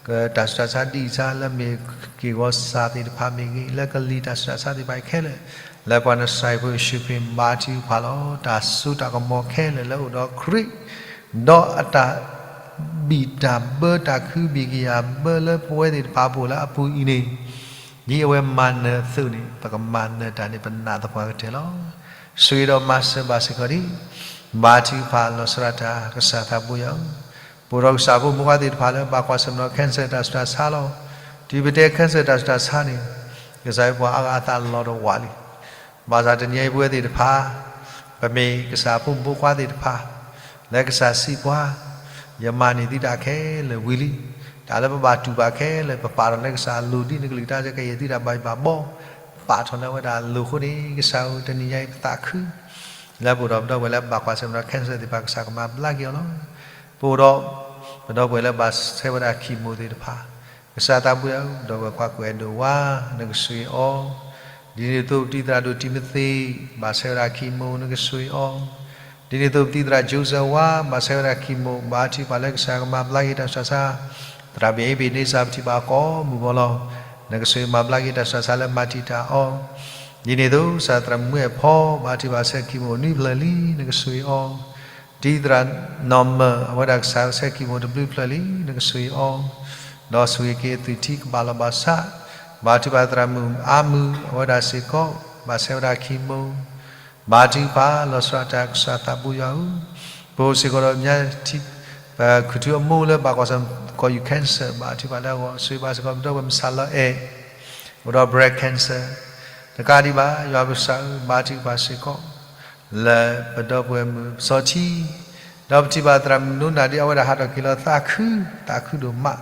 တၢ်ဆူးတၢ်ဆါဒ်အံၤစါ လၢမ့ၢ်က့ၢ်ဂီၤစၢ်သ့ၣ်တဖၣ်မ့ၢ်ဂ့ၤ လၢကလံၤတၢ်ဆူးတၢ်ဆါသ့ၣ်တဖၣ်ခဲလၢာ် လၢပှၤနစၢ်ဖိယ့ၣ်ၡူးခရံာ်ဘါထုကဖၣ်လီၤ. တၢ်စိတၢ်ကမီၤခဲလၢာ်လၢအိၣ်ဒီးခရံာ် ဒီးအတၢ်ဘံၣ်တၢ်ဘၢတၢ်ခုဘံၣ်ကယၤဘၢလၢပဝဲသ့ၣ်တဖၣ်အပူၤလၢအပူၤအံၤန့ၣ် ဒ်အဝဲမၤနၢၤအသိးန့ၣ် ပကမၤနၢၤတၢ်န့ၣ် ပနာ်သပှၢ်ကတၢၢ်လီၤ. ဆိၣ်ဂ့ၤဒီးမၤစၢၤဘၣ်စ့ၢ်ကီးဒ် ဘါထုကဖၣ်လီၤစှၤတၢ် ကစၢ်သးပူၤယွၤဧၢ ပအိၣ်ဒီးကစၢ်ဖိမုၣ်ခွါသ့ၣ်တဖၣ်လၢဘၣ်ကွၢ်ဆၢၣ်မဲာ်ဒီး cancer တၢ်ဆူးတၢ်ဆါလီၤ. တုၤပတဲ cancer တၢ်ဆူးတၢ်ဆါန့ၣ် ကစၢ်ယွၤပှၤအါဂၤအသးလီၤတဝးလံ. ဘၣ်ဆၣ်တနံၤအံၤပဝဲသ့ၣ်တဖၣ် ပမ့ၢ်ကစၢ်ဖိမုၣ်ဖိခွါသ့ၣ်တဖၣ် လၢကစၢ်စံးပှၤ ယမၤန့ၢ်သုတၢ်ခဲလၢာ်ဝံၤလံ. တၢ်လၢပဘၣ်တူၢ်ဘၣ်ခဲလၢာ် ပပာ်ထီၣ်လၢကစၢ်အလိၤဒ်နကလုၢ်ကထါ ကယဲၢ်သုတၢ်ဘၣ်ယိၣ်ဘၣ်ဘီ ပာ်ထီၣ်လၢအဝဲဒၣ်အလိၤအဃိန့ၣ် ကစၢ်ဧၢ တနံၤညါအံၤပသးခု လၢပအိၣ်ဒီးပဒီပုၢ်ဝဲၢ်လၢဘၣ်ကွၢ်ဆၢၣ်မဲာ်ဒီး cancer သ့ၣ်တဖၣ် ကစၢ်ကမၤဘျါက့ၤအီၤလီၤ. ပအိၣ်ဒီး ပဒီပုၢ်ဝဲၢ်လၢဘၣ်ဆဲးဝဲဒၣ် chemo သ့ၣ်တဖၣ် ကစၢ်သးပူၤယွၤဧၢ ပဒီပုၢ်ဝဲၢ်ခွါကွဲးဒိၣ်ဝါ နကဆိၣ်ဂ့ၤအီၤ ဒ်န့ၣ်အသိးပတံၤသရၣ်ဒိၣ်တံၤမသ့း ဘၣ်ဆဲးဝဲဒၣ် chemo နကဆိၣ်ဂ့ၤအီၤ ဒ်န့ၣ်အသိးပတံၤသရၣ် Joseph ဝါ ဘၣ်ဆဲးဝဲဒၣ် chemo ဘါထုကဖၣ်လၢကစၢ်ကမၤဘျါက့ၤတၢ်ဆူးတၢ်ဆါ သရၣ်မ့ၢ်အ့ဘ့းန့စၢ် ပထံၣ်ဘၣ်ကိးမုၢ်ဂီၤလီၤ. နကဆိၣ်ဂ့ၤမၤဘျါက့ၤတၢ်ဆူးတၢ်ဆါလၢမၤတံာ်တာ်အီၤ ဒ်န့ၣ်အသိး ကစၢ်သရၣ်မုၣ်အဲၣ်ဖီ ဘါထုကဖၣ်ဆဲး chemo နွံဖျၢၣ်လံ နကဆိၣ်ဂ့ၤအီၤ တံၤသရၣ်နီၢ်မၢၢ် အဝဲဒၣ်ကစၢ်ဆဲး chemo တဘျုးဖျၢၣ်လံ နကဆိၣ်ဂ့ၤအီၤ ဒီးဆိၣ်ဂ့ၤက့ၤအသုးထံကဘၣ်လီၤဘၣ်ဆး ဘါထုကဖၣ်သရၣ်မုၣ်အါမုၢ် အဝဲဒၣ်စ့ၢ်ကီး ဘၣ်ဆဲးဝဲဒၣ် chemo ဘါထုကဖၣ်လီၤစှၤတၢ် ကစၢ်သးပူၤယွၤဧၢ ပအိၣ်စ့ၢ်ကီးဒီး ပခိၣ်ထူအမိၢ်လၢဘၣ်ကွၢ်ဆၢၣ်မဲာ် ကီၢ်ယူၢ် cancer ဘါထုကဖၣ်လၢအဂီၢ် ဆိၣ်ဂ့ၤဘၣ်စ့ၢ်ကီး ပဒီပုၢ်ဝဲၢ်မုၣ်ဆၣ်လီၤအဲၣ် အိၣ်ဒီး breast cancer တကးဒံးဘၣ် ယွၤပကစၢ်ဧၢ ဘါထုကဖၣ်စ့ၢ်ကီး လၢပဒီပုၢ်ဝဲၢ်မုၣ်စီထံ ဒီးပထံၣ်ဘၣ်သရၣ်မုၣ်နိနၢ်ဒ်အဝဲဒၣ်ဟးထီၣ်က့ၤလီၤသးခု သးခုဒိၣ်မး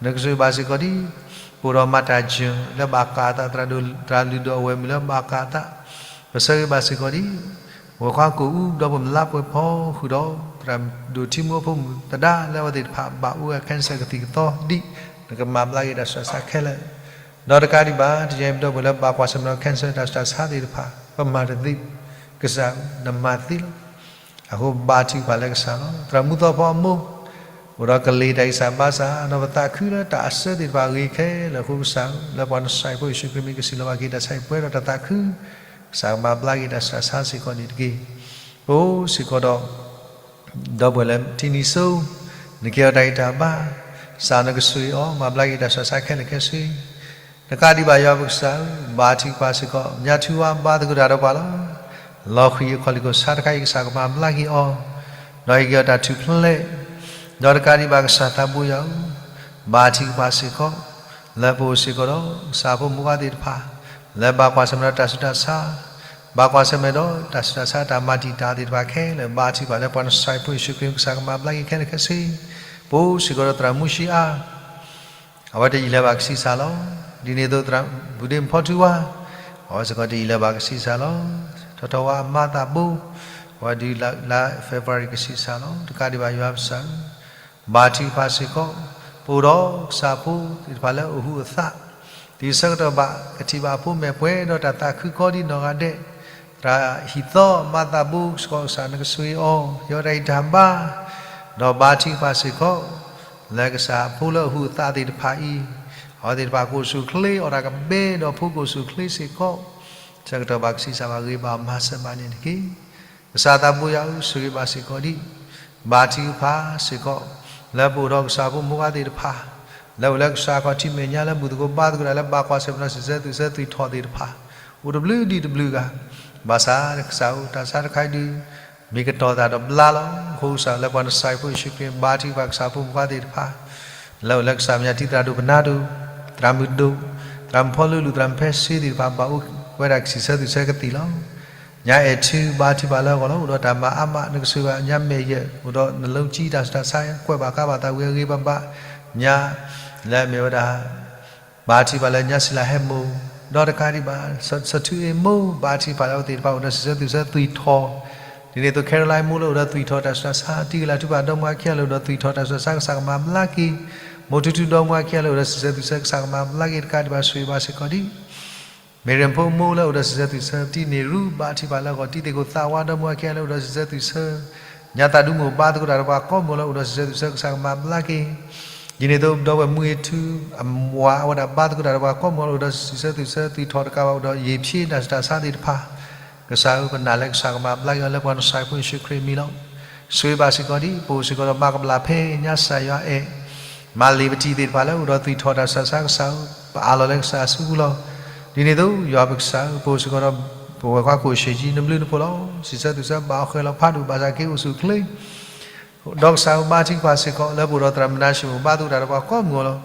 နကဆိၣ်ဂ့ၤဘၣ်စ့ၢ်ကီးဒ် ပအိၣ်ဒီးမၤတၢ်ယၢၢ် လၢဘၣ်ကးအသး သရၣ်ဒိၣ်တၢ်လုၢ်ဒိၣ်အဝဲၢ်မုၣ်လၢဘၣ်ကးအသး ပဆၢဂ့ၤဘၣ်စ့ၢ်ကီးဒ် ဝဲၢ်ခွါကိာ်အူ ဒီပုၢ်ဝဲၢ်မုၣ်လါပှဲၤဖီ ဃုာ်ဒီး သရၣ်ဒိၣ်ထံမူအဖိမုၣ်သဒါ လၢအဝဲသ့ၣ်တဖၣ်ဘၣ်အိၣ်ဝဲ cancer ကသံၣ်ကသီဒ် နကမၤဘျါက့ၤတၢ်ဆူးတၢ်ဆါခဲလၢာ် ဒီးတကးဒံးဘၣ် တနံၤအံၤပဒီပုၢ်ဝဲၢ်လၢဘၣ်ကွၢ်ဆၢၣ်မဲာ်ဒီး cancer တၢ်ဆူးတၢ်ဆါသ့ၣ်တဖၣ် ပမၤတသ့ ကစၢ်နမၤသ့လီၤ. အဃိဘါထုကဖၣ်လၢကစၢ်လီၤ. သရၣ်မူသီဖီအမိၢ် အိၣ်ဒီးကလ့ၤတၢ်ဂံၢ်စၢ်ဘါစၢ် ဒီးပသးခုလၢတၢ်အဆၢသ့ၣ်တဖၣ်အဂ့ၤခဲလၢာ်အဃိ ကစၢ်လၢပှၤနစၢ်ဖိယ့ၣ်ၡူးခရံာ်မ့ၢ်ကစံၣ်လီၤဘၣ်က့ၤ တၢ်ဆါဟံၣ်ပှဲၤဒီးတၢ်သးခု ကစၢ်ကမၤဘျါက့ၤတၢ်ဆူးတၢ်ဆါစ့ၢ်ကီးန့ၣ်တက့ၢ်. ပအိၣ်စ့ၢ်ကီးဒီး ဒီပုၢ်ဝဲၢ်လၢထံနံၤစိ နကဲထီၣ်တၢ်ဂံၢ်တၢ်ဘါ ကစၢ်နကဆိၣ်ဂ့ၤအီၤ မၤဘျါက့ၤတၢ်ဆူးတၢ်ဆါခဲလၢာ်ခဲဆ့ တကးဒံးဘၣ်ယွၤပကစၢ်ဧၢ ဘါထုကဖၣ်စ့ၢ်ကီး ညါထူဝါဘါသကိးတၢ်ဒီးပှၤလီၤ. လီၤဃံၤအခီၣ်လ့ၣ်ခိၣ်ဆါတခါအံၤ ကစၢ်ကမၤဘျါက့ၤအီၤ ဒီးဟ့ၣ်က့ၤအီၤတၢ်ထူၣ်ဖျဲး ဒီးတကးဒံးဘၣ်ကစၢ်သးဘိယွၤဧၢ ဘါထုကဖၣ်စ့ၢ်ကီး လၢပအိၣ်စ့ၢ်ကီးဒီး ကစၢ်ဖိမုၣ်ခွါသ့ၣ်တဖၣ် လၢဘၣ်ကွၢ်ဆၢၣ်မဲာ်ဒီးတၢ်ဆူးတၢ်ဆါ ဘၣ်ကွၢ်ဆၢၣ်မဲာ်ဒီးတၢ်ဆူးတၢ်ဆါ တၢ်မၤတံာ်တာ်သ့ၣ်တဖၣ်ခဲလၢာ် ဘါထုကဖၣ်လၢပှၤနစၢ်ဖိယ့ၣ်ၡူးခရံာ် ကစၢ်ကမၤဘျါက့ၤခဲလၢာ်ခဲဆ့ ပအိၣ်စ့ၢ်ကီးဒီးသရၣ်မူဆံအါ အဝဲတယံာ်လၢၤဘၣ်ကဆံးစၢ်လီၤ. ဒ်န့ၣ်အသိးသရၣ်မုၣ်ဒ့မုၣ်ဖီထူဝါ အဝဲစ့ၢ်ကီးတယံာ်လၢၤဘၣ်ကဆံးစၢ်လီၤ. ထီထီဝါအမါသးဘိ အဝဲဒုးလၢ February ကဆံးစၢ်လီၤ. တကးဒံးဘၣ်ယွၤပကစၢ်ဧၢ ဘါထုကဖၣ်စ့ၢ်ကီး ပအိၣ်ဒီးကစၢ်ဖိသ့ၣ်တဖၣ်လၢအဟူးအသး တုၤဆၢကတီၢ်ဘၣ် ကထံၣ်ဘၣ်အဖိမဲာ်ပှဲၤဒီးတၢ်သးခုကီဒ်နီၢ်ဂၤဒဲး သရၣ်ဟံၣ်သီမါသးဘိစ့ၢ်ကီး ကစၢ်နကဆိၣ်ဂ့ၤအီၤ ဟ့ၣ်အီၤတၢ်ဂံၢ်တၢ်ဘါ ဒီးဘါထုကဖၣ်စ့ၢ်ကီး လၢကစၢ်အဖိလၢအဟူးအသးသ့ၣ်တဖၣ်အံၤ အဝဲသ့ၣ်တဖၣ်ကအိၣ်ဆူၣ်အိၣ်ချ့ အီၣ်တၢ်ကဘဲဒီးဖိကအိၣ်ဆူၣ်အိၣ်ချ့စ့ၢ်ကီး ဆၢကတီၢ်ဘၣ်ကဆံးစၢ်ဘၣ်ဂ့ၤဘၣ်မၤစၢၤဘၣ်န့ၣ်တက့ၢ်. ကစၢ်သးဘိယွၤဧၢ ဆိၣ်ဂ့ၤဘၣ်စ့ၢ်ကီးဒ် ဘါထုကဖၣ်စ့ၢ်ကီး လၢပအိၣ်ဒီးကစၢ်ဖိမုၣ်ခွါသ့ၣ်တဖၣ် လၢအိၣ်လၢကစၢ်ခီၣ်ထံးမဲာ်ညါ လၢဘူၣ်သကိးဘါသကိးတၢ် လၢဘၣ်ကွၢ်ဆၢၣ်မဲာ်ဒီးစံးဆၢသူၣ်ဆၢသူၣ်ထီၣ်သ့ၣ်တဖၣ် အိၣ်တဘျုးဒံးတဘျုးဂၤ ဘၣ်ဆၣ်ကစၢ်ဧၢ တၢ်ဆါတခါအံၤဒုး မ့ၢ်ကတီၤသးဒီးဘျါလီၤ. အဃိကစၢ်လၢပှၤနစၢ်ဖိယ့ၣ်ၡူးခရံာ် ဘါထုကဖၣ်ကစၢ်ဖိမုၣ်ခွါသ့ၣ်တဖၣ် လၢအိၣ်လၢကစၢ်မဲာ်ညါ ထံသရၣ်ဒိၣ်ပနါဒိၣ်, သရၣ်မုၣ်ဒိၣ်, သရၣ်မုၣ်ဖီလၢလူၢ်, သရၣ်မုၣ်ဖဲစ့သ့ၣ်တဖၣ် ဘၣ်အိၣ်ဝဲဒၣ်စံးဆၢသွံၣ်ဆၢကသံၣ်လီၤ. ညါအဲၣ်ထု ဘါထုကဖၣ်လၢအဂီၢ်လီၤ. အိၣ်ဒီးတၢ်မၤအါမး နကဆိၣ်ဂ့ၤဘၣ်ညါမဲာ်ယဲၢ်, အိၣ်ဒီးနလီကံတၢ်ဆူးတၢ်ဆါ ကွဲးဘၣ်ကါဘၣ်သးဝံၤအဂ့ၤဘၣ်ဘၣ်, ညါလၢအမ့ၢ်ဝဲဒၣ် ဘါထုကဖၣ်လၢညါစံလၤဟဲမိၢ်, ဒီးတကးဒံးဘၣ် စီၤထူအ့မိၢ် ဘါထုကဖၣ်လၢအဝဲသ့ၣ်တဖၣ်အိၣ်ဒီးစံးဆၢသွံၣ်ဆၢသွံၣ်ထီၣ်, ဒ်န့ၣ်အသိး ခဲရလါမိၢ်လၢအိၣ်ဒီးသွံၣ်ထီၣ်တၢ်ဆူးတၢ်ဆါ, တံၤကလၤထူဘၣ်ဒီမါခံဂၤလၢအိၣ်ဒီးသွံၣ်ထီၣ်တၢ်ဆူးတၢ်ဆါ ကစၢ်ကမၤဘျါက့ၤ, မိၢ်ထူထူဒီမါခံဂၤလၢအိၣ်ဒီးစံးဆၢသွံၣ်ဆၢ ကစၢ်ကမၤဘျါက့ၤ တကးဒံးဘၣ်ဆိၣ်ဂ့ၤဘၣ်စ့ၢ်ကီးဒံး မ့ၢ်ရ့ၣ်ဖိမိၢ်လၢအိၣ်ဒီးစံးဆၢသွံၣ်ဆၢ တံၤန့ၢ်ရူ ဘါထုကဖၣ်လၢအဂီၢ်, တံၤသ့ၣ်ခိၣ်သးဝါဒီမါခံဂၤလၢအိၣ်ဒီးစံးဆၢသွံၣ်ဆၢ, ညါသးဒူမိၢ် ဘါသကိးတၢ်ဒီးပှၤကိးမုၢ်လၢအိၣ်ဒီးစံးဆၢသွံၣ်ဆၢ ကစၢ်ကမၤဘျါက့ၤ, ဒ်န့ၣ်အသိး ဒီပုၢ်ဝဲၢ်မုၢ်ဂ့ၤထူ အဝၤဝဲဒၣ် ဘါသကိးတၢ်ဒီးပှၤကိးမုၢ်လၢအိၣ်ဒီးစံးဆၢသွံၣ်ဆၢ သွံၣ်ထီၣ်တကးဘၣ်အိၣ်ဒီးယံာ်ဖျ့တၢ်ဆူးတၢ်ဆါသ့ၣ်တဖၣ်, ကစၢ်ဧၢ ပနာ်လၢကစၢ်ကမၤဘျါက့ၤအီၤလၢပှၤနဆှးဖိယ့ၣ်ၡူးခရံာ်အမံၤလီၤ. ဆိၣ်ဂ့ၤဘၣ်စ့ၢ်ကီးဒံး ပအိၣ်စ့ၢ်ကီးဒီးမၤကဘျၣ်ဖဲညါကစၢ်ယွၤအဲၣ်, မၤလ့ၤပတံၤသ့ၣ်တဖၣ်လၢအိၣ်ဒီးသွံၣ်ထီၣ်တၢ်ဆူးတၢ်ဆါ ကစၢ်ဧၢ ပအးလီၤလၢကစၢ်အစုပူၤလီၤ. ဒ်န့ၣ်အသိး ယွၤပကစၢ်ဧၢ ပအိၣ်စ့ၢ်ကီးဒီး ပဝဲၢ်ခွါခိၣ်ဆံးကၠံ နဘျုးနဖှိၣ်လီၤ. စံးဆၢသွံၣ်ဆၢဘၣ်အီၤဃဲၤလီၤဖးဒိၣ် ဘၣ်ဆၣ်က့ၤအိၣ်ဆူၣ်အိၣ်ချ့ ဒီးကစၢ်ဧၢ ဘါထုကဖၣ်စ့ၢ်ကီး လၢပအိၣ်ဒီးသရၣ်မုၣ်နါၡမူၣ် ဘါသကိးတၢ်ဒီးပှၤကိးမုၢ်အီၤလီၤ.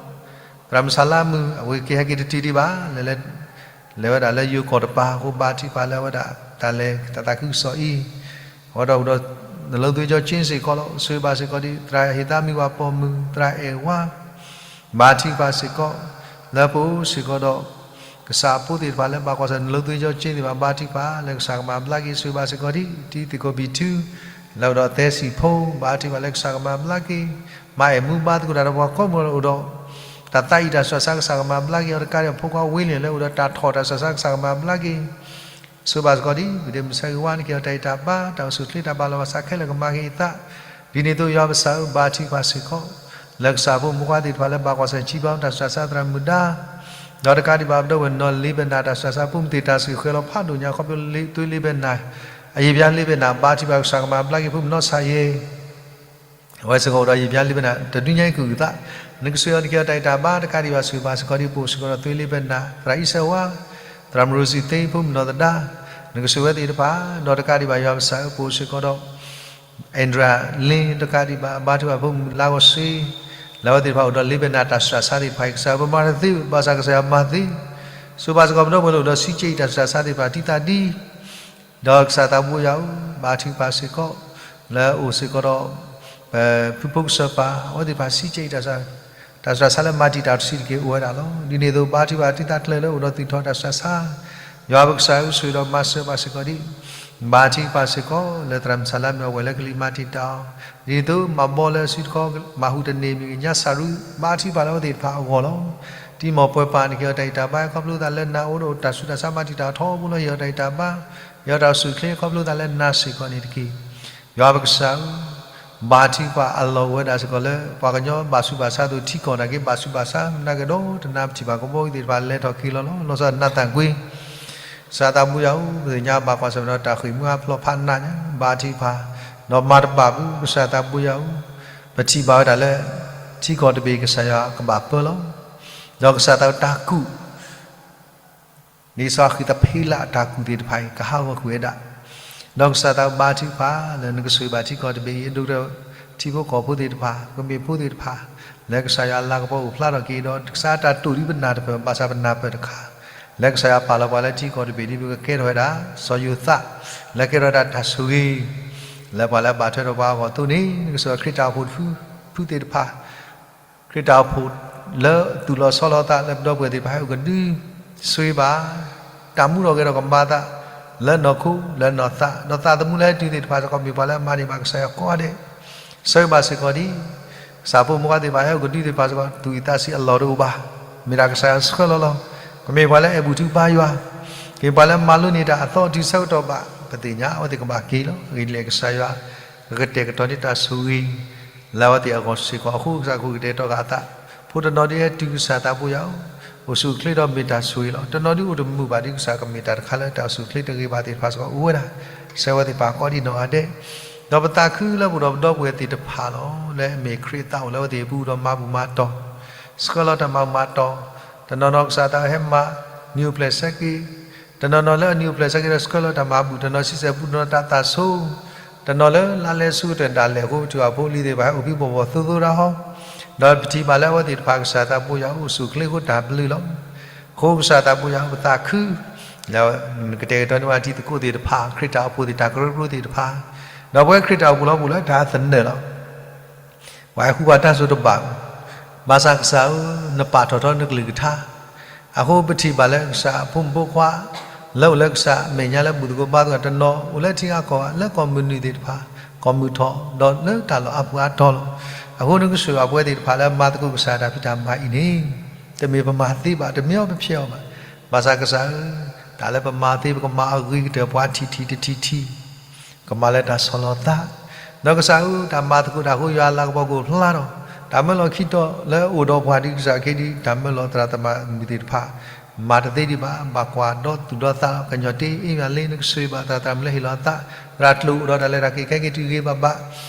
သရၣ်မုၣ်စၤလါမုၣ် အဝဲက့ၤဟဲက့ၤတတုၤဒံးဘၣ် လဲၤ လဲၤဝဲဒၣ်လၢယိၤကီၢ်တပၤအဃိ ဘါထုကဖၣ်လၢအဝဲဒၣ်တၢ်လဲၤတၢ်သးခုကစီၣ်အံၤ, အဝဲဒီးအိၣ်ဒီး နလိသ့ကၠီကၠ့စ့ၢ်ကီးလီၤ. ဆိၣ်ဂ့ၤဘၣ်စ့ၢ်ကီးဒံး သရၣ်ဟ့ၣ်သါမံၤဝၤပိာ်မုၣ် သရၣ်အဲၣ်ဝါ ဘါထုကဖၣ်စ့ၢ်ကီး လၢပအိၣ်စ့ၢ်ကီးဒီး ကစၢ်အဖိသ့ၣ်တဖၣ်လၢဘၣ်ကွၢ်ဆၢၣ် နလိသ့ကၠီကၠ့သ့ၣ်တဖၣ် ဘါထုကဖၣ်လၢကစၢ်ကမၤဘျါက့ၤ ဆိၣ်ဂ့ၤဘၣ်စ့ၢ်ကီးဒံး တံၤသကိးဘံၣ်ထူ လၢအိၣ်ဒီးသဲစံၣ်ဖိ ဘါထုကဖၣ်လၢကစၢ်ကမၤဘျါက့ၤ, မၤအဲၣ်မူဘါသကိးတၢ်ဒီးပှၤကိးမုၢ်လၢအိၣ်ဒီး တၢ်သးအံၣ်တၢ်ဆူးတၢ်ဆါ ကစၢ်ကမၤဘျါက့ၤအီၤတကးဒံး ဖိခွါဝ့လ့ၣ်လၢအိၣ်ဒီးတၢ်ထီၣ်တၢ်ဆူးတၢ်ဆါ ကစၢ်ကမၤဘျါက့ၤ ဆိၣ်ဂ့ၤဘၣ်စ့ၢ်ကီးဒံး ဝံၤဒီးမုၢ်ဆါဂ့ၤဝါ နက့ၤအီၤတၢ်အံၣ်တၢ်ဘါ တၢ်အိၣ်ဆူၣ်အိၣ်ချ့ တၢ်ဘၣ်လီၤဘၣ်စးခဲလၢာ်ကမၤက့ၤအသး, ဒ်န့ၣ်အသိးယွၤပကစၢ်ဧၢ ဘါထုကဖၣ်စ့ၢ်ကီး လၢကစၢ်ဖိမုၣ်ခွါသ့ၣ်တဖၣ်လၢဘၣ်ကွၢ်ဆၢၣ် ထံဘါတၢ်ဆူးတၢ်ဆါ သရၣ်မုၣ်ဒါ ဒီးတကးဒံးဘၣ် ပဒီပုၢ်ဝဲၢ်နီၢ်လ့ဘဲနၤ တၢ်ဆူးတၢ်ဆါ ဖိမုၣ်သ့ၣ်တၢ်ဆိၣ်ဂ့ၤဃဲၤလီၤဖးဒိၣ်ညါ ခီဖျိသွ့လ့ဘဲနၤ အယံာ်ပၠါလ့ဘဲနၤ ဘါထုကဖၣ် ကစၢ်ကမၤဘျါက့ၤ ဖိမုၣ်နီၢ်ဆၣ်ယဲ အဝဲစ့ၢ်ကီးအိၣ်ဒီးယံာ်ပၠါလ့ဘဲနၤ တဒုညါအံၤကအုၣ်သး, နကဆိၣ်ဂ့ၤအီၤ နက့ၤအီၤတၢ်အံၣ်တၢ်ဘါ တကးဒံးဘၣ် ဆိၣ်ဂ့ၤဘၣ်စ့ၢ်ကီးဒံး ပအိၣ်စ့ၢ်ကီးဒီးသွ့လ့ဘဲနၤ သရၣ်အံၣ်စၢဝါ သရၣ်မရိစံသ့ ဖိမုၣ်နီၢ်သဒါ နကဆိၣ်ဂ့ၤဝဲသ့ၣ်တဖၣ် ဒီးတကးဒံးဘၣ် ယွၤပကစၢ်ဧၢ ပအိၣ်စ့ၢ်ကီးဒီး အဲၣ်ဒြာ်လ့ တကးဒံးဘၣ် ဘါထုကဖၣ် ဖိမုၣ်လါဂီၤစ့ လၢအဝဲသ့ၣ်တဖၣ်အိၣ်ဒီးလ့ဘဲနၤ တၢ်ဆူးတၢ်ဆါသ့ၣ်တဖၣ်အံၤ ကစၢ်ဧၢ ပမၤတသ့ ဘၣ်ဆၣ်ကစၢ်ယွၤမၤသ့, ဆိၣ်ဂ့ၤဘၣ်စ့ၢ်ကီး ပဒီပုၢ်ဝဲၢ်လၢအိၣ်ဒီးဆံးကဲအံၤ တၢ်ဆူးတၢ်ဆါသ့ၣ်တဖၣ် တံၤသးဒ် ဒီးကစၢ်သးဘိယွၤဧၢ, ဘါထုကဖၣ်စ့ၢ်ကီး လၢအအိၣ်စ့ၢ်ကီးဒီး ပဖုဖိကစၢၢ်ပၢ် အဝဲသ့ၣ်တဖၣ်ဆံးကဲအံၤ တၢ်ဆူးတၢ်ဆါလၢမၤတံာ်တာ်တဆံးတက့ၢ်အိၣ်ဝဲဒၣ်လီၤ. ဒ်န့ၣ်အသိး ဘါထုကဖၣ်တံၤသးကျၢၤလၢအိၣ်ဒီးသွံၣ်ထီၣ်တၢ်ဆူးတၢ်ဆါ, ယွၤပကစၢ်ဧၢ ဆိၣ်ဂ့ၤဒီးမၤစၢၤဘၣ်စ့ၢ်ကီးဒံး, ဘါထုကဖၣ်စ့ၢ်ကီး လၢသရၣ်မုၣ်စၤလါမုၣ်အဝဲၢ်လၢကလံၤမၤတံာ်တာ်အီၤ, ဒ်န့ၣ်အသိး မၤဘီလၢအစုတခီ မၤဟူးတန့ၢ်မ့ၢ်ဂ့ၤ ညါစၢ်ရူ ဘါထုကဖၣ်လၢအဝဲသ့ၣ်တဖၣ်အဂီၢ်လီၤ. တံၤမီၢ်ပှဲၤပၢ် နက့ၤအီၤတၢ်အံၣ်တၢ်ဘါ ခီဖျိသးလၢနၤအိၣ်ဒီးတၢ်ဆူးတၢ်ဆါ မၤတံာ်တာ်ထီဘိလီၤ ဟ့ၣ်အီၤတၢ်အံၣ်တၢ်ဘါ, ဟ့ၣ်အီၤတၢ်အိၣ်ဆူၣ်အိၣ်ချ့ ခီဖျိသးလၢနၤစ့ၢ်ကီးန့ၣ်တက့ၢ်. ယွၤပကစၢ်ဧၢ, ဘါထုကဖၣ်အလီၢ်အိၣ်ဝဲဒၣ်စ့ၢ်ကီးလၢ ပှၤကညီဘၣ်ဆူးဘၣ်ဆါအသိး ထံကီၢ်နာ်က့ ဘၣ်ဆူးဘၣ်ဆါ မနုၤက့ၤဒီး တနါပထံၣ်ဘၣ်ကဘီဝံသ့ၣ်တဖၣ် လဲၤထီၣ်က့ၤလီၤလီၤ လီၤဆီဒၣ်တၢ်သၣ်ကွံ ကစၢ်သးဘိယွၤဧၢ, ပသ့ၣ်ညါဘၣ်ကွၢ်ဆၢၣ်မဲာ်ဒီးတၢ်ဃ့ၢ်မှံဟးဖျိးဖးနးညါ ဘါထုကဖၣ်, ဒီးမၤတဘၣ်ဘၣ် ကစၢ်သးဘိယွၤဧၢ, ပထံၣ်ဘၣ်ဝဲဒၣ်လၢ ထံကီၢ်တဘ့ၣ် ကစၢ်ယွၤကဘၣ်ပၢလီၤ. ဒီးကစၢ်သးတၢ်ကူၣ် ဒ်စီၤဃံးသဖ့လးအတၢ်ကူၣ်သ့ၣ်တဖၣ်အံၤ ကဟးဂီၤကွံာ်ဝဲဒၣ်, ဒီးကစၢ်သးဘါထုကဖၣ်လၢနကဆိၣ်ဂ့ၤဘၣ်ထံကီၢ်တဘ့ၣ်အံၤ အဒိ ထံဖိကီၢ်ဖိသ့ၣ်တဖၣ် ကမ့ၢ်ဖိသ့ၣ်တဖၣ် လၢကစၢ်ယွၤအလၤကပီၤအိၣ်ဖျါထီၣ်က့ၤဒီး ကစၢ်တၢ်တိာ်ဒ်ပနၢ်တဖၢၣ် ဘၣ်ဆၣ်ပနၢ်ပၢၢ်တခါ, လၢကစၢ်ယွၤပာ်လီၤပှၤလၢထံကီၢ်တဘ့ၣ်ဒ်ပကကဲထီၣ်ဝဲဒၣ် စီၤယိၤသး လၢကဲထီၣ်ဝဲဒၣ်တၢ်ဆိၣ်ဂ့ၤ လၢပှၤလၢအဘၣ်ထွဲဒီးပှၤအဂီၢ်အသိးန့ၣ် နကဆိၣ်ဂ့ၤခရံာ်တၢ်အိၣ်ဖှိၣ်တဖု ဖုသ့ၣ်တဖၣ် ခရံာ်တၢ်အိၣ်ဖှိၣ်လၢသူၣ်လီၤဆီလီၤသးလၢပဒီပုၢ်ဝဲၢ်သ့ၣ်တဖၣ်ဟဲအိၣ်ကဒု ဆိၣ်ဂ့ၤဘၣ် တၢ်မူထီၣ်ဂဲၤထီၣ်ကမၤအသး လၢနီၢ်ခိလၢနီၢ်သး ဒီးသးသမူလၢဟဲတုၤသ့ၣ်တဖၣ်စ့ၢ်ကီး မ့ၢ်ပှၤလၢအမၤန့ၢ်ဘၣ်ကစၢ်ယွၤကိးဂၤဒဲး ဆိၣ်ဂ့ၤဘၣ်စ့ၢ်ကီးဒ် ကစၢ်ဖိမုၣ်ခွါသ့ၣ်တဖၣ်ဟဲအိၣ်ကဒုသ့ၣ်တဖၣ်စ့ၢ်ကီး သူၣ်ဝံၣ်သးဆံးအလီၢ်တအိၣ်ဘၣ် မ့ၢ်ဒၣ်ကစၢ်ယွၤဆှၢလီၤလီၤ ကမ့ၢ်ပှၤလၢအအဲၣ်ဘူၣ်ထုကဖၣ်ယွၤ ကမ့ၢ်ပှၤလၢမၤလိန့ၢ်တၢ်အသီတုၤဆၢကတီၢ်ဘၣ် ပသ့ၣ်ညါအဝဲသ့ၣ်ကဘၣ်က့ၤလီၤ အဂ့ၢ်ဒ်လဲၣ်ကစၢ်ယွၤ ကကတဲာ်ကတီၤန့ၢ်တၢ်ဆိၣ်ဂ့ၤ လၢအဝဲသ့ၣ်အဂီၢ်စ့ၢ်ကီး အဃိကစၢ်ကကတဲာ်ကတီၤအသး ဖိတနီၤဒ်ဟဲတုၤကစၢ်သးဘိယွၤဧၢ, အိၣ်ဆူၣ်အိၣ်ချ့ဒီးမ့ၢ်တၢ်ဆိၣ်ဂ့ၤလီၤ. တနီၤဒ်အိၣ်တမုာ်ဘၣ်ဒ်ကစၢ်ကမ့ၢ်တၢ်တခါလၢတၢ်အိၣ်ဆူၣ်အိၣ်ချ့တဂ့ၤဘၣ်သ့ၣ်တဖၣ်စ့ၢ်ကီး အိၣ်ဝဲဒၣ် ဆၢဝဲသ့ၣ်တဖၣ်ကိးဒံးနီၢ်ဂၤဒဲး, ဒီးပသးခုလၢပအိၣ်ဒီးပဒီပုၢ်ဝဲၢ်သ့ၣ်တဖၣ်လီၤ. လၢအမ့ၢ်ခရံာ်အသးအိၣ်လၢအဝဲသ့ၣ်အပူၤဒီးမၤဘူၣ်မၤတီၢ်, ဆှၢလီၤတၢ်မၤဘူၣ်မၤတီၢ်, တနီၤနီၤကစၢ်သးဟဲမၤ နံၣ်အိၣ်ဖျဲၣ်ဆၢက့ၤ တနီၤနီၤလၢအနံၣ်အိၣ်ဖျဲၣ်ဆၢက့ၤဒီးဆှၢလီၤတၢ်မၤဘူၣ်, တနီၤဆံဆဲၣ်ပူၤ တနီၤတၢ်သးဆိ, တနီၤလၢလါလဲဆူကတၢၢ်ဒၣ်လဲာ်အဃိ ပထံၣ်ဘၣ်ဖိလံၤသ့ၣ်တဖၣ်ဟဲအိၣ်ဖံးဘီၣ်ဘီၣ်သိသိတၢ်ဟီ, ဒီးပထံၣ်ဘၣ်လၢအဝဲသ့ၣ်တဖၣ် ကစၢ်သးဘိယွၤအိၣ်ဆူၣ်အိၣ်ချ့အဃိတၢ်ဘျုးလီၤ. အဃိကစၢ်သးဘိယွၤပသးခု လၢနကတဲာ်ကတီၤန့ၢ်ဘၣ်တံၤသကိးသ့ၣ်တဖၣ် ခရံာ်တၢ်အိၣ်ဖှိၣ်သ့ၣ် တၢ်ကရၢကရိသ့ၣ်တဖၣ်, ဒီးပဝဲခရံာ်တၢ်အိၣ်ဖှိၣ်လီၤပူၤလၢတၢ်သနၢၣ်လီၤ. ပှၤဟဲဃုပှၤတၢ်စိၤတဘၣ်, ဘၣ်ဆၣ်ကစၢ်ဧၢ, နပာ်ထီၣ်ထီနကလုၢ်ကထါ, အဃိပထံၣ်ဘၣ်လၢကစၢ်အဖိမုၣ်ဖိခွါ လၢအိၣ်လၢကစၢ်အမဲာ်ညါလၢဘူၣ်သကိးဘါသကိးတနီၤ အိၣ်လၢထံဂၤကီၢ်ဂၤ လၢကီၢ်မုၢ်နုာ်သ့ၣ်တဖၣ် ကီၢ်မုၢ်ထီၣ် ဒီးလၢတၢ်လီၢ်အါပူၤအါတီၤလီၤ. အဃိနကဆိၣ်ဂ့ၤပဝဲသ့ၣ်တဖၣ်လၢမၤသကိးကစၢ်တၢ်ဖံးတၢ်မၤအံၤန့ၣ် တမ့ၢ်ပမၤသ့ဘၣ်, တမ့ၢ်အီၤပဖျဲးအီၤဘၣ်. ဘၣ်ဆၣ်ကစၢ်ဧၢ, တၢ်လၢပမၤသ့ ပကမၤအဂ့ၤကတၢၢ်ပှၤထံၣ်ထံၣ်တထံၣ်ထံၣ် ကမၤလၢတၢ်ဆီၣ်လီၤသး, ဒီးကစၢ်ဧၢ, တၢ်မၤသကိးတၢ်အဃိ ယွၤအလၤကပီၤကအိၣ်ဖျါထီၣ်, တၢ်မၢလီၤခံတီၤလၢအိၣ်ဒီးပှၤဒ်ကစၢ်ခ့ဒံ တၢ်မၢလီၤသရၣ်သမါမုၣ်သ့ၣ်တဖၣ် မၤတသ့ဒံးဘၣ်, ဘၣ်ကွၢ်ဒီးသူၣ်ဒီးသးလီၤ. ကညီတ့အ့ၣ်မးလ့ နကဆိၣ်ဂ့ၤဘၣ်သရၣ်သမါလၢဟ့ၣ်လီၤအသး, သရၣ်ကျိၤအိၣ်ဒီးတၢ်လဲၤတၢ်က့ၤခဲက့ၤတုၤဂ့ၤဘၣ်ဘၣ်,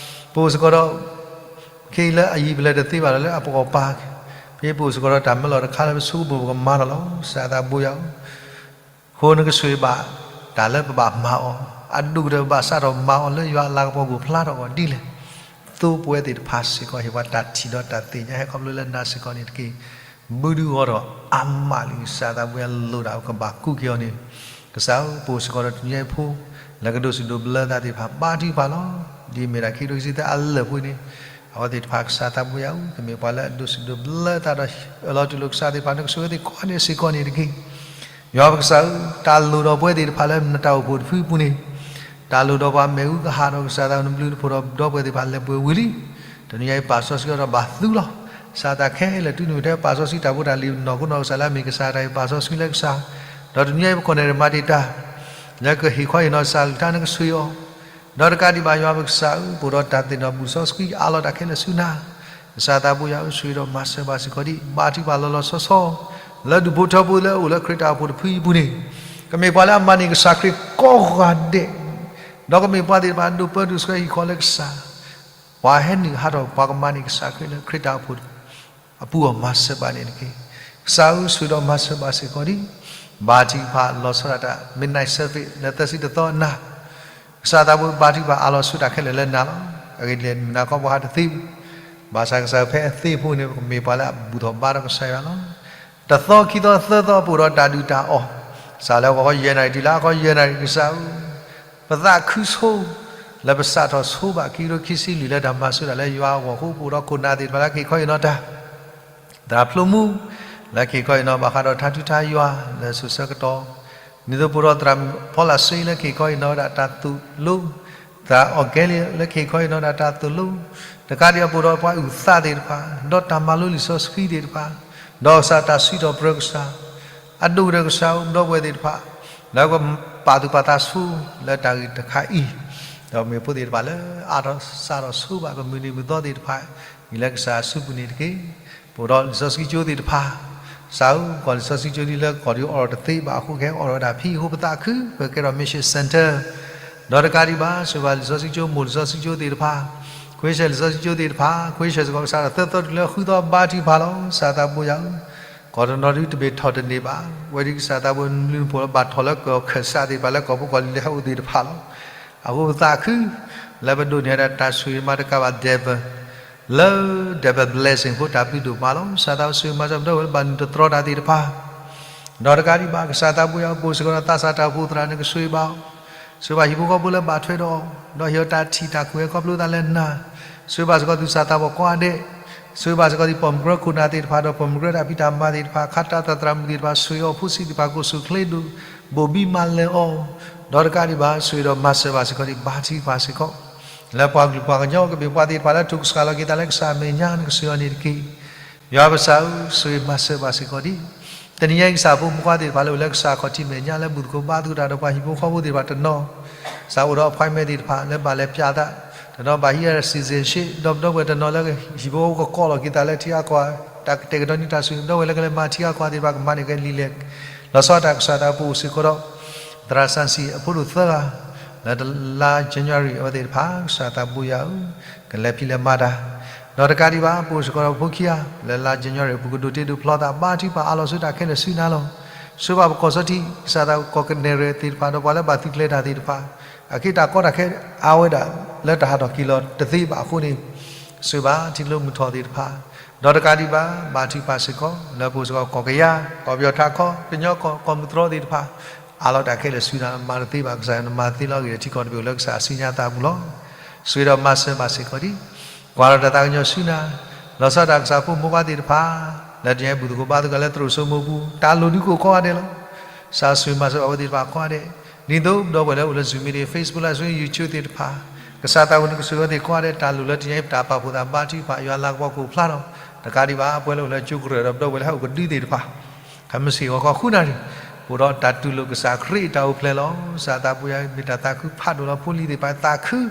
ပအိၣ်စ့ၢ်ကီးဒီး ခ့လၢအယံၤပလဲၤတသ့ဘၣ်ဒီးလၢအပဂီၢ်ပာ်, ဖဲပအိၣ်စ့ၢ်ကီးဒီးတၢ်မၢလီၤတခါလၢပဆိကမိၣ်ပကမၤလီၤလီၤ. ကစၢ်သးဘိယွၤဧၢ, အဃိနကဆိၣ်ဂ့ၤဘၣ် တၢ်လၢပဘၣ်မၤအီၤ, အဒိၣ်ကတၢၢ်ပဘၣ်စးထီၣ်မၤအီၤလၢယွၤအလၤကပီၤကအိၣ်ဖျါထီၣ်အဂီၢ်ဒ်လဲၣ်. သိပဝဲသ့ၣ်တဖၣ်စ့ၢ်ကီး ဟ့ၣ်ပှၤတၢ်ထံၣ်ဒီးတၢ်သ့ၣ်ညါ ဟဲခီဖျိလၢနၤစ့ၢ်ကီးန့ၣ်တက့ၢ်. ဘုဒုးဂီၤထီၣ်အါမးလံ ကစၢ်သးဘိယွၤလိၣ်ဒၣ်ကဘၣ်ကူးက့ၤအီၤန့ၣ်, ကစၢ်ဧၢ, ပအိၣ်စ့ၢ်ကီးဒီးတနံၤညါအံၤဖိ လၢကဒိးစံးဒိးဘျၢသးသ့ၣ်တဖၣ် ဘါထုကဖၣ်လီၤ. ဒ်အမ့ၢ်ဒၣ်ခံကထိခံဆံသၢအလၢာ်ဖိအံၤန့ၣ်, အဝဲသ့ၣ်တဖၣ်ကစၢ်သးဘိယွၤဧၢ, ကမ့ၢ်ပှၤလၢအဒိးစံးဒိးဘျၢသးဒီး အၢၣ်လီၤတူၢ်လိာ်ကစၢ်သ့ၣ်တဖၣ် နကဆိၣ်ဂ့ၤသ့ၣ်ကိးဂၤဒဲးစ့ၢ်ကီးန့ၣ်တက့ၢ်. ယွၤပကစၢ်ဧၢ, တၢ်လိၣ်ဒီးပဝဲသ့ၣ်တဖၣ်လၢနတၢ်အိၣ်ဖှိၣ်တဖုအပူၤန့ၣ်, တၢ်လိၣ်ဒီးပှၤမ့ၣ်အူကဟၣ်ဒီးကစၢ်သး နဘျုးနဖှိၣ်ဒီးဒီပုၢ်ဝဲၢ်သ့ၣ်တဖၣ်လဲၤပှဲၤဝံၤလံ. တနံၤညါအံၤပာ်စီဆှံအီၤဒီးဘၣ်သူလီၤ. ကစၢ်သးခဲလၢာ်တုၤနုၤထဲပာ်စီဆှံတၢ်ဖိတၢ်လံၤနီၢ်ခိနီၢ်ကစၢ်လၢအမ့ၢ်ကစၢ်တၢ်အံၤ ပာ်စီဆှံလၢကစၢ်, ဒီးတနံၤညါအံၤပကီၢ်နဲၣ်ရံၣ်မၤတ့ၢ်တၢ် လၢကဟ့ၣ်ခီဟ့ၣ်နီၤကစၢ်အကလုၢ်ကထါ နကဆိၣ်ဂ့ၤအီၤ ဒီးတကးဒံးဘၣ်ယွၤပကစၢ်ဧၢ, ပအိၣ်ဒီးတၢ်သ့ၣ်နီၣ်ဘူၣ်စီဆှံအါလီၤတၢ်ခဲလၢာ်ဆူနၤ, ကစၢ်သးဘိယွၤဧၢ, ဆိၣ်ဂ့ၤဒီးမၤစၢၤဘၣ်စ့ၢ်ကီးဒံး ဘါထုကဖၣ်လီၤလီၤဆီဆီ လၢဒူၣ်ဖိထၢဖိလၢအအိၣ်လၢခရံာ်တၢ်အိၣ်ဖှိၣ်တဖုအံၤအပူၤန့ၣ်, ကမ့ၢ်ပှၤလၢအမၤန့ၢ်ကစၢ်ခရံာ်ကိးဂၤဒဲး, ဒီးကမ့ၢ်ပှၤသ့ၣ်တဖၣ်ဒိးပၢဒိးဆှၢဟံၣ်ဃီလၢကစၢ် ပှၤဟဲနုာ်ဟးထီၣ် ပှၤကမၤန့ၢ်ကစၢ်ခရံာ်လၢခရံာ်တၢ်အိၣ်ဖှိၣ်အပူၤအီၤ မၤစၢၤဘၣ်န့ၣ်တက့ၢ်. ကစၢ်ဧၢ, ဆိၣ်ဂ့ၤဒီးမၤစၢၤဘၣ်စ့ၢ်ကီးဒံး ဘါထုကဖၣ်လီၤဆီဒၣ်တၢ် midnight service လၢသၢဆံတသီအနၤ, ကစၢ်သးဘိဘါထုကဖၣ်အးလီၤဆူတၢ်ခဲလၢာ်လၢနၤလီၤ. အဂ့ၢ်ဒ်လဲၣ် မုၢ်နၤခီပှၤဟးတသ့ဘူး, ဘၣ်ဆၣ်ကစၢ်ဖဲအသ့အပူၤန့ၣ် ပကမ့ၢ်ပှၤလၢအဘူၣ်ထီၣ်ဘါထီၣ်ကစၢ်ယွၤလီၤ. တသီခံသီသၢသီပအိၣ်ဒီးတၢ်ဒုၣ်တၢ်အီၣ်, စးလၢဂီၤခီယဲၢ်နၣ်ရံၣ်တုၤလၢဂီၤခီယဲၢ်နၣ်ရံၣ် ကစၢ်ဧၢ, ပသးခုဆိ လၢပစးထီၣ်ဆိဘၣ်ခံကထိခံဆံလွံၢ်လၢတၢ်မၤစၢၤတၢ်လၢယွၤအဂီၢ်အဃိ ပအိၣ်ဒီးခိၣ်နၢ်သ့ၣ်တဖၣ်လၢကဟ့ၣ်ခီဟ့ၣ်နီၤတၢ်, သရၣ်ဖျိမူ လၢကဟ့ၣ်ခီဟ့ၣ်နီၤဘၣ်ဃးဒီးတၢ်ထူးတၢ်ယွၤလၢစိၤဆၢကတီၢ်, ဒ်သိးပအိၣ်ဒီးသရၣ်ဖီလာ်စ့လၢကဟ့ၣ်ခီဟ့ၣ်နီၤဝဲဒၣ်တၢ်သိၣ်လိ, သရၣ်အီၣ်ကဲလံလၢကဟ့ၣ်ခီဟ့ၣ်နီၤဝဲဒၣ်တၢ်သိၣ်လိ, တကးဒံးအပအိၣ်ဒီးပှၤအုၣ်သးသ့ၣ်တဖၣ် ဒီးတၢ်မၤလိလံာ်စီဆှံသ့ၣ်တဖၣ်, ဒီးကစၢ်တၢ်စံးထီၣ်ပတြၢၤကစၢ်, အဒိၣ်ကတၢၢ်ကစၢ်ဧၢ, ပဒီပုၢ်ဝဲၢ်သ့ၣ်တဖၣ် လၢပကပာ်သူၣ်ပာ်သးဆိလၢတၢ်ဂ့ၢ်တခါအံၤ, ဒီးမ့ၢ်ဖိသ့ၣ်တဖၣ်လၢအါထီၣ်စးထီၣ်ဆိဘၣ်ကမုာ်နံၤမုာ်သီသ့ၣ်တဖၣ် မ့ၢ်လၢကစၢ်အစုပူၤန့ၣ်တက့ၢ်. ပအိၣ်ဒီးလံာ်စီဆှံကၠိသ့ၣ်တဖၣ်, ကစၢ်ဧၢ, ပကိးလံာ်စီဆှံကၠိဒ်လၢကီၢ်ဒုးအိးထီၣ်တသ့ဘၣ်အဃိ ကဟဲအိးထီၣ်ဝဲဒၣ်ဖဲအံၤအဃိ ပသးခု ပကဲထီၣ် mission center, ဒီးတကးဒံးဘၣ် ဆိၣ်ဂ့ၤဘၣ်လံာ်စီဆှံကၠိ မိၢ်လံာ်စီဆှံကၠိသ့ၣ်တဖၣ်, ခွဲးရှဲလံာ်စီဆှံကၠိသ့ၣ်တဖၣ်, ခွဲးရှဲစ့ၢ်ကီး ကစၢ်ဒီးသၢသီတုၤလၢဃုသီဘါထုကဖၣ်လီၤ. ကစၢ်သးဘိယွၤဧၢ, ကီၢ်တနီၤဒုးတမ့ၢ်ထီၣ်တန့ၢ်ဘၣ်, ဝဲဒၣ်ကစၢ်သးဘိနဘျုးနဖှိၣ်လၢဘၣ်ထီၣ်လၢကီၢ်ခၢၣ်စးသ့ၣ်တဖၣ်လၢကီၢ်ဖိကီၢ်လံၤလၢဟဲအိၣ်သ့ၣ်တဖၣ်လီၤ. အဃိပသးခု လၢပဒိးန့ၢ်ဝဲဒၣ်တၢ်ဆိၣ်ဂ့ၤမၤတကးဘၣ် devil လၢ devil blessing ဖိတၢ်ဘျုးဒိၣ်မးလီၤ. ကစၢ်သးဘိဆိၣ်ဂ့ၤမၤစၢၤပဒီပုၢ်ဝဲၢ်လၢဘၣ်နုာ်တတြီတၢ်သ့ၣ်တဖၣ်, ဒီးတကးဒံးဘၣ် ကစၢ်သးဘိယွၤဧၢ, ပအိၣ်စ့ၢ်ကီးဒီးသးစၢ်တၢ်အိၣ်ဖှိၣ်သရၣ် နကဆိၣ်ဂ့ၤဘၣ်အီၤ, ဆိၣ်ဂ့ၤဘၣ်ဟံၣ်ဖိဃီဖိလၢဘၣ်ထွဲဒီးအီၤ, ဒီးဟ့ၣ်အီၤတၢ်ထံၣ်တၢ်ကွၢ်ဟဲခီဖျိသးလၢနၤ, ဆိၣ်ဂ့ၤဘၣ်စ့ၢ်ကီးသူၣ်စၢ်သးဘီၣ်ကိးဂၤဒဲး, ဆိၣ်ဂ့ၤဘၣ်စ့ၢ်ကီးဒ်ပိာ်မုၣ်ကရၢခိၣ်နၢ်သ့ၣ်တဖၣ် ဒီးပိာ်မုၣ်ကရၢတၢ်ဖံးတၢ်မၤသ့ၣ်တဖၣ်, ခါတၢ်သရၣ်မုၣ်သ့ၣ်တဖၣ် ဆိၣ်ဂ့ၤအီၤဖိဆံးသ့ၣ်တဖၣ် ကအိၣ်ဆူၣ်အိၣ်ချ့ဒိၣ် ဘိၣ်ဘံမၤလၢာ်အီၤ, ဒီးတကးဒံးဘၣ် ဆိၣ်ဂ့ၤဒီးမၤစၢၤဘၣ်စ့ၢ်ကီးဒံး ဘါထုကဖၣ်စ့ၢ်ကီး လၢပှၤကလုာ်ပှၤကညီ ကမ့ၢ်ပှၤသ့ၣ်တဖၣ်လၢထိၣ်ကစှၤလီၤက့ၤသးလၢကစၢ်အမဲာ်ညါ နကဆိၣ်ဂ့ၤအီၤန့ၣ်တက့ၢ်. ယွၤပကစၢ်ဧၢ, ဆိၣ်ဂ့ၤမၤစၢၤဘၣ်စ့ၢ်ကီးဒံး တနံၤညါအံၤကစၢ်ဖိမုၣ်ဖိခွါသ့ၣ်တဖၣ်လၢအိၣ်လၢကစၢ်ခီၣ်ထံးမဲာ်ညါလၢဘူၣ်သကိးဘါသကိးတၢ်ဒီးပှၤဟံၣ်ဖိဃီဖိသ့ၣ်တဖၣ်တနီၤ, ကစၢ်အိၣ်ဒီး appointment သ့ၣ်တဖၣ်လၢဘၣ်လဲၤပျးသး, တနီၤဘၣ်ဟံးအ citizenship ဒီးပဒီပုၢ်ဝဲၢ်တနီၤလၢဟံၣ်ဖိဃီဖိကကိးလီၤက့ၤသးလၢထံအကီၢ်, တၢ်ကတဲာ်ကတီၤန့ၢ်တၢ်ဆိၣ်ဂ့ၤ ပဒီပုၢ်ဝဲၢ်လၢကလဲၤမၤထံအကီၢ်သ့ၣ်တဖၣ် ကမၤန့ၢ်က့ၤလံာ်လဲၢ် လီၤဆီဒၣ်တၢ်ကစီၣ်သး ပအိၣ်စ့ၢ်ကီးဒီး သရၣ်စၣ်စံၣ်အဖိဒိၣ်သၢဂၤ လၢလါ January အဝဲသ့ၣ်တဖၣ် ကစၢ်သးဘိယွၤဧၢ, ကလဲၤဖံးလဲၤမၤတၢ်, ဒီးတကးဒံးဘၣ် ပအိၣ်စ့ၢ်ကီးဒီးဖိခံဂၤ လၢလါ January ပကဒိးတ့ဒိးဖျီသး ဘါထုကဖၣ်အးလီၤဆူတၢ်ခဲလၢာ်ဆူနၤလီၤ. ဆိၣ်ဂ့ၤဘၣ်ပကီၢ်စီထံ ကစၢ်သးကီၢ်ကနဲၣ်ရဲၣ်သ့ၣ်တဖၣ် ဒီးပှၤလၢဘၣ်သုးကျဲၤတၢ်သ့ၣ်တဖၣ်, အက့တၢ်ကီတၢ်ခဲအါဝဲဒၣ်လၢတၢ်ဟးထီၣ်က့ၤလီၤတသ့ဘၣ်အဃိန့ၣ်, ဆိၣ်ဂ့ၤဘၣ်ထံကျိမုၢ်ထီၣ်သ့ၣ်တဖၣ် ဒီးတကးဒံးဘၣ် ဘါထုကဖၣ်စ့ၢ်ကီး လၢပအိၣ်စ့ၢ်ကီး ကီၢ်ကယၤ, ကီၢ်ပယီၤထးခီ, ကညီကီၢ်, ကီၢ်မုၢ်တြီသ့ၣ်တဖၣ်, အးလီၤတၢ်ခဲလၢာ်ဆူနၤ, မၤတသ့ဘၣ်ကစၢ်ယွၤ, နမၤသ့လီၤ. အဂ့ၢ်ဒ်အံၤထံကီၢ်တဘ့ၣ်အိၣ်လၢကစၢ်အစုညါသးပူၤလီၤ. ဆှၢဒီးမၤစၢၤဘၣ်စ့ၢ်ကီးဒံး, ကွၢ်လီၤတၢ်သးကညီၤဆူနၤ, လီၤဆီဒၣ်တၢ်ကစၢ်ဖိမုၣ်ဖိခွါသ့ၣ်တဖၣ်, လၢတနံၤအံၤဘူၣ်သကိးဘါသကိးလၢသရိာ်စိမိၤပူၤ, တၢ်လိၣ်ဒုးကအိၣ်ကိးဂၤဒဲးလီၤ. ကစၢ်ဆိၣ်ဂ့ၤမၤစၢၤဘၣ်ဝဲသ့ၣ်တဖၣ်ကိးဂၤဒဲး, ဒ်သိးပဒီပုၢ်ဝဲၢ်လၢအိၣ်လၢ Zoom meeting, Facebook Live Stream, YouTube သ့ၣ်တဖၣ်, ကစၢ်သးဝဲန့ၣ်ကဆိၣ်ဂ့ၤဝဲသ့ၣ်ကိးဂၤဒဲး, တၢ်လိၣ်လၢတနံၤအံၤ ပတၢ်ပာ်ဖှိၣ်သးဘါထုကဖၣ် ယွၤလၤကပီၤကအိၣ်ဖျါထီၣ်, တကးဒံးဘၣ် ပဝဲလၢအိၣ်လၢကၠိကရၢၢ်ဒီးပဒီပုၢ်ဝဲၢ်လၢဟဲအိၣ်ကဒုသ့ၣ်တဖၣ်, ခဲမုၢ်ဆ့ၣ်ဂီၤခီဃုနၣ်ရံၣ်, အိၣ်ဒီးတၢ်တူၢ်လိာ်ကစၢ်ခရံာ်အတၢ်အိၣ်ဖျဲၣ်လီၤ. ကစၢ်သးပူၤယၤ မ့ၢ်တၢ်သးခုဖးဒိၣ်လီၤ. ဖိလံၤသ့ၣ်တဖၣ်သးခု, ဒီး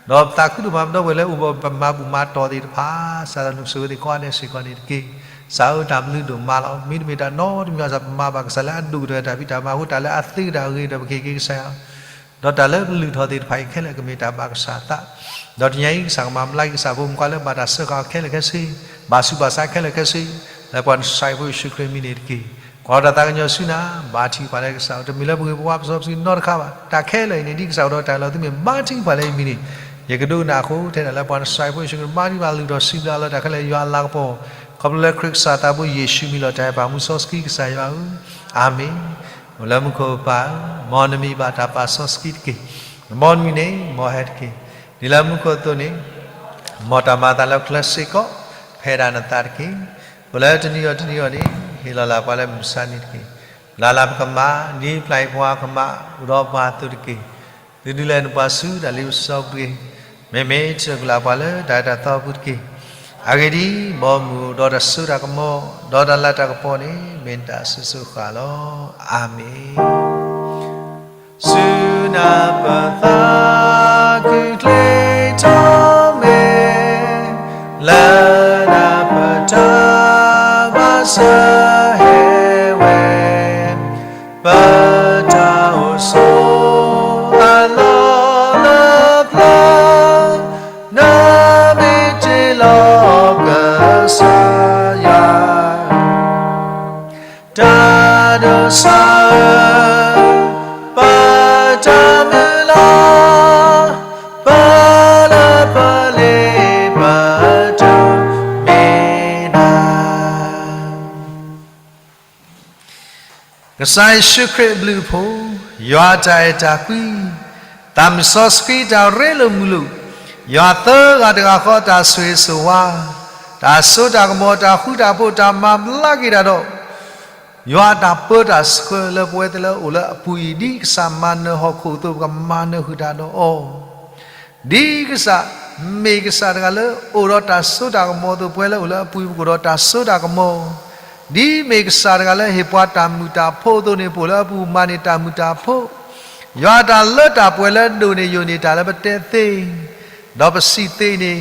ပသးခုဒိၣ်မး ပဒီပုၢ်ဝဲၢ်လၢအိၣ်ဘၣ်ပမၤဘူၣ်မၤတီၢ်သ့ၣ်တဖၣ်, ကစၢ်သးနုၤဆိၣ်ဂ့ၤသ့ၣ်ကိးဂၤဒဲးစ့ၢ်ကီးန့ၣ်တက့ၢ်. ကစၢ်ဧၢ တၢ်မနုၤဒိၣ်မးလီၤ. မ့တမ့ၢ်တၢ်နီတမံၤဘၣ် ကစၢ်ပမၤဘၣ်ကစၢ်လၢအဒိၣ်ကတၢၢ်တၢ်ဖံးတၢ်မၤအဃိ တၢ်လၢအသ့ကတၢၢ်အဂ့ၤဒီး ပကဟ့ၣ်က့ၤကစၢ်ယွၤ ဒီးတၢ်လၢပလုၢ်ထီၣ်သ့ၣ်တဖၣ်အံၤခဲလၢာ်ကမ့ၢ်တၢ်ဘၣ်ကစၢ်အသး, ဒီးတနံၤအံၤ ကစၢ်ကမၤဘျါက့ၤကစၢ်ဖိမုၣ်ဖိခွါလၢဘၣ်တၢ်စၢဃာ်အီၤခဲလၢာ်ခဲဆ့, ဘၣ်ဆူးဘၣ်ဆါခဲလၢာ်ခဲဆ့, လၢပှၤနစၤရ့းဖိယ့ၣ်ၡူးခရံာ်အမံၤန့ၣ်တက့ၢ်. ကွၢ်ဒီးတၢ်သးကညီၤဆူနၤ, ဘါထုကဖၣ်လၢကစၢ် တမ့ၢ်လၢပဂ့ၤပဝါပစီပဆှံနီတခါဘၣ်. တၢ်ခဲလၢာ်အံၤန့ၣ် ဒ်ကစၢ်အိၣ်ဒီးတၢ်အလီၢ်သုမ့ၢ် ဘါထုကဖၣ်လၢယမံၤန့ၣ်, ယကဒိကနၣ်အဃိ ထဲဒၣ်လၢပှၤနစၤရ့းဖိယ့ၣ်ၡူးခရံာ် ဘါထုကဖၣ်လုၢ်ထီၣ်စံးဘျုးအလီၢ်တၢ်ခဲလၢာ်ယွၤအလၤကပီၤ, ခီဖျိလၢခရံာ်ကစၢ်သးဘိယ့ၣ်ၡူးမံၤလီၤတၢ်အဲၣ်ပၢ်မူစီဆှံကစၢ်ယွၤဧၢ, အၤမ့ၣ်. အိၣ်လၢမူခိၣ်ပၢ်ဧၢ, မ်နမံၤဘၣ်တၢ်ပာ်စီဆှံတက့ၢ်. မ်နမံၤန့ၣ် မ်ဟဲတက့ၢ်. ဒ်လၢမူခိၣ်အသိးန့ၣ်, မ်တၢ်မၤအသးလၢကျဲစ့ၢ်ကီး ဖဲဒၣ်နသးတက့ၢ်. အိၣ်လၢတနံၤအံၤတနံၤအံၤန့ၣ် ဟ့ၣ်လီၤလၢပှၤလၢမုၢ်မဆါတနံၤတက့ၢ်. လၢ်လၢ်ပကမၤ ဒ်ပျၢ်အံၤပှၤကမၤ အိၣ်ဒီးပှၤအသိးတက့ၢ်. သုဒုးလဲၤနပှၤဆူတၢ်လ့ပစီပှ့ၤ, မ့မ့ၢ်ထုးကလာ်ပှၤလၢတၢ်အဲၣ်တၢ်သီအပူၤတက့ၢ်. အဂ့ၢ်ဒ်အံၤ, ဘီမုၢ်ဒီးတၢ်စိတၢ်ကမီၤ, ဒီးတၢ်လၤတၢ်ကပီၤန့ၣ် မ့ၢ်နတၢ်အစိၤစိၤဃၣ်လီၤ. အၤမ့ၣ်. ဆူနၤပသးခုချ့ထီၣ်မဲာ်, လၢနၤပတၢ်မၤစၢၤဟဲဝဲ, ပတၢ်အိၣ်ဆိးအလီၢ်လၢပျၢၤ, နမ့ၢ်တ့လီၤကစၢ်ယွၤ တၢ်ဒိးစၢၤ, ပတၢ်မုၢ်လၢ်, ပလၢပလ့ပတၢ်မ့ၢ်နၤ. ကစၢ်ယ့ၣ်ၡူးခရံာ်အဘျုးအဖှိၣ်, ယွၤအတၢ်အဲၣ်တၢ်ကွံ, သးမုၢ်စီဆှံတၢ်ရ့လိာ်မုာ်လိာ်, ယွၤသၢဂၤတဂၤဃီတၢ်ဆိၣ်ဂ့ၤဆိၣ်ဝါ, တၢ်စိတၢ်ကမီၤ တၢ်ဃူတၢ်ဖိး တၢ်မၤဘျါက့ၤတၢ်ဒီး ယွၤအတၢ်ပၢတၢ်ဆှၢလၢပဝဲသ့ၣ်လၢအိၣ်လၢအပူၤအံၤ ဒ်ကစၢ်မၤနၢၤဟီၣ်ခိၣ်အသိး ပကမၤနၢၤဃုာ်တၢ်ဒီးအီၤ, ဒ်ကစၢ်မ့ၢ်ကစၢ်တဂၤလၢအိၣ်ဒီးတၢ်စိတၢ်ကမီၤအသိး ပဝဲလၢအိၣ်လၢအပူၤအံၤ ပကအိၣ်ဒီးတၢ်စိတၢ်ကမီၤ, ဒ်မ့ၢ်ကစၢ်တဂၤလၢဟ့ၣ်ပှၤတၢ်မုာ်တၢ်ဖိအသိးန့ၣ် ပအိၣ်လၢအပူၤမၤန့ၢ်တၢ်မုာ်တၢ်ဖိ, ယွၤအတၢ်လၢတၢ်ပှဲၤလၢအဒိၣ်န့ၢ်ယိာ်န့ၢ်တၢ်လၢပတဲသ့ ဒီးပစံးသ့န့ၣ်,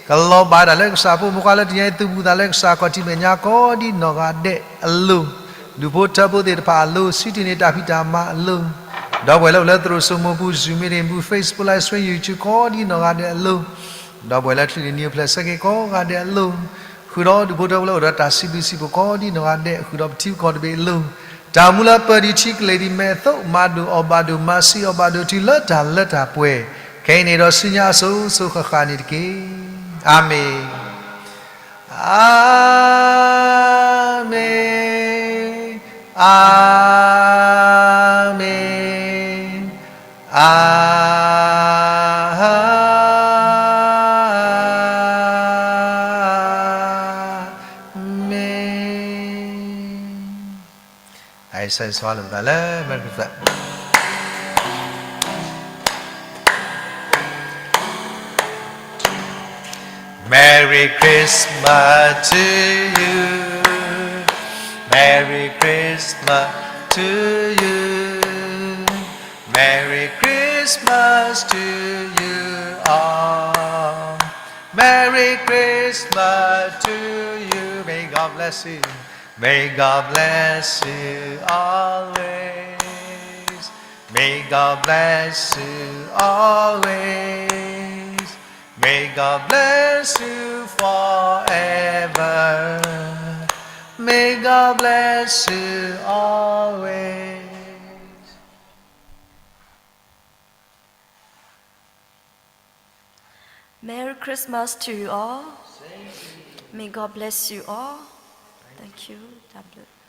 ကလီၤဘၣ်ဒၣ်လၢကစၢ်ဖိမုၣ်ဖိခွါလၢတနံၤအံၤ သုးဘူးသးလၢကစၢ်ခီၣ်ထံးမဲာ်ညါကိးဒ်နီၢ်ဂၤဒဲးအလိၤ, ဒူၣ်ဖိထၢဖိသ့ၣ်တဖၣ်အလိၤ, စုတံၢ်န့ၢ်တၢ်ဖံးတၢ်မၤအလိၤ, ဒီပုၢ်ဝဲၢ်လၢအိၣ်လၢသရိာ်စိမိၤပူၤ Zoom meeting ပူၤ Facebook Live Stream YouTube ကိးဒ်နီၢ်ဂၤဒဲးအလိၤ, ဒီပုၢ်ဝဲၢ်လၢချုးန့ၢ်နံၤအိၣ်ဖျဲၣ်ဆၢက့ၤကိးဂၤဒဲးအလိၤ, ဃုာ်ဒီးဒူၣ်ဖိထၢဖိလၢအိၣ်ဒီးတၢ်စံးဘျုးစံးဖှိၣ်ကိးဒ်နီၢ်ဂၤဒဲး ဃုာ်ဒီးပထံပကီၢ်တဘ့ၣ်အလိၤ, တၢ်မူလၢပၢၢ်ဒံးထံကလဲၤဒံးမဲာ်အသိး မၤဒိၣ်အီၣ်ဘၣ်ဒိၣ် မၤစံးအီၣ်ဘၣ်ဒိၣ်တုၤလၢတၢ်လၢတၢ်ပှဲၤ, ခဲအံၤန့ၣ်ဒီးဆူညါအစိၤစိၤဃၣ်ဃၣ်န့ၣ်တက့ၢ်. အၤမ့ၣ်, အၤမ့ၣ်, အၤမ့ၣ်, အၤမ့ၣ်. တၢ်အံၤစၢ်ယွၤဆိၣ်ဂ့ၤလၢပသးလၢ Merry Christmas. Merry Christmas to you. Merry Christmas to you. Merry Christmas to you all. Merry Christmas to you. May God bless you. May God bless you always. May God bless you always. May God bless you forever. May God bless you always. Merry Christmas to you all. May God bless you all. Thank you. တၢ်ဘျုး